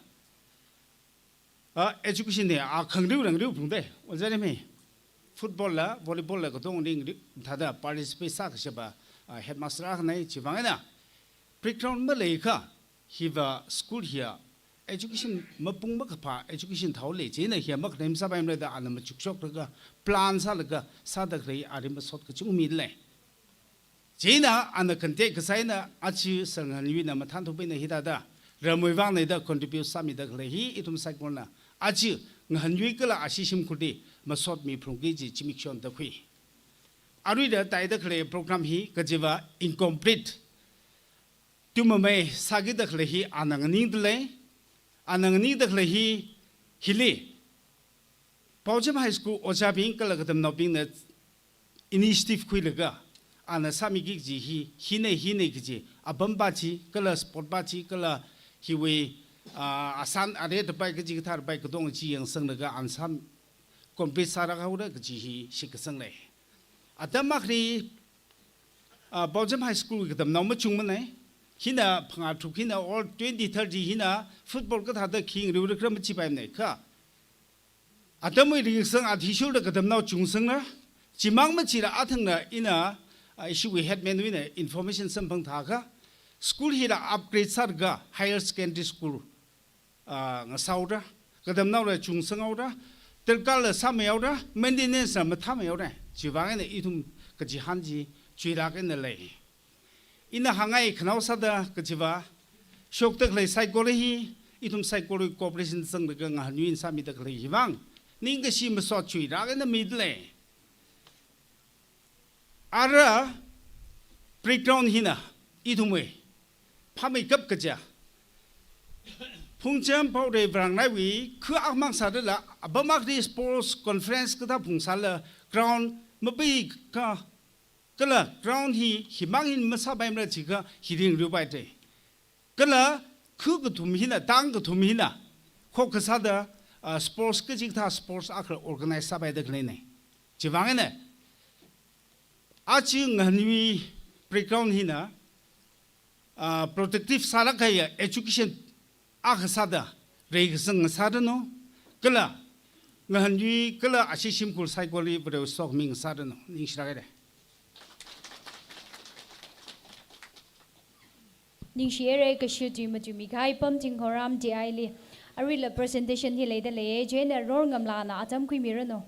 ah, education hi a khangriu rangriu phungdei. Ojā Rem hi football la, volleyball la katonga ringriu thāda participate sākashapa, ah, headmaster akhanei chiwuivang eina playground maleiakha hiva school hiya education mapung makaphā education thao lei chieina hiya makhanem sāpaimara da ana machukshoklaga plan sālaga sāda khalei ari masot kachungkha midalei. Chieina ana contact kasā eina aja Sir Ngahanwuina mathānthupina hithāda ramwui vangna da contribute sāmida khalei hi ithum saikorana aja Ngahanwui kala ashi shimkhurli masotmi phalungki kaji zimiksho honda khui. Aruila taida khalei program hi kajiva incomplete tumamei sākida khalei hi ana nganingdalei, ana nganingda khalei hi hili Paojem High School ojābing kala katamnaobingna initiative khuilaga ana sāmiki kaji hi, hinei hinei kaji, apampa chi, kala sport pa chi, kala hiwui, ah, asan are tapai kaji kathā tapai katonga chi yangsanglaga ana sā complete sālāk haora kaji hi shitkasanglei. Atam akhali, ah, Paojem High School katamnao machungmanei. Hina phangā tharuk hina or twenty thirty hina football kathāda khi ngariura khala machipaimana kha. Atamwui ringkasang athishurda katamnao chungsangna, chimang machila athangna ina, ah, ishiwui headman wuina information samphang thākha, school hila upgrade sālaga higher secondary school, ah, ngasāhaora, katamnaola chungsanghaora, darkārla sāmeihaora, maintenance la mathāmeihaora, chiwuivang eina ithum kachihān chi chuilāk eina lei. Ina hāngngai khanao sāda kajiva, shokda khalei saikora hi, ithum saikorali cooperation zanglaga Ngahanwuina sāmida khalei hi vang, ningkashi masot chuilāk eina midalei. Ara playground hina ithumwui phāmeikap kaja, Phungcham Paorei Varanglaiwui khu akhamang sādala, apam akhali sports conference kathā phungsālala ground mapeikha, kala ground hi himang eina masāpaimara jiakha hi ringriupaidalei. Kala khu kathum hina, tang kathum hina khokkha sāda, ah, sports kaji kathā sports akhala organize sāpaida khaleinei. Chiwuivang eina aja Ngahanwui playground hina, ah, productive sālāk kahaiya education akha sāda reikasang ngasāranu, kala Ngahanwui kala ashi shimkhur saikorali Varewui sokhami ngasāranu. Ningshilāk haira. Ningshihaira, kashi tui matuimi kahai Pamting Horam D I li. Aruila presentation hi leida leiya, chieina Rorngamlana atam khuimiranu.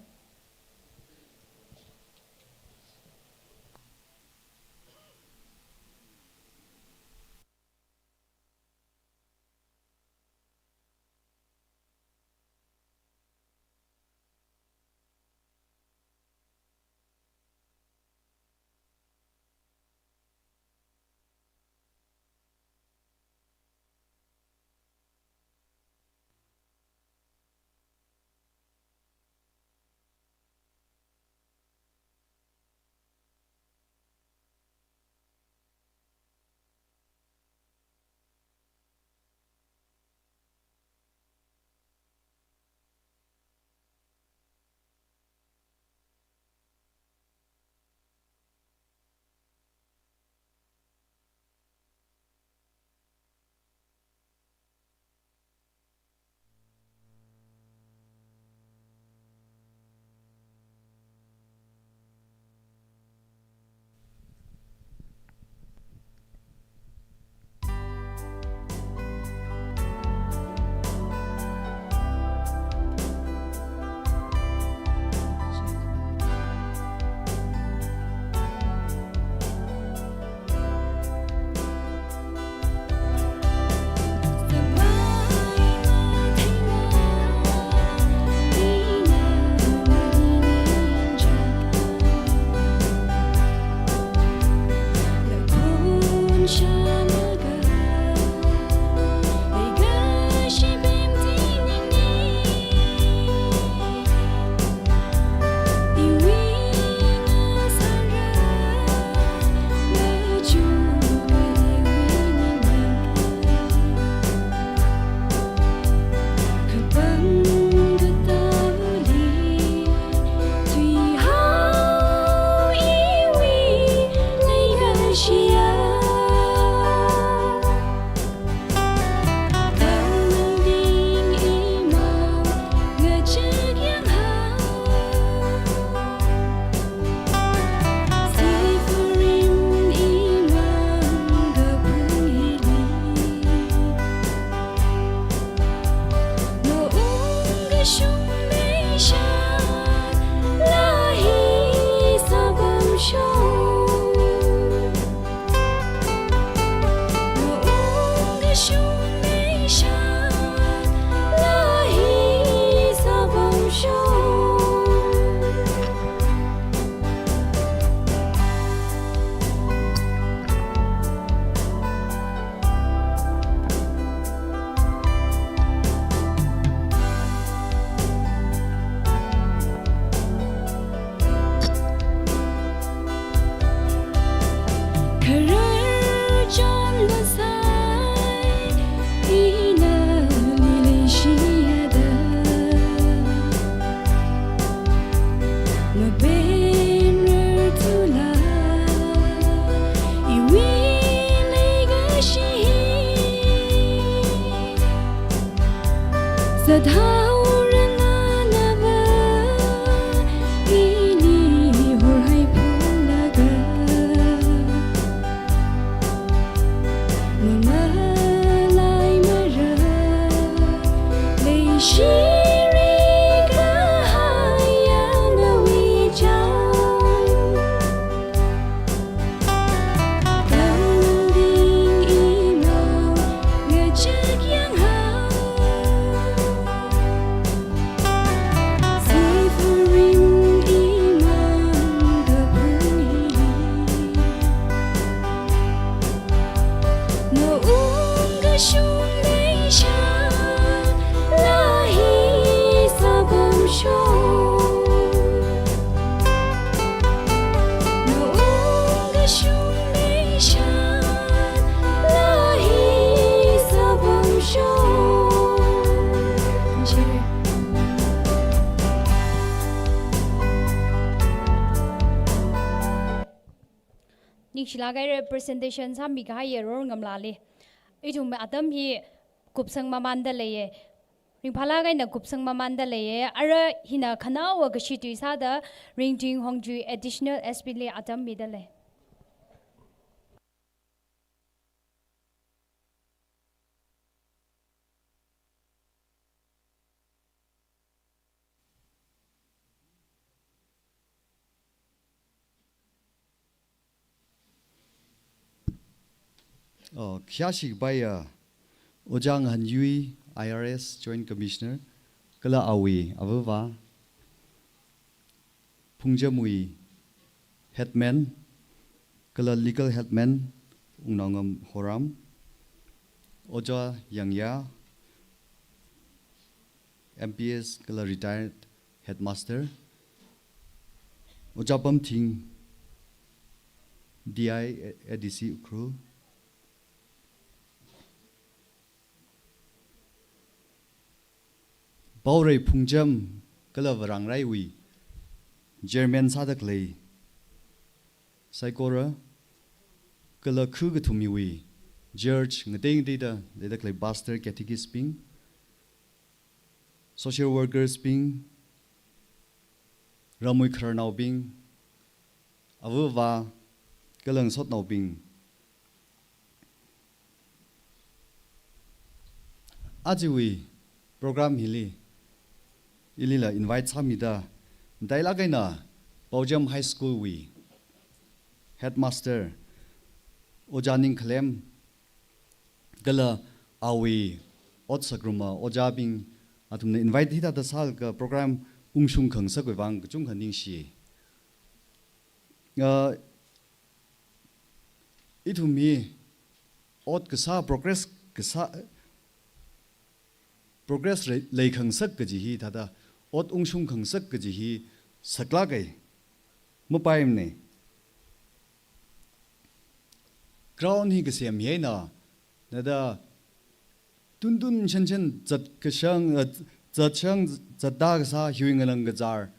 Kashung leisha, lahi sabam shong. Maung kashung leisha, lahi sabam shong. Kharar chonda sai, ina nili shiyada. Mabenrar tula, iwui leikashi hi. Zathao ranganava, ili horhai phunglaga. Mamalai mara, leishiri kahai ya nawui chang. Kanding imang ngachak yanghao. Sifurim imang kapui. Maung kashung leisha, lahi sabam shong. Maung kashung leisha, lahi sabam shong. Ningshilāk eina presentation sāmikahai Yeror Ngamlali. Ithum atam hi kupsang mamanda leiya. Ringphālāk eina kupsang mamanda leiya. Ara hina khanaowa kashi tui sāda Ringting Hongjui Additional S P li atam mida lei. Oh, khayāshi kapaiya, Ojā Ngahan Yui, I R S, Joint Commissioner, kala awui avāva, Phungjamwui Headman, kala Legal Headman, Wungnaongam Horam, Ojā Yangya, M P S kala retired headmaster, Ojā Pamthing, D I, A D C Ukhrul, Paorei Phungjam kala Varangraiwui chairman sāda khalei saikora, kala khu kathum hiwui church ngatei ngateida leida khalei pastor, catechist bing, social workers bing, ramwui khararnaobing, avāva kala ngasotnaobing. Ajawui program hili ilila invite sāmida, matailāk eina Paujam High School wui headmaster, Ojā Ningkhalem, kala awui ot sakruma ojābing, athumna invite hithāda sālaga program ungshung khangasakwui vang kachungkha ningshi. Ah, ithum hi ot kasā, progress kasā, progress lei, leikhangasak kaji hi thāda, ot ungshung khangasak kaji hi saklāka, mapaimana. Ground hi kasem hi eina, nada tuntun shanshan zatkashang, eh, zatshang zatda kasā hiwui ngalang kazār,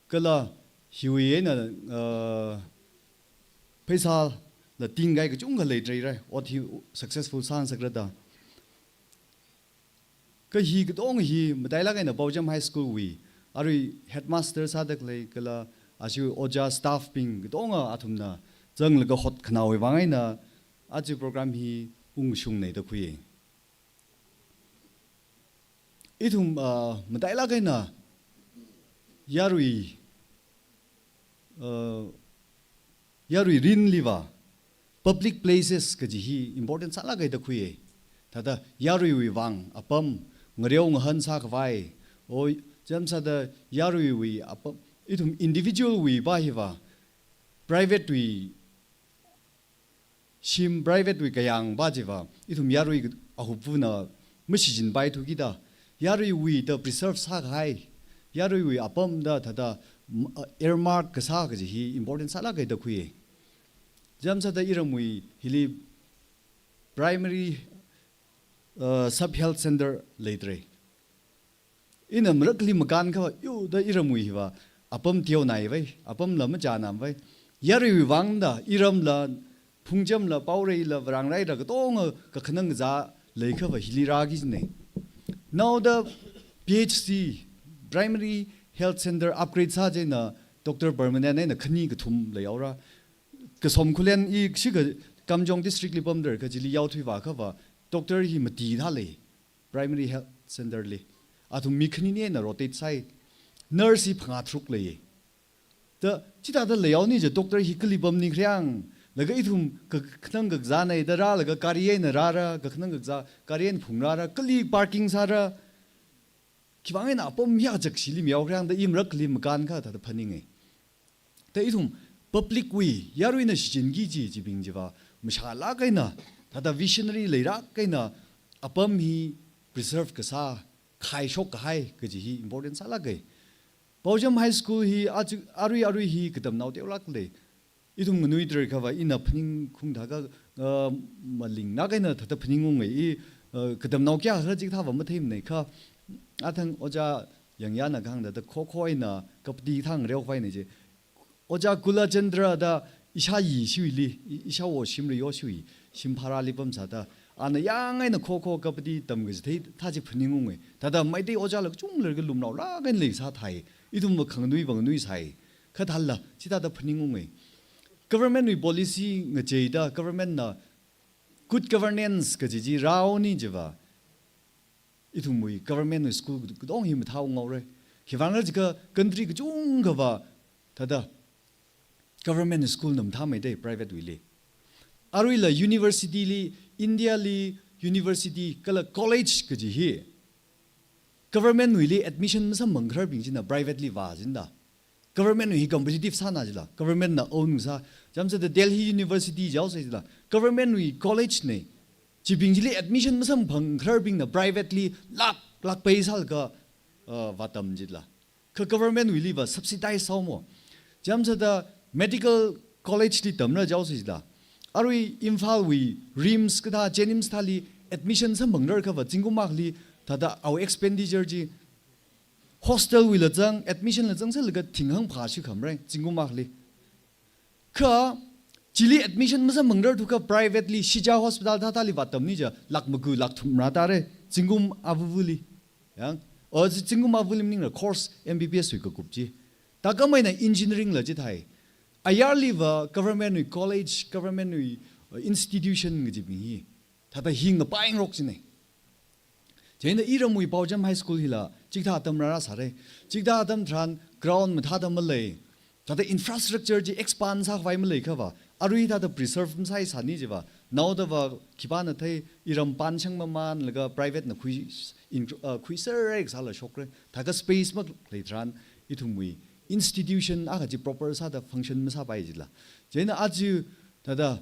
kala hiwui eina, eh, pheisāla tingkahai kachungkha leitreira, ot hi successful sāngasakra da. Kha hi katonga hi matailāk eina Paujam High School wui arui headmaster sāda khalei kala ashiwui ojā staff bing katonga athumna zanglaga hotkhanāwui vang eina aja program hi ungshungna da khui. Ithum, ah, matailāk eina yarui, ah, yarui rinliva public places kaji hi important sālāka da khuiya. Thāda yaruiwui vang apam, ngareo ngahan sākhavai, o, chānsāda yaruiwui apam, ithum individual wui pa hiva, private wui shim, private wui kayāng pa chiva, ithum yarui ahupvana mashichinpai thukida, yaruiwui da preserve sākahai, yaruiwui apam da thāda, m-, uh, earmark kasā kaji hi important sālāka da khuiya. Chānsāda iramwui hili primary, uh, sub health center leidalei. Ina marakli makānkha, yo da iramwui hiva apam teonaivai, apamla machānamvai. Yaruiwui vangda iramla, Phungchamla, Paoreila, Varangrai da katonga kakhanang kazā leikhava hili rāki jina. Naoda P H C, Primary Health Center upgrade sā chieina Doctor permanent eina khani kathum leihaora. Kasom Khullen i shikha Kamjong district li pamdalei kha chili yaothui vākhava doctor hi mati thālei. Primary Health Center li. Athum mi khanini eina rotate sāi. Nurse hi phangā tharuk lei. Da, chithāda leihaoni je doctor hi kali pamni khriang. Laga ithum kakhanang kakazāna da rālaga gari eina rāra, kakhanang kakazā, gari eina phungrāra, kali parking sāra. Khivang eina apam hi achak shili miyao khriang da i marakli makānkha thāda phaninga. Da ithum public wui, yaruina shichinki kaji chibing chiva, mashālāk eina, thāda visionary leilāk eina, apam hi preserve kasā, khaishok kahai kaji hi important sālāka. Paocham High School hi aja, arui arui hi katamnao teolāklei. Ithum nganuidalei khava ina phaning khung thākha, uh, malinglāk eina thāda phaningunga i, uh, katamnao kayākhala chikathāva matheimana kha, athang ojā Yangyana kahāng thāda khokho eina kapti thang reokvaina je. Ojā Kulachandra da ishāyi shiwuili, i-, ishāwo shimli yo shiwui, shim pharāli pamsāda, ana yāng eina khokho kapti tamkachithei thā chi phaningunga. Thāda Meitei ojāla kachungla kha lumnaolāk eina leisāthai. Ithumva khanganui va nganuisai. Kha thāla, chithāda phaningunga. Government wui policy ngacheida, government na good governance kaji chi rāhaoni chiva, ithumwui government wui school katong hi mathāungaora. Khivang khala jiakha country kachungkhava thāda government school na mathāmeida private wuili. Aruila university li, India li university kala college kaji hi government wuili admission masamphangkhararbing china private li vāchinda. Government wui hi competitive sāna jila, government na own sā, chānsāda Delhi University jihaosa jila, government wui college na, chibing chili admission masamphangkhararbingna private li lāk, lāk pay sālaga, uh, vātam jila. Kha government wuili va subsidize sāhaomo. Chānsāda medical college li tamra jihaosa jila. Arui Imphal wui RIMS kathā, JNIMS thāli admission samphangrarkhava, zingkum akhali thāda awui expenditure chi hostel wuila zang, admission la zang sālaga thing hangphā shikhamra, zingkum akhali. Kha, chili admission masamphangrarthukha private li, Shija Hospital thāthāli vātamni ja, lāk maga lāk thum rātara, zingkum avuvuli. Yang, o, zi-, zingkum avuvuli maningla course M B B S wui kakup chi. Thākhameina engineering la chithāi. Ayarliva government wui college, government wui, uh, institution kajibing hi thāda hi ngapaingarok china. Chieina iramwui Paocham High School hila, chikathā atam rāra sāra. Chikathā atam tharan ground mathāda malei. Thāda infrastructure chi expand sākhavai maleikhava, arui thāda preserve masāsāni chiva, naodava khipāna thei, iram panshang mamanlaga private na khui, in, uh, khuiser rek sāla shokra. Thākha space maklei tharan, ithumwui institution akha chi proper sāda function masāpai jila. Chieina aja thāda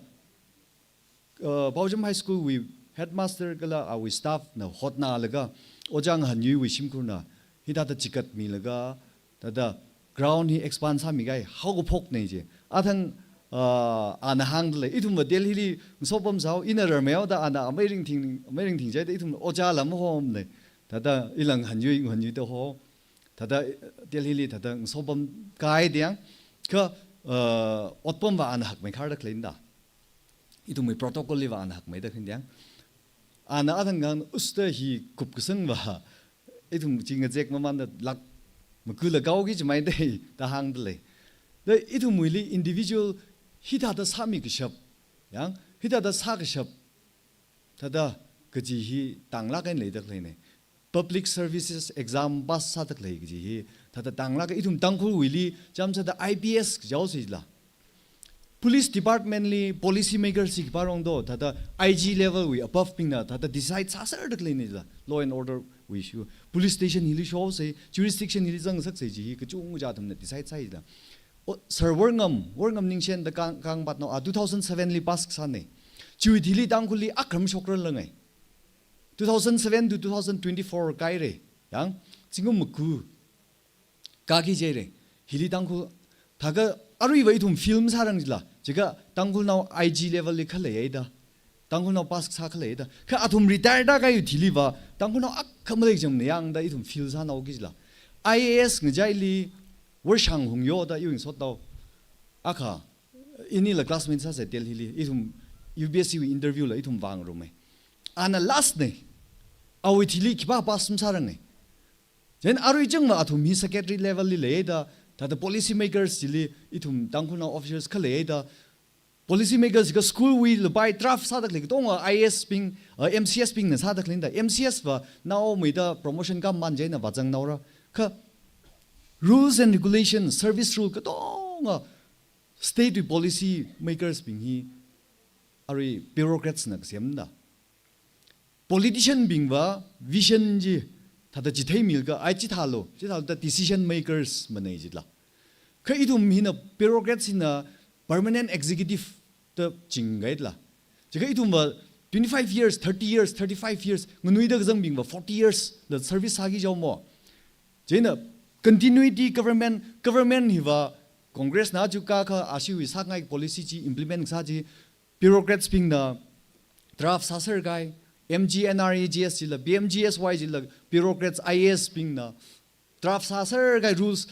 uh, Paocham High School wui headmaster kala awui staff na hotnalaga, ojā Ngahanyuiwui shimkhurna, hithāda chikatmilaga, thāda ground hi expand sāmikahai haokaphokna je. Athang, uh, ana hāngdalei, ithumva Delhi li ngasopamsāhao, ina rarmeihaoda ana amei ringthing, amei ringthing jihaida ithum ojāla mahomna. Thāda ila Ngahanyui, Ngahanyui da ho. Thāda Delhi li thāda ngasopamkahai dang, kha, uh, otpamva ana hakmeikhar da khaleina da. Ithumwui protocol liva ana hakmeida khin dang. Ana athang ngang usta hi kupkasangva, ithum chi ngazek mamanda lāk magala kaoki jimeida da hāngdalei. Da ithumwuili individual hithāda sāmikashap, yang, hithāda sākashap, thāda kaji hi tanglāk eina leida khaleina. public services exam pass sāda khalei kaji hi, thāda tānglāka ithum Tangkhulwuili, chāmsāda I P S kaji haosai jila. Police department li policy makers chi khipā rong do, thāda I G level wui above bingna thāda decide sāserda khaleina jila. Law and order wui issue. Police station hili shoksei, jurisdiction hili zangsaksei kaji hi kachungkha athumna decide sāi jila. O, Sir Worngam, Worngam Ningshen da kang, kangpatnao, a two thousand seven li pass kasāna. Chiwui thili Tangkhulli akha ram shokrarlangai. Two thousand seven to two thousand twenty-four kahaira. Yang, zingkum maga kaki jihaira. Hili Tangkhul, thākha aruiva ithum fail masārang jila. Jiakha Tangkhulnao I G level li khalei haida. Tangkhulnao pass kasā khalei haida. Kha athum retire tākahaiwui thiliva, Tangkhulnao akha malei kajang maningmana da ithum fail sānaoki jila. I A S ngachaili Worshang Hungyo da iwui ngasotnao akha, inila classmate sāsai Delhi li, ithum U P S C wui interview la ithum vāngarumhai. Ana last na, awui thili khipā pass masārangai. Then arui changva athum hi secretary level li leida, thāda policy makers chili ithum Tangkhulnao officers khalei haida, policy makers kha school wui lapai draft sāda khalei katonga I A S bing, uh, M C S bingna sāda khaleina da, M C S va naomeida promotion kaman chieina vāzangnaora. Kha rules and regulations, service rule katonga state wui policy makers bing hi arui bureaucrats na kasemna. Politician bingva vision chi thāda chitheimilaga, ai chithālu, chithālu da decision makers manei jila. Kha ithum hina bureaucrats hina permanent executive da chingkahaila. Jiakha ithumva twenty-five years, thirty years, thirty-five years, nganuida kazangbingva forty years la service sāki jaomo. Chieina continuity government, government hiva Congress na aja kakā ashiwui sāngai policy chi implement sā chi, bureaucrats bingna draft sāserkahai, M G N R E G S chila, P M G S Y chila, bureaucrats I A S bingna draft sāserkahai rules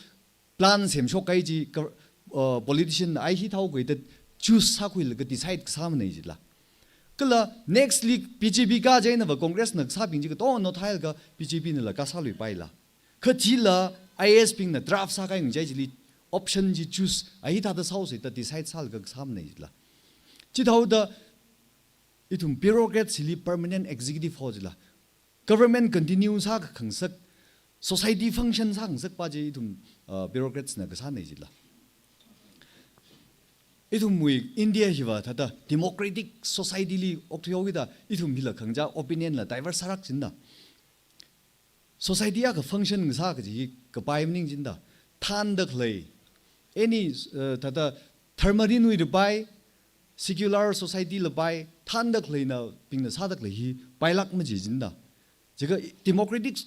plan semshokkahai chi ka, uh, politician ai hithāhaokida choose sākhuilaga decide kasāmanei jila. Kala next li B J P kajai einava Congress na kasābing chi katonga nothailaga B J P nala kasāluipaila. Kha chila I A S bingna draft sākahai ngachai chili option chi choose, ai hithāda sāhaosei da decide sālaga kasāmanei jila. Chithāhaoda ithum bureaucrats chili permanent executive ho jila. Government continue sākakhangasak, society function sākhangasakpa chi ithum, uh, bureaucrats na kasānei jila. Ithumwui India hiva thāda democratic society li okthuihaokida ithum hila khangachā opinion la diverse sārak jina. Society akha function ngasā kaji hi kapai maning jina. Thānda khalei, any, uh, thāda dharma rinwui lapai, secular society lapai, thānda khaleina bingna sāda khalei hi pailāk maji jina. Jiakha democratic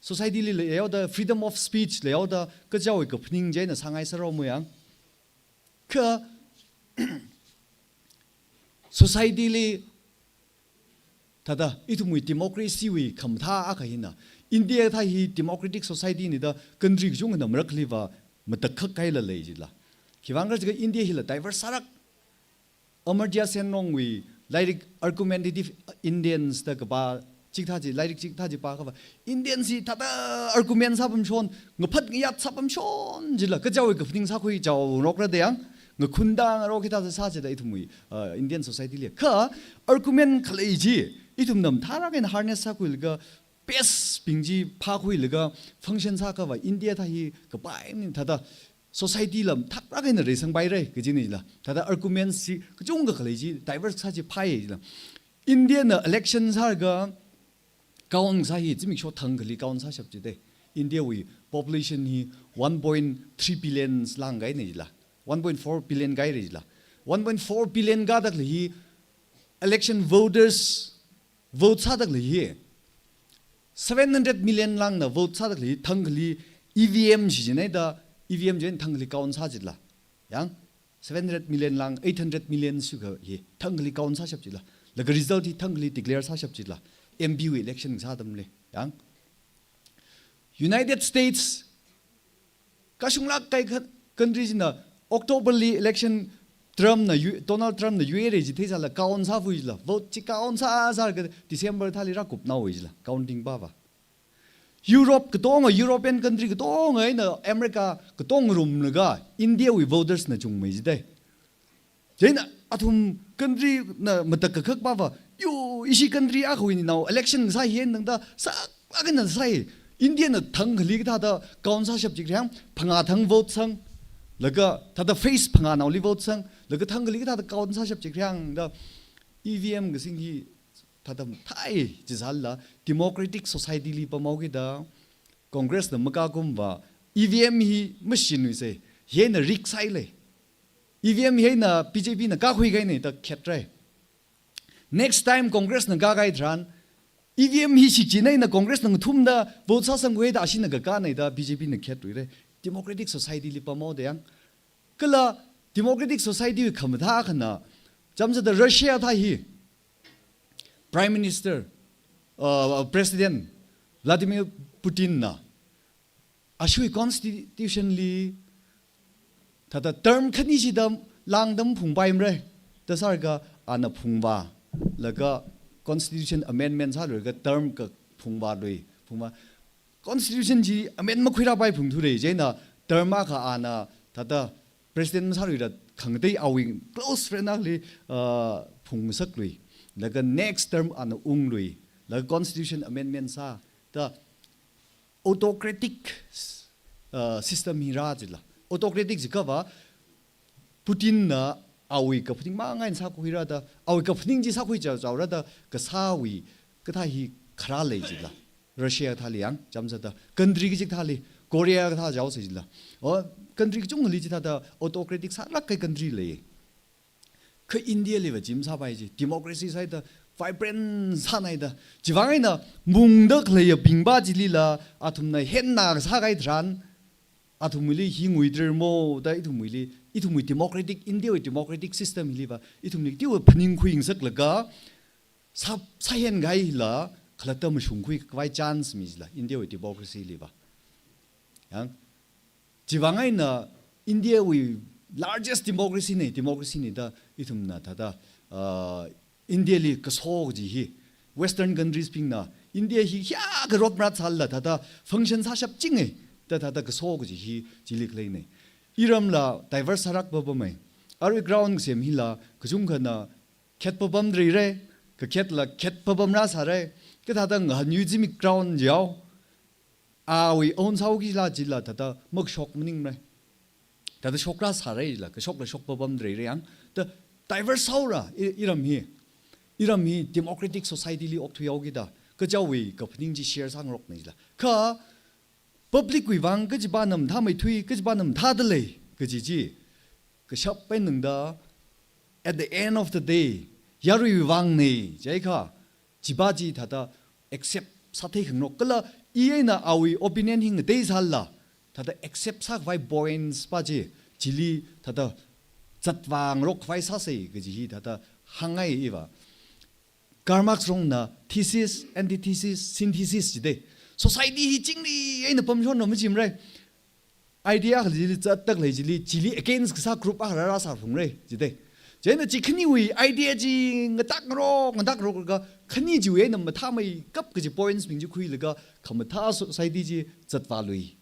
society li leihaoda freedom of speech leihaoda kachiwui kaphaning chieina sāngai sāraomo yang. Kha society li thāda ithumwui democracy wui khamathā akha hina. India thā hi democratic society ni da country kachungkhana marakhaliva matakhak kahaila lei jila. Khiwuivang khala jiakha India hila diverse sārak. Amartya Sen Rongwui lairik Argumentative Indians da kapā chikathā chi, lairik chikathā chi pākhava, Indians hi thāda argument sāpamshon, ngaphat ngayat sāpamshon jila, kachiwui kaphaning sākhui chaongarokra da yang, ngakhunda ngarok hithāda sā jida ithumwui, uh, Indian society li. Kha argument khalei chi ithumna mathālāk eina harness sākhuilaga, best bing chi phākhuilaga function sākhava India thā hi kapai maning. Thāda society la mathālāk eina reisangpaira kajina jila. Thāda arguments chi kachungkha khalei chi diverse sā chi phāya jila. India na election sālaga count sā hi zimiksho thang akhali count sāshap jida. India wui population hi one point three billion lāngkahaina jila. One point four billion kahaira jila. One point four billion kāda khalei hi election voters vote sāda khalei hi seven hundred million lāngna vote sāda khalei hi thang akhali E V M shichinhaida, E V M chieina thang akhali count sā jila. Yang, seven hundred million lāng, eight hundred million shikha hi thang akhali count sāshap jila. Laga result hi thang akhali declare sāshap jila. M P wui election sā atamli. Yang, United States kashunglāk kahai kha-, country china October li election Trump na U-, Donald Trump na U A rei chi theisāla count sāfui jila. Vote chi count sā sālaga December thāli rākupnao jila. Counting pava. Europe katonga, European country katonga eina America katonga rumlaga India wui voters na chungmei jida. Chieina athum country na matak kakhak pava, yo, ishi country akhawui ninao election sā hi eina tangda sak Akana sai, India na thang khali kathāda count sāshap chikriang, phangā thang vote sang, laga thāda phase phangānaoli vote sang, laga thang khali kathāda count sāshap chikriang da E V M kasing hi thāda thai chisālala democratic society li pamhaokida Congress na makākumva E V M hi machine wui se, hina rig sāhailei. E V M hina B J P na kākhui kahaina da khetrai. Next time Congress na kākahai tharan, E V M hi shichin eina Congress na ngathumda vote sāsangkhui da ashina kakāna da B J P na khetluirai. Democratic society li pamhaoda yang. Kala democratic society wui khamathā akhana, chamsāda Russia thā hi Prime Minister, uh, President Vladimir Putin na ashui constitution li thāda term khani shida lāngda maphungpaimara da sālaga ana phungvā, laga constitution amendment sālaga term kaphungvālui, phungvā. Constitution chi amend makhuirāpai phungthurai, chieina term akha ana thāda president masāluira khangatei awui close friend akhali, uh, phungsaklui, laga next term ana unglui, laga constitution amendment sā, da autocratic, uh, system hi rā chila. Autocratic jiakhava Putin na awui kaphaning mangaina sākhuira da, awui kaphaning chi sākhui chaochaora da kasāwui kathā hi kharā lei chila. Russia thāli yang, chamsāda country kachi kathāli, Korea kathā chaosa chila. O, country kachungkhali chithāda autocratic sālāk kahai country lei. Kha India liva chi masāpai chi, democracy sāhaida, vibrant sānaida. Chiwuivang eina mungda khaleiya bingva chilila, athumna henna kasā kahai tharan, athumwuili hi nguidar mo da ithumwuili, ithumwui democratic, India wui democratic system hiliva, ithumli tiwa phaningkhui ngasaklaga, sā, sāhen kahaila, khalatta mashungkhui khavai chance mi chila, India wui democracy liva. Yang, chiwuivang eina India wui largest democracy na, democracy na da ithumna thāda, uh, India li kaso kaji hi, Western countries bingna India hi hiyākha rotmarat sālala thāda function sāshapchinga da thāda kaso kaji hi chili khaleina. Iramla diverse sālāk papamai. Arui ground kasem hila kachungkhana khet papam leirai, kakhetla khet papam rāsārai, kathāda ngahānyui zimik ground jiao, awui own sāhaoki chila chila thāda makashok maningmara. Thāda shok rāsāraila, kashokla shok papam leirai yang, da diverse sāhaora, i-, iram hi. Iram hi democratic society li okthuihaokida, kachiwui kaphaning chi share sāngarokna chila. Kha public wui vang kachipana mathāmeithui, kachipana mathādalei kaji chi kashap eina tangda, at the end of the day, yaruiwui vangna jiakha, chiva chi thāda accept sātheikhangarok. Kala i eina awui opinion hi ngatei sālala, thāda accept sākhavai points va chi, chili thāda zatvāngarok khavai sāsa kaji hi thāda hāngngai iva. Karl Marx rongna thesis, antithesis, synthesis jida. Society hi chingri eina pamshon no majimarai. Idea khalei chili zattak lei chili, chili against kasā group akha rāsāphungrai jida. Chieina chi khaniwui idea chi ngatakngarok, ngatakngarok laga khani chiwui eina mathāmeikap kaji points bing chi khuilaga khamathā society chi zatvālui.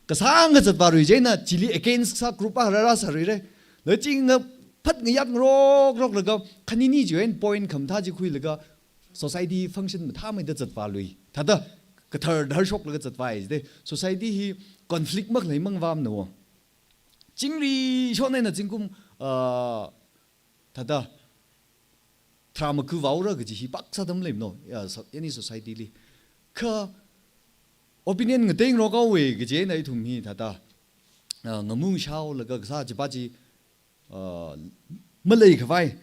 Kasāngkha zatvālui chieina chili against kasā group akha rāsāluirai. Laga chi ngaphat ngayat ngarokngaroklaga khanini chiwui eina point khamathā chi khuilaga society function mathāmeida zatvālui. Thāda kathar tharshoklaga zatvāi jida. Society hi conflict makhalei mangvamna wo. Chingri shon eina zingkum, ah, thāda tharā maku vaora kaji hi pāksāda maleimana, ya, so-, any society li. Kha opinion ngateingarok haowa kaji eina ithum hi thāda, ah, ngamung shaolaga kasā chiva chi, ah, maleikhavai.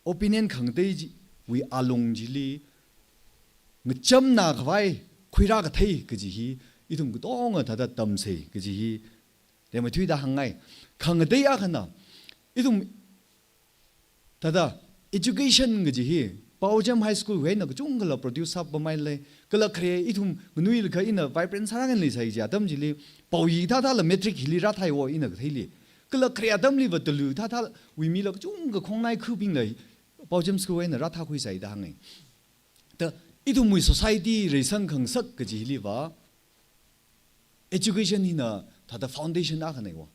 Opinion khangatei chiwui alung chili ngachamna khavai khuirā kathei kaji hi ithum katonga thāda tamsa kaji hi lemeithuida hāngngai. Khangatei akhana, ithum thāda education kaji hi, Paujam High School wui eina kachungkhala produce sāpamhailei. Kala khare ithum nganuilakha ina vibrant sārāngansai kaji atam chili, Paoyi thāthāla matric hili rāthaiwo ina katheili. Kala khare atamliva Talu thāthāwui mila kachungkha khongnai khubingla Paujam School wui eina rāthākhuisai da hāngngai. Da ithumwui society reisang khangasak kaji hiliva, education hina thāda foundation akhanaiwo.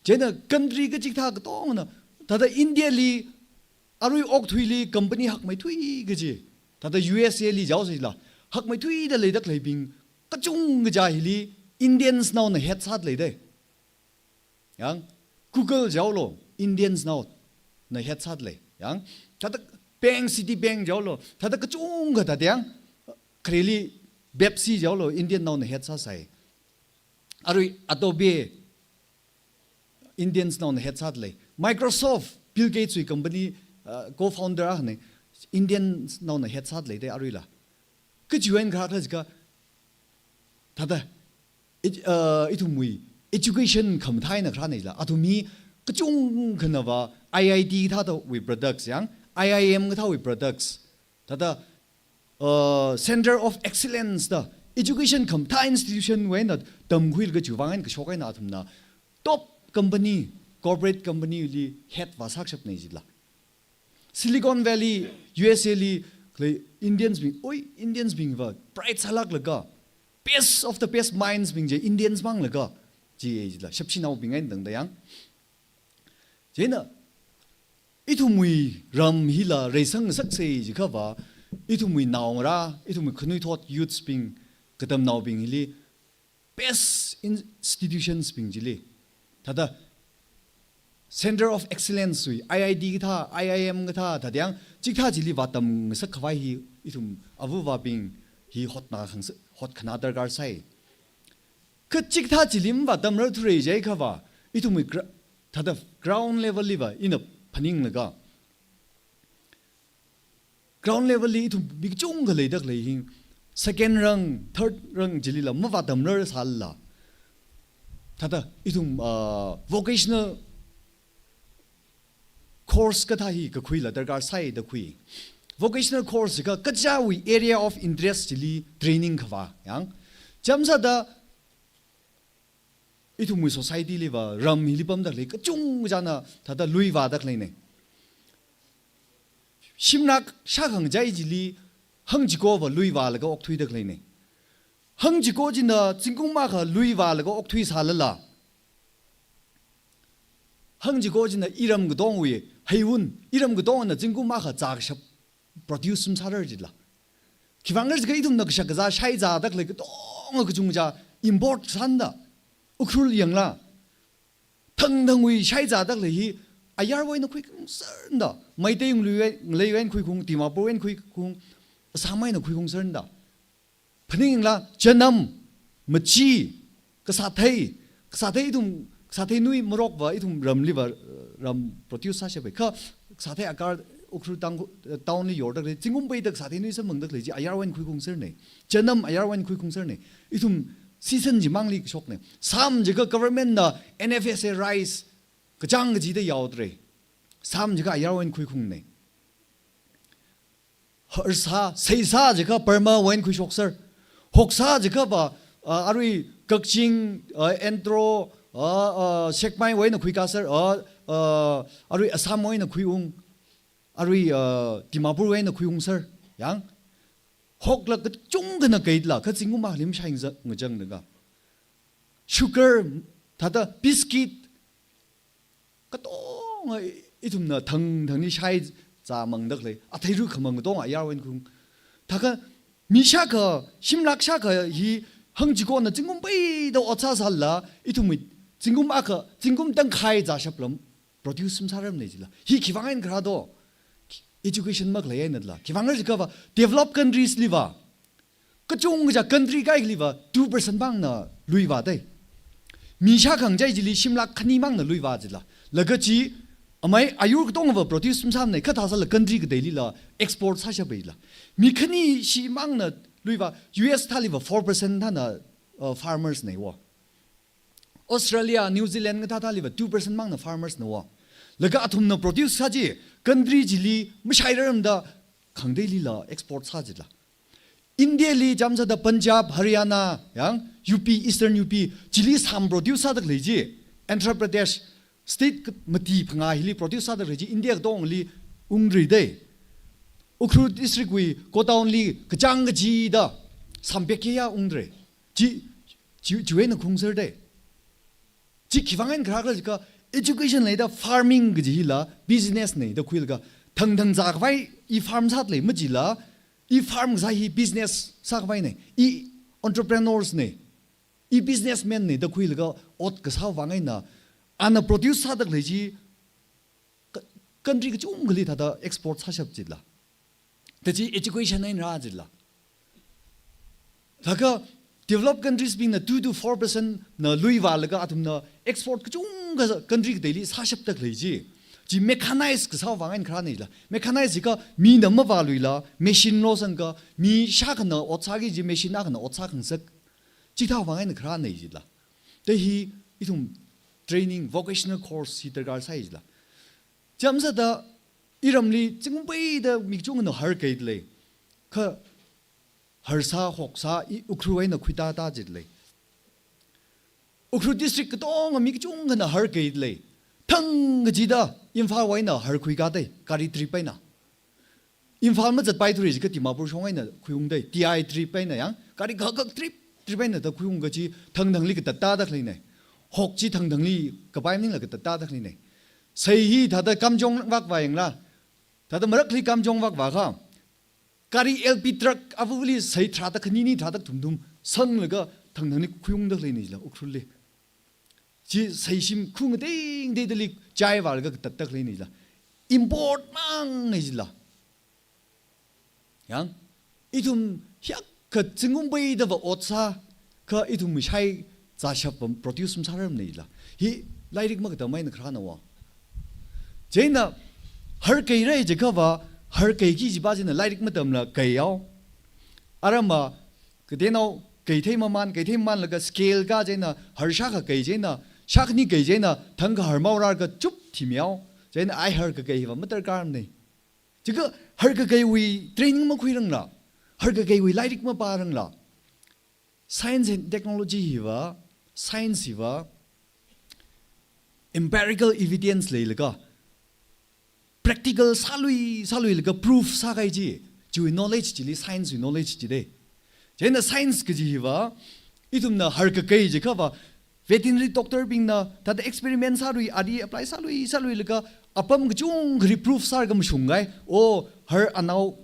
Chieina country kachikathā katongna, thāda India li, arui okathuili company hakmeithui kaji, Thāda U S A li jaosai jila, hakmeithuida leida khaleibing kachungkha chi hili Indians naona head sāda lei dei. Yang, Google jaolo, Indians naona head sāda lei. Yang, thāda bank, Citibank jaolo, thāda kachungkha thāda yang, khareli Pepsi jaolo, Indian naona head sāsai. Arui Adobe, Indians naona head sāda lei. Microsoft, Bill Gates wui company, uh, co-founder akhana, Indians naona head sāda lei dei aruila. Kachiwui eina kharā khala jiakha, thāda, ed-, uh, ithumwui education khamathā eina kharāna jila. Athum hi kachungkhana va I I T kathāwui products yang, I I M kathāwui products, thāda, uh, Center of Excellence da, education khamathā institution wui eina tamkhuilaga chiwui vang eina kashok eina athumna top company, corporate company li head vāsākashapna jila. Silicon Valley, U S A li khalei Indians bing, oi, Indians bing va bright sālāklaga, best of the best minds bing chi Indians manglaga, chi jila, shapshinaobing eina tangda yang. Chieina, ithumwui ram hila reisang ngasaksei jiakha va, ithumwui naongarā, ithumwui khanuithot youths bing, katamnaobing hili, best institutions bing chili, thāda Center of Excellence wui, I I T kathā, I I M kathā, thāda yang, chikathā chili vātam ngasak khavai hi, ithum avāva̱bing hi hotna khangsa-, hotkhanā darkar sai. Kha chikathā chili mavātamrar thurei jiakha va, ithumwui gra-, thāda ground level li va, ina phaninglaga, ground level li ithum mi kachungkha leida khalei hi, second rang, third rang chilila mavātamrar sālala, thāda ithum, uh, vocational course kathā hi kakhuila darkar sai da khui. Vocational course jiakha kachichāwui area of interest chili training khavā yang. Chāmsāda ithumwui society li va, ram hili pamda khalei kachungkhana thāda lui vāda khaleina. Shimlak shākhangatei chili hangchiko va lui vālaga okthuida khaleina. Hangchiko china zingkum akha lui vālaga okthui sālala, hangchiko china iram katongwui heiwun, iram katongna zingkum akha zākashap produce masārar jila. Khiwuivang jiakha ithumna kashak kazā shaizāda khalei katonga kachungkha import sānda. Ukhrul yangla, thangthangwui shaizāda khalei hi ayarwui eina khuikhung sārnda. Meitei ngalei, ngaleiwui eina khuikhung, Dimapurwui eina khuikhung, Assamwui eina khuikhung sārnda. Phaningla, chanam, machi, kasāthei, kasāthei ithum, kasāthei nui marok va ithum ramli va, uh, ram produce sāshapai. Kha kasāthei akar Ukhrul tang, uh, town li yorda khalei, zingkum peida kasāthei nui samphangda khalei chi ayarwui eina khuikhung sārna. Chanam ayarwui eina khuikhung sārna. Ithum season chimangli kashokna. Sam jiakha government na N F S A rice kachāng kachida yaoda lei. Sam jiakha ayarwui eina khuikhungna. Harsā, seisā jiakha Burmawui eina khuishok sāra. Hoksā jiakha va, uh, arui Kakching, uh, Endro, uh, uh, Sekmaiwui eina khuikā sāra, uh, uh, arui Assamwui eina khuiung, arui, uh, Dimapurwui eina khuiung sāra. Yang, hokla kachungkhana kaitla, kha zingkum akhali mashai ngazang, ngazanglaga. Sugar, thāda biscuit, katonga ithumna thangthangli shaizāmangda khalei, athei rui khamang katonga ayarwui eina khuiung. Thākha mi shākha, shimlak shākha hi hangchikona zingkum peida ot sāsālala, ithumwui zingkum akha, zingkum tangkhai zāshap lam produce masārarmana jila. Hi khiwuivang eina kharā do? Education makhalei einala. Khiwuivang jiakha va, developed countries li va, kachungkha country kaikhali va two percent mangna lui vādai. Mi shākhangatei chili shimlak khani mangna lui vā jila. Laga chi, amei ayur katonga va produce masāmana, kha thāsālala country kateilila export sāshapai jila. Mi khani shimangna lui vā, U S thāli va four percent thāna, uh, farmers na wo. Australia, New Zealand kathā thāli va two percent mangna farmers na wo. Laga athumna produce sā chi, country chili mashairarmada khangateilila export sā jila. India li chāmsāda Punjab, Haryana, yang, U P, Eastern U P, chili sam produce sāda khalei chi, Andhra Pradesh, state ka-, mati phangā hili produce sāda khalei chi, India katongli ungri dai. Ukhrul district wui godown li kachāng kachida sam pekya ungri. Chi, chi, chiwui eina khuiung sāra dai. Chi khiwuivang eina kharā khala jiakha education leida farming kaji hila business na da khuilaga thangthang zākhavai i farm sāda lei majila I farm kasā hi business sākhavaina, i entrepreneurs na, i businessman na da khuilaga ot kasā vang eina, ana produce sāda khalei chi ka-, country kachungkhali thāda export sāshap jila. Da chi education eina rā jila. Thākha developed countries bingna two to four percent na lui vālaga athumna export kachungkha country kateili sāshapda khalei chi, chi mechanize kasā vang eina kharāna jila. Mechanize jiakha mina mavāluila, machine losangkha, mi shākhana ot sāki kaji machine akhana ot sākhangasak, chithā vang eina kharāna jila. Da hi ithum training, vocational course hi darkar sāi jila. Chāmsāda iramli zingkum peida mi kachungkhana har kaida lei. Kha harsā, hoksā, i Ukhrul eina khuitātā jida lei. Ukhrul district katonga mi kachungkhana har kaida lei. Thang kachida Imphal eina har khuikāda, gari trip eina. Imphal mazatpaithura jiakha Dimapur shong eina khuiungda, T I trip eina yang, gari khak khak trip, trip eina da khuiung kaji thangthangli katattāda khaleina. Hok chi thangthangli kapai maningla katattāda khaleina. Sei hi thāda Kamjong vak vāyangla, thāda Marakli Kamjong vak vākha, gari L P truck avali sei tharāda khanini tharāda kathumthum sanglaga thangthangli khuiungda khaleina jila, Ukhrulli. Chi seishim khung ting ting dali chai vālaga katatta khaleina jila. Import mangna jila. Yang, ithum hiyākha zingkum peida va ot sā, kha ithum mashai zāshap pam produce masārarmana jila. Hi lairik makatam eina kharāna va. Chieina har kaira jiakha va, har kaiki kajipa china lairik matamla kaiyao. Aramva, katenao, kaithei maman, kaithei mamanlaga scale kā chieina, har shākha kai chieina, shākhani kai chieina, thangkha har maorarkha chup thimiyao. Chieina ai har kakai hiva madarkarmana. Jiakha har kakaiwui training makhuirangla, har kakaiwui lairik mapārangla. Science and technology hiva, science hiva, empirical evidence leilaga, practical sālui, sāluilaga proof sākahai chi, chiwui knowledge chili science wui knowledge jida. Chieina science kaji hiva, ithumna har kakai jiakha va, veterinary doctor bingna, thāda experiment sālui, ali apply sālui, sāluilaga, apam kachungkhali proof sālaga mashungkahai, o, har anao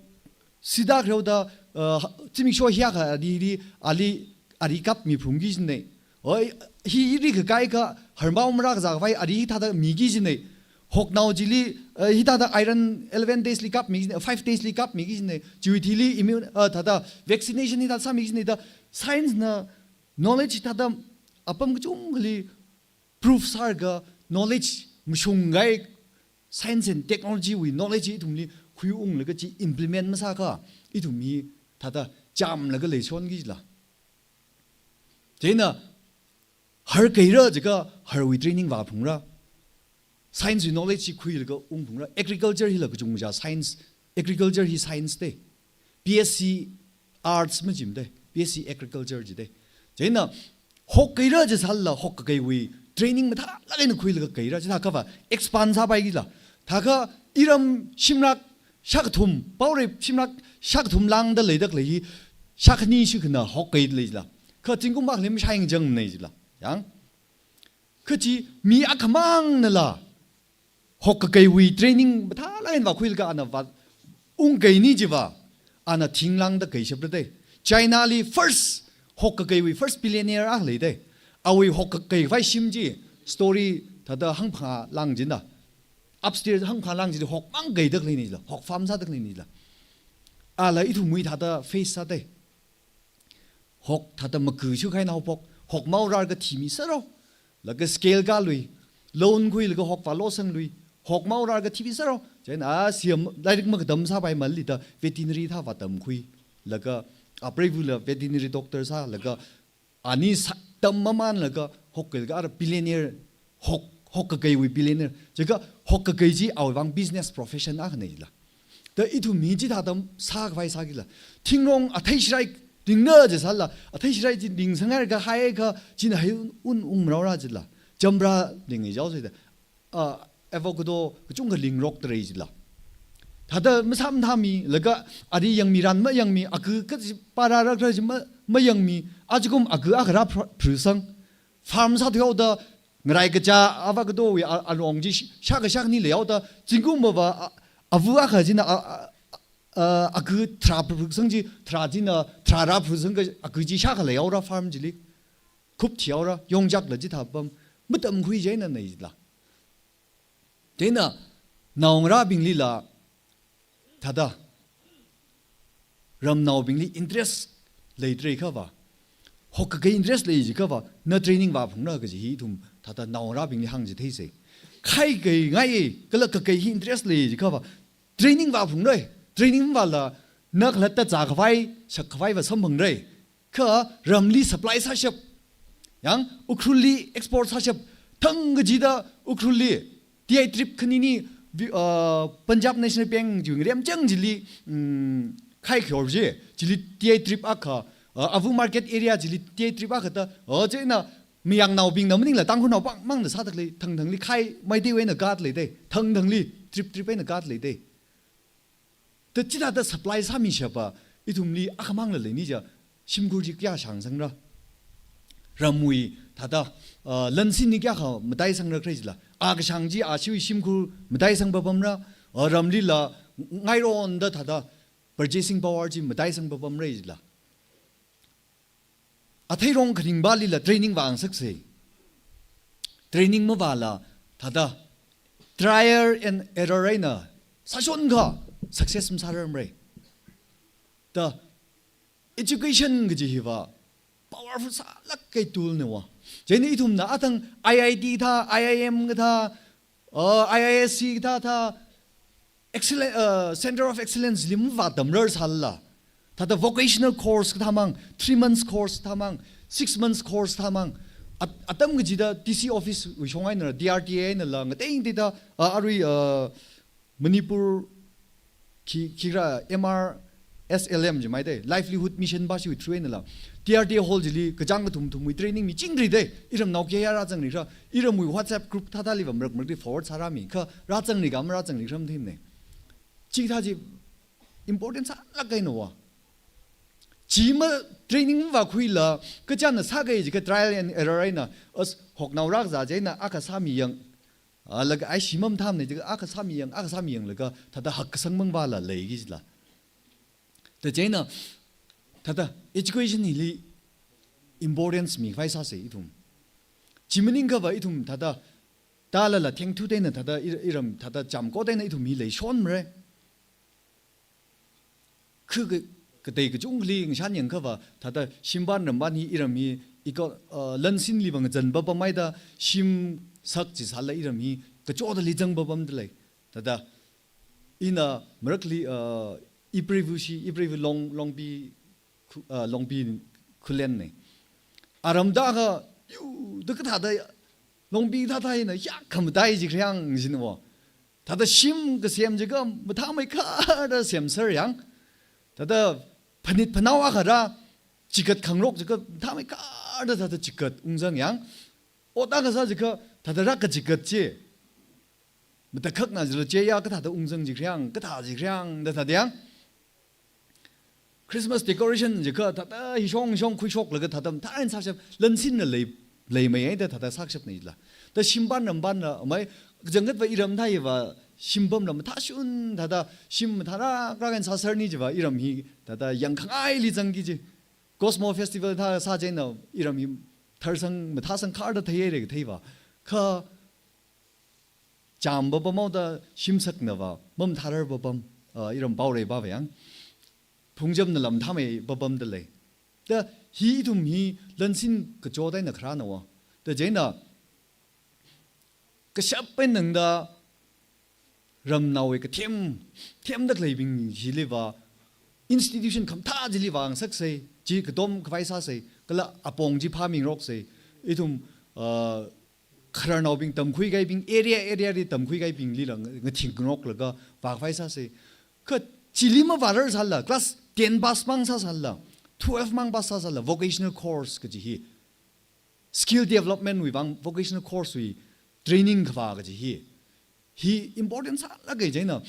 sida khareuda, uh, zimiksho hiyākha ali, ali, ali kapmi phrungki kajina. Oi, hi ri kakaikha, har mao marākazā khavai ali hithāda miki kajina. Hoknao chili, uh, hithāda iron eleven days li kapmi kajina, five days li kapmi kajina. Chiwui thili immune, uh, thāda vaccination hithāda sāmi kajina da science na knowledge thāda apam kachungkhali proof sālaga knowledge mashungkahai science and technology wui knowledge ithumli khuiunglaga chi implement masākha, ithum hi thāda chāmlaga leishonki jila. Chieina har kaira jiakha harwui training vāphungra. Science wui knowledge chi khuilaga ungphungra. Agriculture hila kachungkha science, agriculture hi science da. B S C Arts majimada, B S C Agriculture jida. Chieina hok kaira jisālala hok kakaiwui training mathālāk eina khuilaga kaira, chithākha va expand sāpaiki jila. Thākha iram shimrak shākathum, Paorei shimrak shākathum lāngda leida khalei hi, shākhani shikhana hok kaida lei jila. Kha zingkum akhali mashai ngachangmana jila. Yang, kha chi mi akhamangnala hok kakaiwui training mathālāk eina vākhuilaga ana vāungkaini chiva, ana thing lāngda kaishapra da. China li first hok kakaiwui first billionaire akha leida. Awui hok kakai khavai shim chi, story thāda hangphangā lāng jina. Upstairs hangphangā lāng jina, hok mang kaida khaleina jila, hok farm sāda khaleina jila. Ala ithumwui thāda face sāda. Hok thāda maku shukahai naopok, hok maorarkha thimi sāro. Laga scale kālui, loan khuilaga hok vālosanglui, hok maorarkha thimi sāro. Chieina a siyam lairik makatam sāpai malida veterinary thā vātamkhui. Laga apreivula veterinary doctor sālaga ani sā-, tam mamanlaga hok kailaga ara billionaire, hok, hok kakaiwui billionaire. Jiakha hok kakai chi awui vang business profession akhana jila. Da ithum hi chithāda sākhavai sāki jila. Thingrong athei shirai ringna jisālala, athei shirai chi ringsanghaikha haikha china hai un, un ung maraora jila. Chambra ringi jaosai da. Ah, avocado kachungkha lingrokda rei jila. Thāda masāmathāmilaga ali yangmi ran mayangmi, aku kaji para rakra chi ma, mayangmi, ajakum aku akha rā phra-, phrusang. Farm sāthuihaoda ngarai kachā avocado wui a, along chi sh-, shākha shākhani leihaoda, zingkum mava a, avu akha china a, a, Uh, aku tharā phuksang chi, tharā china, tharā rā phuksang ka aku chi shākha leihaora farm chili. Khup thihaora, yongchakla chithā pam, matamkhui chieina nei la. Chieina, naongarābinglila, thāda, ramnaobingli interest leidalei khava, hokkakei interest lei jikhava, na training vāphungra kaji hi ithum, thāda naongarābingli hāngchitheisa. Khai kei ngai, kala kakei hi interest lei jikhava, training vāphungra, training vāla, na khalatta zākhavai, shakkhavai vāsamphangra. Kha ramli supply sāshap. Yang, Ukhrulli export sāshap. Thangkachida Ukhrulli T I trip khanini, vi-, uh, Punjab National Bank chi ngarem chang chili, mm, khai khyor je, chili T I trip akha, uh, Avu market area chili T I trip akha ta, uh, chieina mayangnaobingna maningla Tangkhulnao pāng mangna sāda khalei, thangthangli khai, Meiteiwui eina guard leidalei, thangthangli trip trip eina guard leidalei. Ta chithāda supply sāmishapa, ithumli akhamangla leini ja, shimkhur chi kayā shāngsangra. Ramwui, thāda, uh, lansin hi kayākha mataisangra khala jila. A kashāng chi, a shiwui shimkhur mataisang papamra, uh, ramlila ngaironda thāda, purchasing power chi mataisang papamra jila. Atheirong kharingbālila training vāngasaksa. Training mavāla, thāda, trial and error eina, sāshon kha, success masārarmara. Ta, education kaji hiva, powerful sālāk kahai tool na va. Chieina ithumna athang I I T thā, I I M kathā, uh, I I S C kathā thā, excellen-, uh, Center of Excellence li mavātamrar sālala. Thāda vocational course kathāmang, three months course kathāmang, six months course kathāmang. At-, atam kachida D C office wui shong einala, D R D A einala, ngatei ngateida, uh, arui, uh, Manipur khi, khikhala M R S L M chi maidalei, Livelihood Mission pa shiwui through einala. T R T hall chili kachāng kathum thumwui training michingri dei, iramnao kayā rāzangri khala, iramwui WhatsApp group thāthāliva marak marakli forward sārāmi, kha rāzangri kha marāzangri khala matheimana. Chithā chi important sālāk kahaina va. Chi ma training vākhuila, kachāna sākahai jiakha trial and error eina, as hoknao rākazā chieina akha sāmiyang, ah, laga ai shimam thamna jiakha akha sāmiyang, akha sāmiyanglaga, thāda hakkasang mang vāla leiki jila. Ta chieina, thāda education hili importance mikhavai sāsa ithum. Chi maningkhava ithum thāda, tālala thengthuda eina thāda ir-, iram thāda chamkoda eina ithum hi leishonmara. Khu ka, katei kachungkhali ngashan yangkhava, thāda shimpān rampān hi iram hi, iko, uh, lansinliva ngazan papam maida, shim sak chi sālala iram hi, kachotali zang papamdalei. Thāda, ina marakli, uh, ipreiva̱ shi, ipreiva̱ Long, Longpi, khu-, uh, Longpi khulen na. Aramda kha, yu, da kathāda, Longpi thāthā eina, ya, khamatai ji khayang jin va. Thāda shim kasem jiakha, mathāmeikharda semser yang. Thāda phanit phanao akha rā, chikat khangarok jiakha, mathāmeikharda thāda chikat ungzang yang. Ot akha sā jiakha, thāda rākachikat chi. Matakhakna jila chiya kathāda ungzang ji khayang, kathā ji khayang, da thāda yang. Christmas decoration jiakha thāda hishong hishong khuishoklaga thāda mathāran sāshap, lansinna lei, leimeiya da thāda sāshapna jila. Da shimpān rampānna, amai, kachangkhatva iram thāiva, shimpamla mathāshun, thāda shim mathārak rak eina sāserni jiva, iram hi, thāda yangkhangaili zangki ji. Cosmo Festival thā sā chieina, iram hi tharsang, mathāsangkharda theihaira katheiva. Kha, cham papam maoda shim saknava, mamathārar papam, ah, iram paorei pava yang. Phungchamnala mathāmei papamdalei. Ta hi ithum hi lansin kachotda eina kharāna va. Ta chieina, kashap eina tangda ramnaowui kathem, themda khaleibing chiliva, institution khamathā chili vāngasaksa, chi katom khavai sāsa, kala apong chi phāmingaroksa, ithum, ah, khararnaobing tamkhui kahaibing, area, area li tamkhui kahaibinglila nga-, ngathing ngaroklaga vākhavai sāsa. Kha chili mavārar sālala, class ten pass mang sāsālala, twelve mang pass sāsālala, vocational course kaji hi, skill development wui vang vocational course wui training khavā kaji hi, hi important sālāka chieina,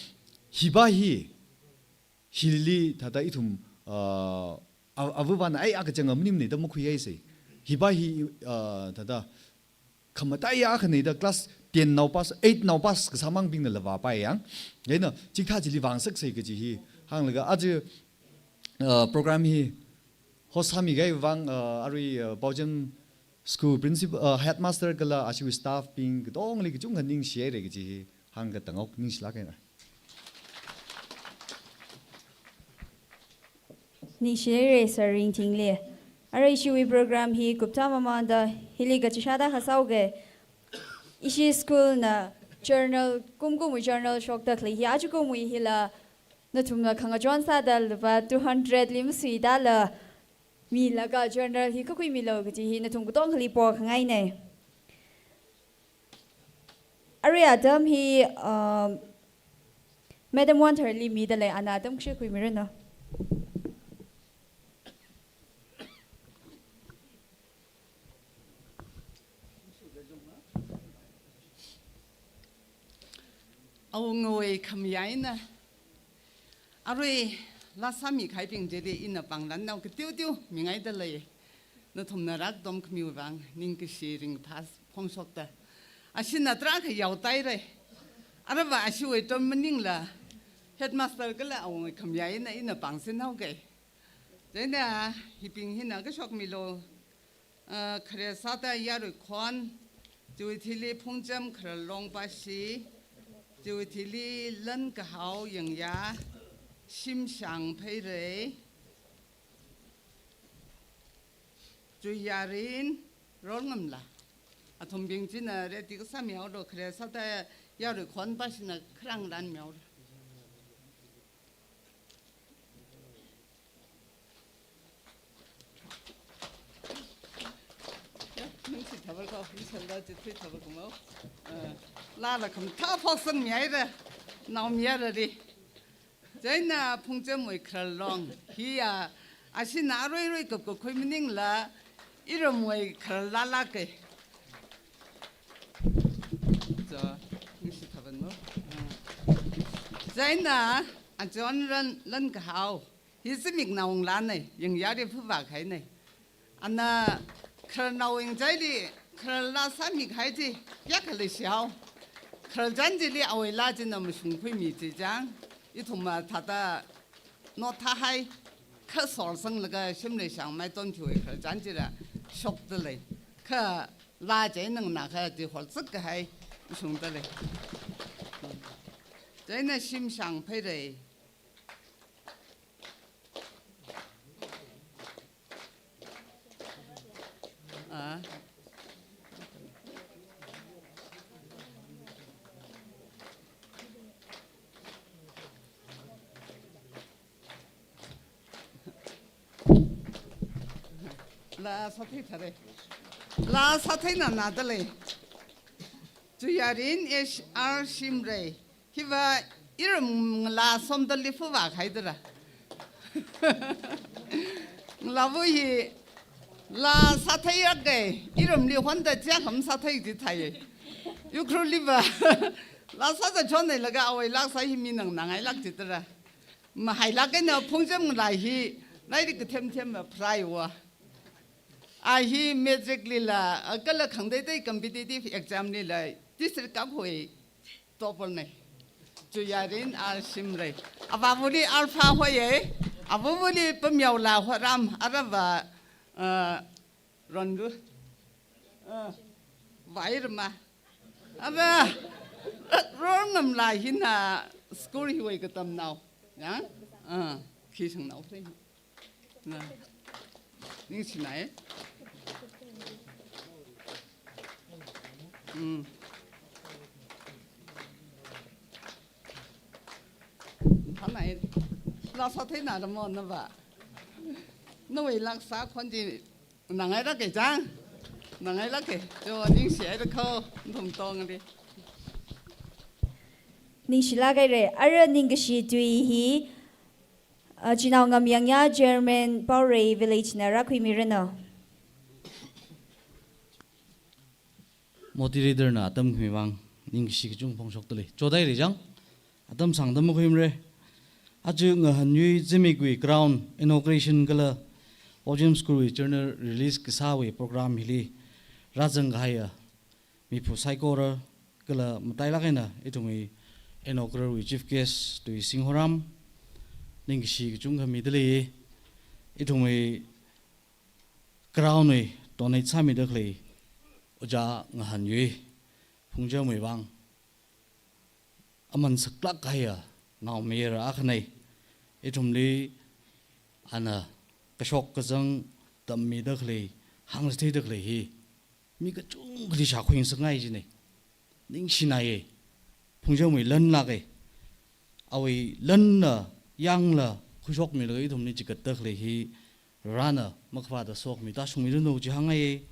hiva hi, hili thāda ithum, ah, a-, avāvana ai akachang maningmana da makhuihaisa. Hiva hi, ah, thāda khamataiya akhana da class ten nao pass, eight nao pass kasā mangbingna lavāpai yang. Chieina, chikathā chili vāngasaksa kaji hi, Hānglaga aja, uh, program hi host sāmikahai vang, uh, arui, uh, Paojem School Principal, uh, Headmaster kala ashiwui staff bing katongli kachungkha ningshihaira kaji hi hāngkatang haowa, ningshilāk haira. Ningshihaira Sir Ringthingli. Arui ishiwui program hi kupta mamānda hili kachishāda kasā haoga. Ishi school na journal, kumkumwui journal shokda khalei hi, ajakumwui hila nathumla khangachon sāda lupā two hundred li masuidala milaga journal hi kakhuimilu kaji hi nathum katongali pokhangaina. Arui atam hi, um, Madam Wantharli midalei, ana atam kashik khuimiranu. Awungawui khamayā eina, arui laa sāmikahaibing chili ina pānglānnao kateoteo mingaidalei. Nathumna rākatom khamiwui vang ningkashi ringphā phongshokta, ashina tarākha yaotaira. Aruiva ashiwui term maningla headmaster kala awungawui khamayā eina ina pāngsin haoga. Chieina hibing hina kashokmilu. Uh, khare sāda Yaruikhon, chiwui thili Phungchem Khararlong Pashi, chiwui thili Lankahao Yangyā, Shimshang Pheirei, Chuiyarin, Rorngamla. Athumbing china ready kasāmi haolu, khare sāda Yaruikhon Pashina kharāng ranmi haolu. Ningshi thabar ko, ningshi la chithui thabar ko mo. Eh, laala khamathā phoksangmihaira, naomihairali. Chieina Phungchemwui Khararlong, hiya, ashina aruirui kapkakhui maningla, iramwui khararlālāka. Cho, ningshi thabar mo. Eh. Chieina, achon ran, Lankahao. Hi zimik naongalāna, Yangyāli phuvā kahaina. Ana khararnao ngachaili, kharar laa sāmikahai chi, kayākha leishi haowa. Khararchan chili awui laa china mashungkhuimi chi chang, ithumva thāda nothahai, kha sorsanglaga Shimrei Shangmai Tonphiwui khararchan chila shokdalei. Kha laa chieina nganākha chi horzak kahai mashungdalei. Chieina Shimshang Pheirei. Ah. Laa sāthei thare. Laa sātheina nādalei. Chuiyarin H R Shimrei. Hiva iram ngalā somdali phuvā kahaidara. Ngalāva hi laa sāthei akha, iramli honda chiyākha masāthei chi thai. Ukhruliva laa sāda chonhailaga awui laa sā hi mina nganāngailāk chidara. Mahailāk eina Phungchem ngalā hi lairik kathem themva pharāiwa. A hi matric lila, a kala khangateitei competitive exam lila, district kaphoi topper na. Chuiyarin R Shimrei. Avāvali Alpha hoiya, avavali Pamyaola Horam, aruiva, uh, Ronru. Uh, Vairama. Ava, Rorngamla hina school hiwui katamnao. Ya? Uh, khi shangnao. Na. Ningshinai. Mm. Thanai. Laa sātheina ramo nava. Nawui laa sākhon chi nganāngailāka chang. Nganāngailāka. Cho ningshihaira ko, nathum tongli. Ningshilāk haira. Ara ningkashi tui hi, uh, Chinaongam Yangyā Chairman Paorei Village na rākhuimiranu. Moderator na atam khami vang ningkashi kachung phongshokdalei. Chodaira chang. Atam sāngda makhuimara. Aja ngahanyui zimikwui crown inauguration kala Paojem School wui journal release kasāwui program hili rāzang kahaiya miphu saikora kala matailāk eina ithumwui inaugural wui chief guest Tui Singhoram, Ningkashi kachungkha mida lei, ithumwui crown wui donate sāmida khalei Ojā Ngahanyui, Phungchamwui vang aman saklāk kahaiya naomayara akhanei. Ithumli ana kashok kazang tammida khalei, hāngchitheida khalei hi mi kachungkhali shākhui ngasakngai jinei. Ningshinaiye. Phungchamwui lan lāke. Awui lanna yangla khuishokmilaga ithumli chigatda khalei hi Varena makaphāda sokhami tāshungmiranu chi hāngngaiye.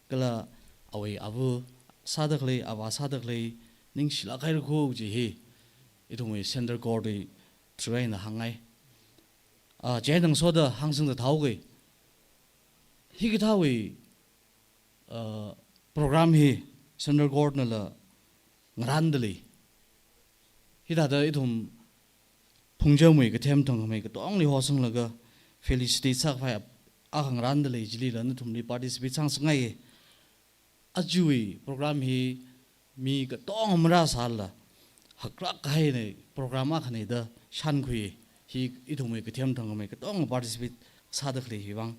Kala awui ava sāda khalei, avā sāda khalei ningshilāk haira kho chi hi ithumwui Central Court wui through eina hāngngai. Ah, chieina ngasoda hāngsangda thāhaoke. Hikathāwui, ah, program hi Central Court nala ngarānda lei. Hithāda ithum Phungchamwui kathem thangkhamei katongli hosanglaga felicitate sākhavai akha ngarānda lei, chilila nathumli participate sāngasakngaiye. Ajawui program hi mi katonga marāsālala haklāk kahaina program akhanei da shānkhui, hi ithumwui kathem thangkhamei katonga participate sāda khalei hi vang.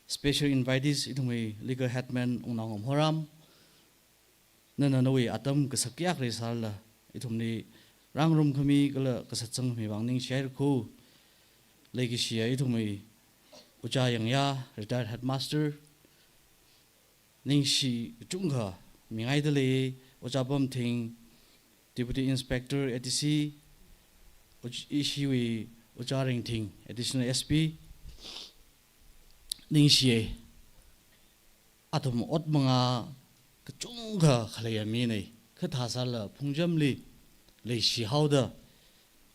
Special invitees ithumwui legal headman Wungnaongam Horam, nana nawui atam kasak kayākha leisālala ithumli rāngarumkhami kala kasatsangkhami vang ningshihaira kho. Leikashiya ithumwui Ojā Yangya, retired headmaster, ningshi kachungkha mingaida lei, Ojā Pamthing, Deputy Inspector A D C, Oj-, ishiwui Ojā Ringthing, Additional S P, ningshiye. Athum ot manga kachungkha khaleiya minei, kha thāsālala Phungchamli leishihaoda,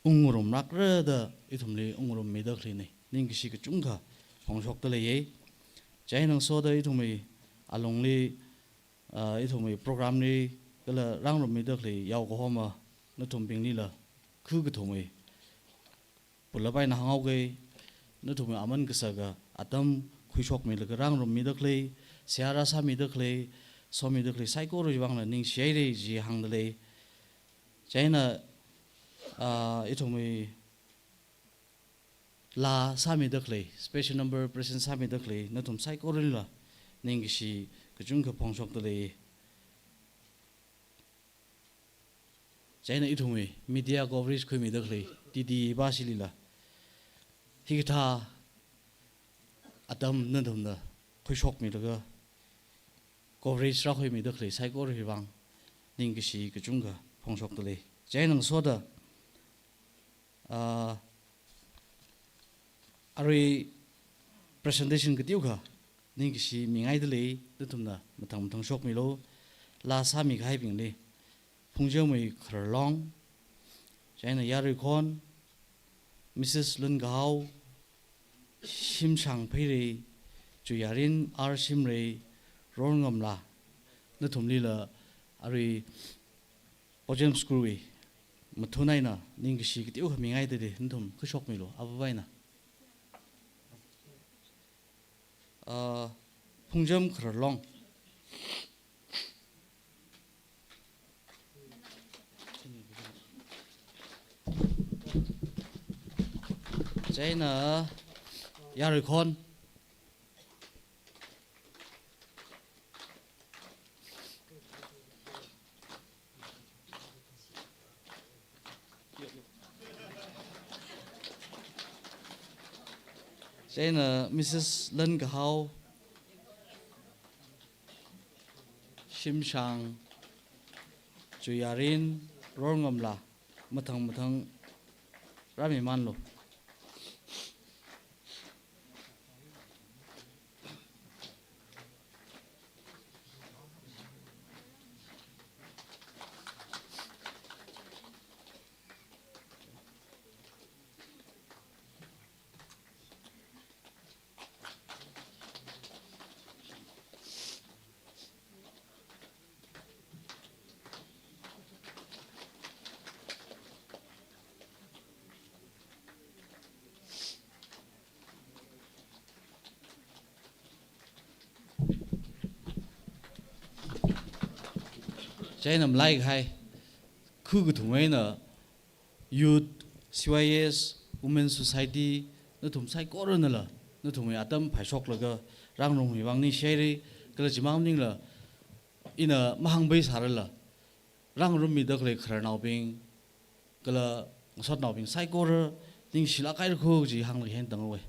ungngarum rākrada ithumli ungngarummida khaleinei. Ningkashi kachungkha phongshokda leiye. Chieina ngasoda ithumwui alungli, ah, ithumwui program li kala rāngarummida khalei yaokahoma nathumbinglila khu kathumwui pulap eina hānghaoke. Nathumwui aman kasaka atam khuishokmilaga rāngarummida khalei, seihā rāsāmida khalei, somida khalei saikora vangla ningshihaire chi hāngda lei. Chieina, ah, ithumwui laa sāmida khalei, special number present sāmida khalei nathum saikoralila ningkashi kachungkha phongshokda lei. Chieina ithumwui media coverage khuimida khalei T D bashilila hikathā atam nathumna khuishokmilaga coverage rākhuimida khalei saikora hi vang ningkashi kachungkha phongshokda lei. Chieina ngasoda, ah, arui presentation kateokha ningkashi mingaida lei, nathumna mathang mathang shokmilu. Laa sāmikahaibingli Phungchamwui Khararlong, chieina Yaruikhon, Missus Lunkahao, Shimshang Pheirei, Chuiyarin R Shimrei, Rorngamla, nathumlila arui Ojam School wui mathun eina ningkashi kateokha mingaida lei, nathum khuishokmilu, avāva̱ eina. Ah, Phungcham Khararlong. Chieina Yaruikhon. Chieina Missus Lunkahao, Shimshang, Chuiyarin, Rorngamla, mathang mathang rāmimanlu. Chieina malaikahai khu kathum eina youth, C Y S, Women Society, nathum saikoranala, nathumwui atam phaishoklaga rāngarumwui vang ningshihaira, kala chimang maningla, ina mahāngpai sārala, rāngarummida khalei khararnaobing, kala ngasotnaobing saikora ningshilāk haira kaji hānglaga hentang oi.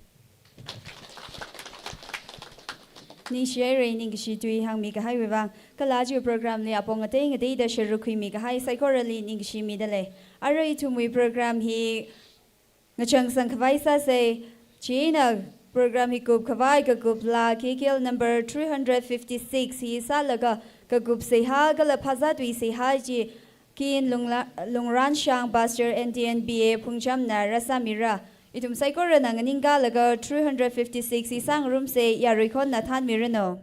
Ningshihaira, ningkashi tui hāngmi kahaiwui vang, kala aja programli apong ngatei ngateida sharuk khuimi kahai saikorali ningshimida lei. Arui ithumwui program hi ngachangsang khavai sāsa, chieina program hi kupkhavai kakup laa K K L number three hundred fifty-six hi sālaga kakup seihā kala phazā tui seihā chi Kin Lungla-, Lungranshang Pastor N T N B A Phungchamna rāsāmira. Ithum saikorana nganingkalaga three hundred fifty-six hi sāngarumsa, yarui khonna thanmiranu.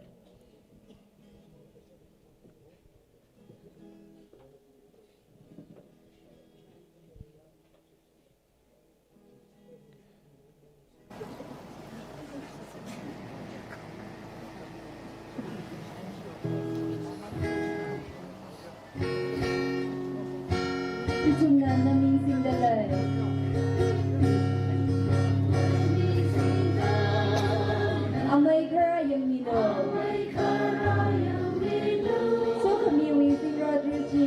Ithumna na ming singda lei. Amei kharā yangmilu. Sokhamiwui zingrot ruchi.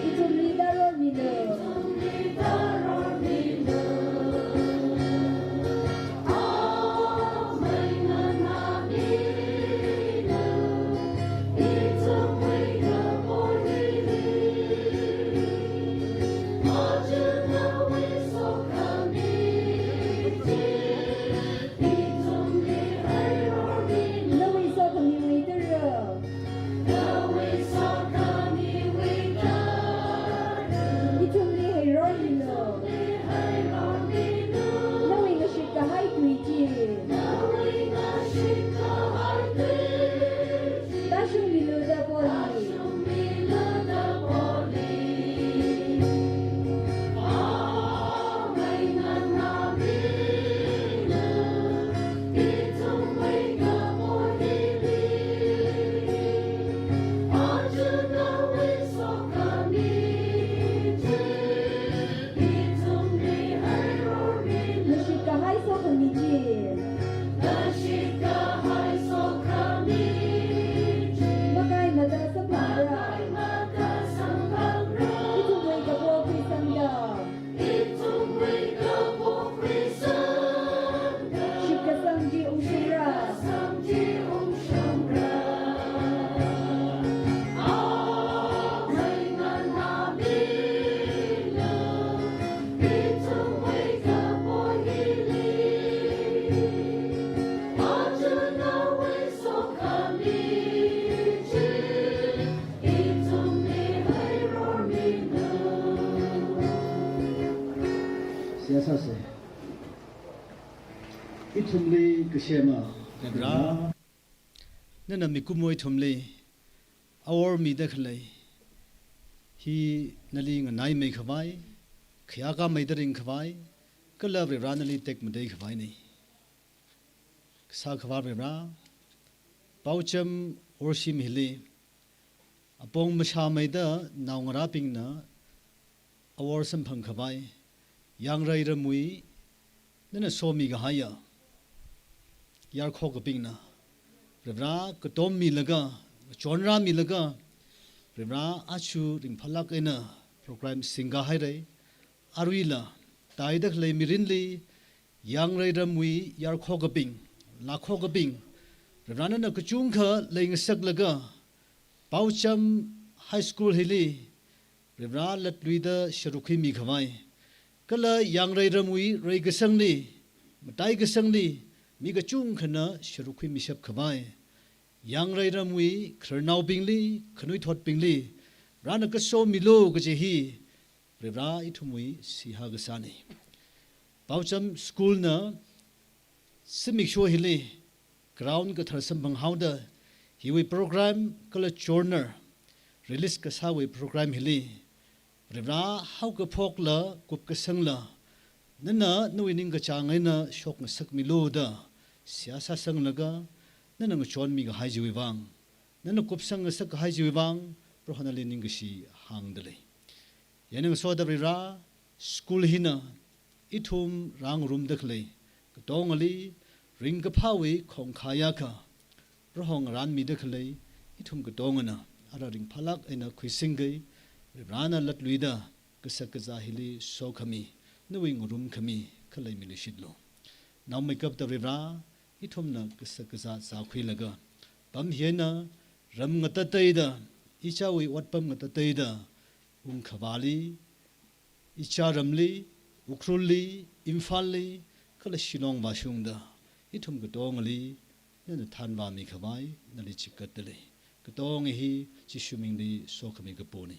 Ithumli tārormilu. Nawui sokhamiwui tara. Ithumli hairormilu. Nawui ngashit kahai tui chi. Tāshungmilu da poli. Ngashit kahai sokhami chi. Makai mada samphangra. Ithumwui kapo khuisangda. Shitkasang chi ungshungra. Seihā sāsa. Ithumli kasema. Varivara, nana mikumo ithumli awor mida khalei hi nali nganaimeikhavai, khayākmeida ringkhavai, kala Varivara nali tekmateikhavaina. Kasā Akhava Varivara, paocham worshim hili, apong mashāmeida naongarābingna awor samphangkhavai, yangrei ramwui nana somikahaiya yarkhokabingna, Varivara katom milaga, chonrāmilaga, Varivara aja ringphālāk eina program singkahaira, aruila, tāida khalei mirinli, yangrei ramwui yarkhokabing, lākhokabing, Varivara nana kachungkha leingasaklaga, Paocham High School hili, Varivara latluida sharuk khuimikhavai, kala yangrei ramwui reikasangli, mataikasangli, mi kachungkhana sharuk khuimishapkhavai, yangrei ramwui khararnaobingli, khanuithotbingli, Varena kasomilu kaji hi, Varivara ithumwui seihā kasāna. Paocham School na zimiksho hili ground kathar samphanghaoda, hiwui program kala journal release kasāwui program hili, Varivara haokaphokla kupkasangla, nana nawui ningkachāng eina shokngasakmilu da, seihā sāsanglaga, nana ngachonmikahai chiwui vang, nana kupsang ngasakkahai chiwui vang, Proho nali ningkashi hāngda lei. Yanang soda Varivara, school hina ithum rāngarumda khalei katongali ringkaphāwui khongkhai akha, rahong rānmida khalei ithum katongana ara ringphālāk eina khuisingkai. Varivarana latluida kashak kazā hili sokhami, nawui ngarumkhami kha leimiluishitlu. Naomeikapta Varivara, ithumna kashak kazā zākhuilaga, pam hi eina ram ngatateida, ichāwui otpam ngatateida, Wungkhavali, ichā ramli, Ukhrulli, Imphalli, kala Shillong vāshungda ithum katongali nana thanvāmi khavai nali chikatda lei. Katong hi Jishu mingli sokhami kapona.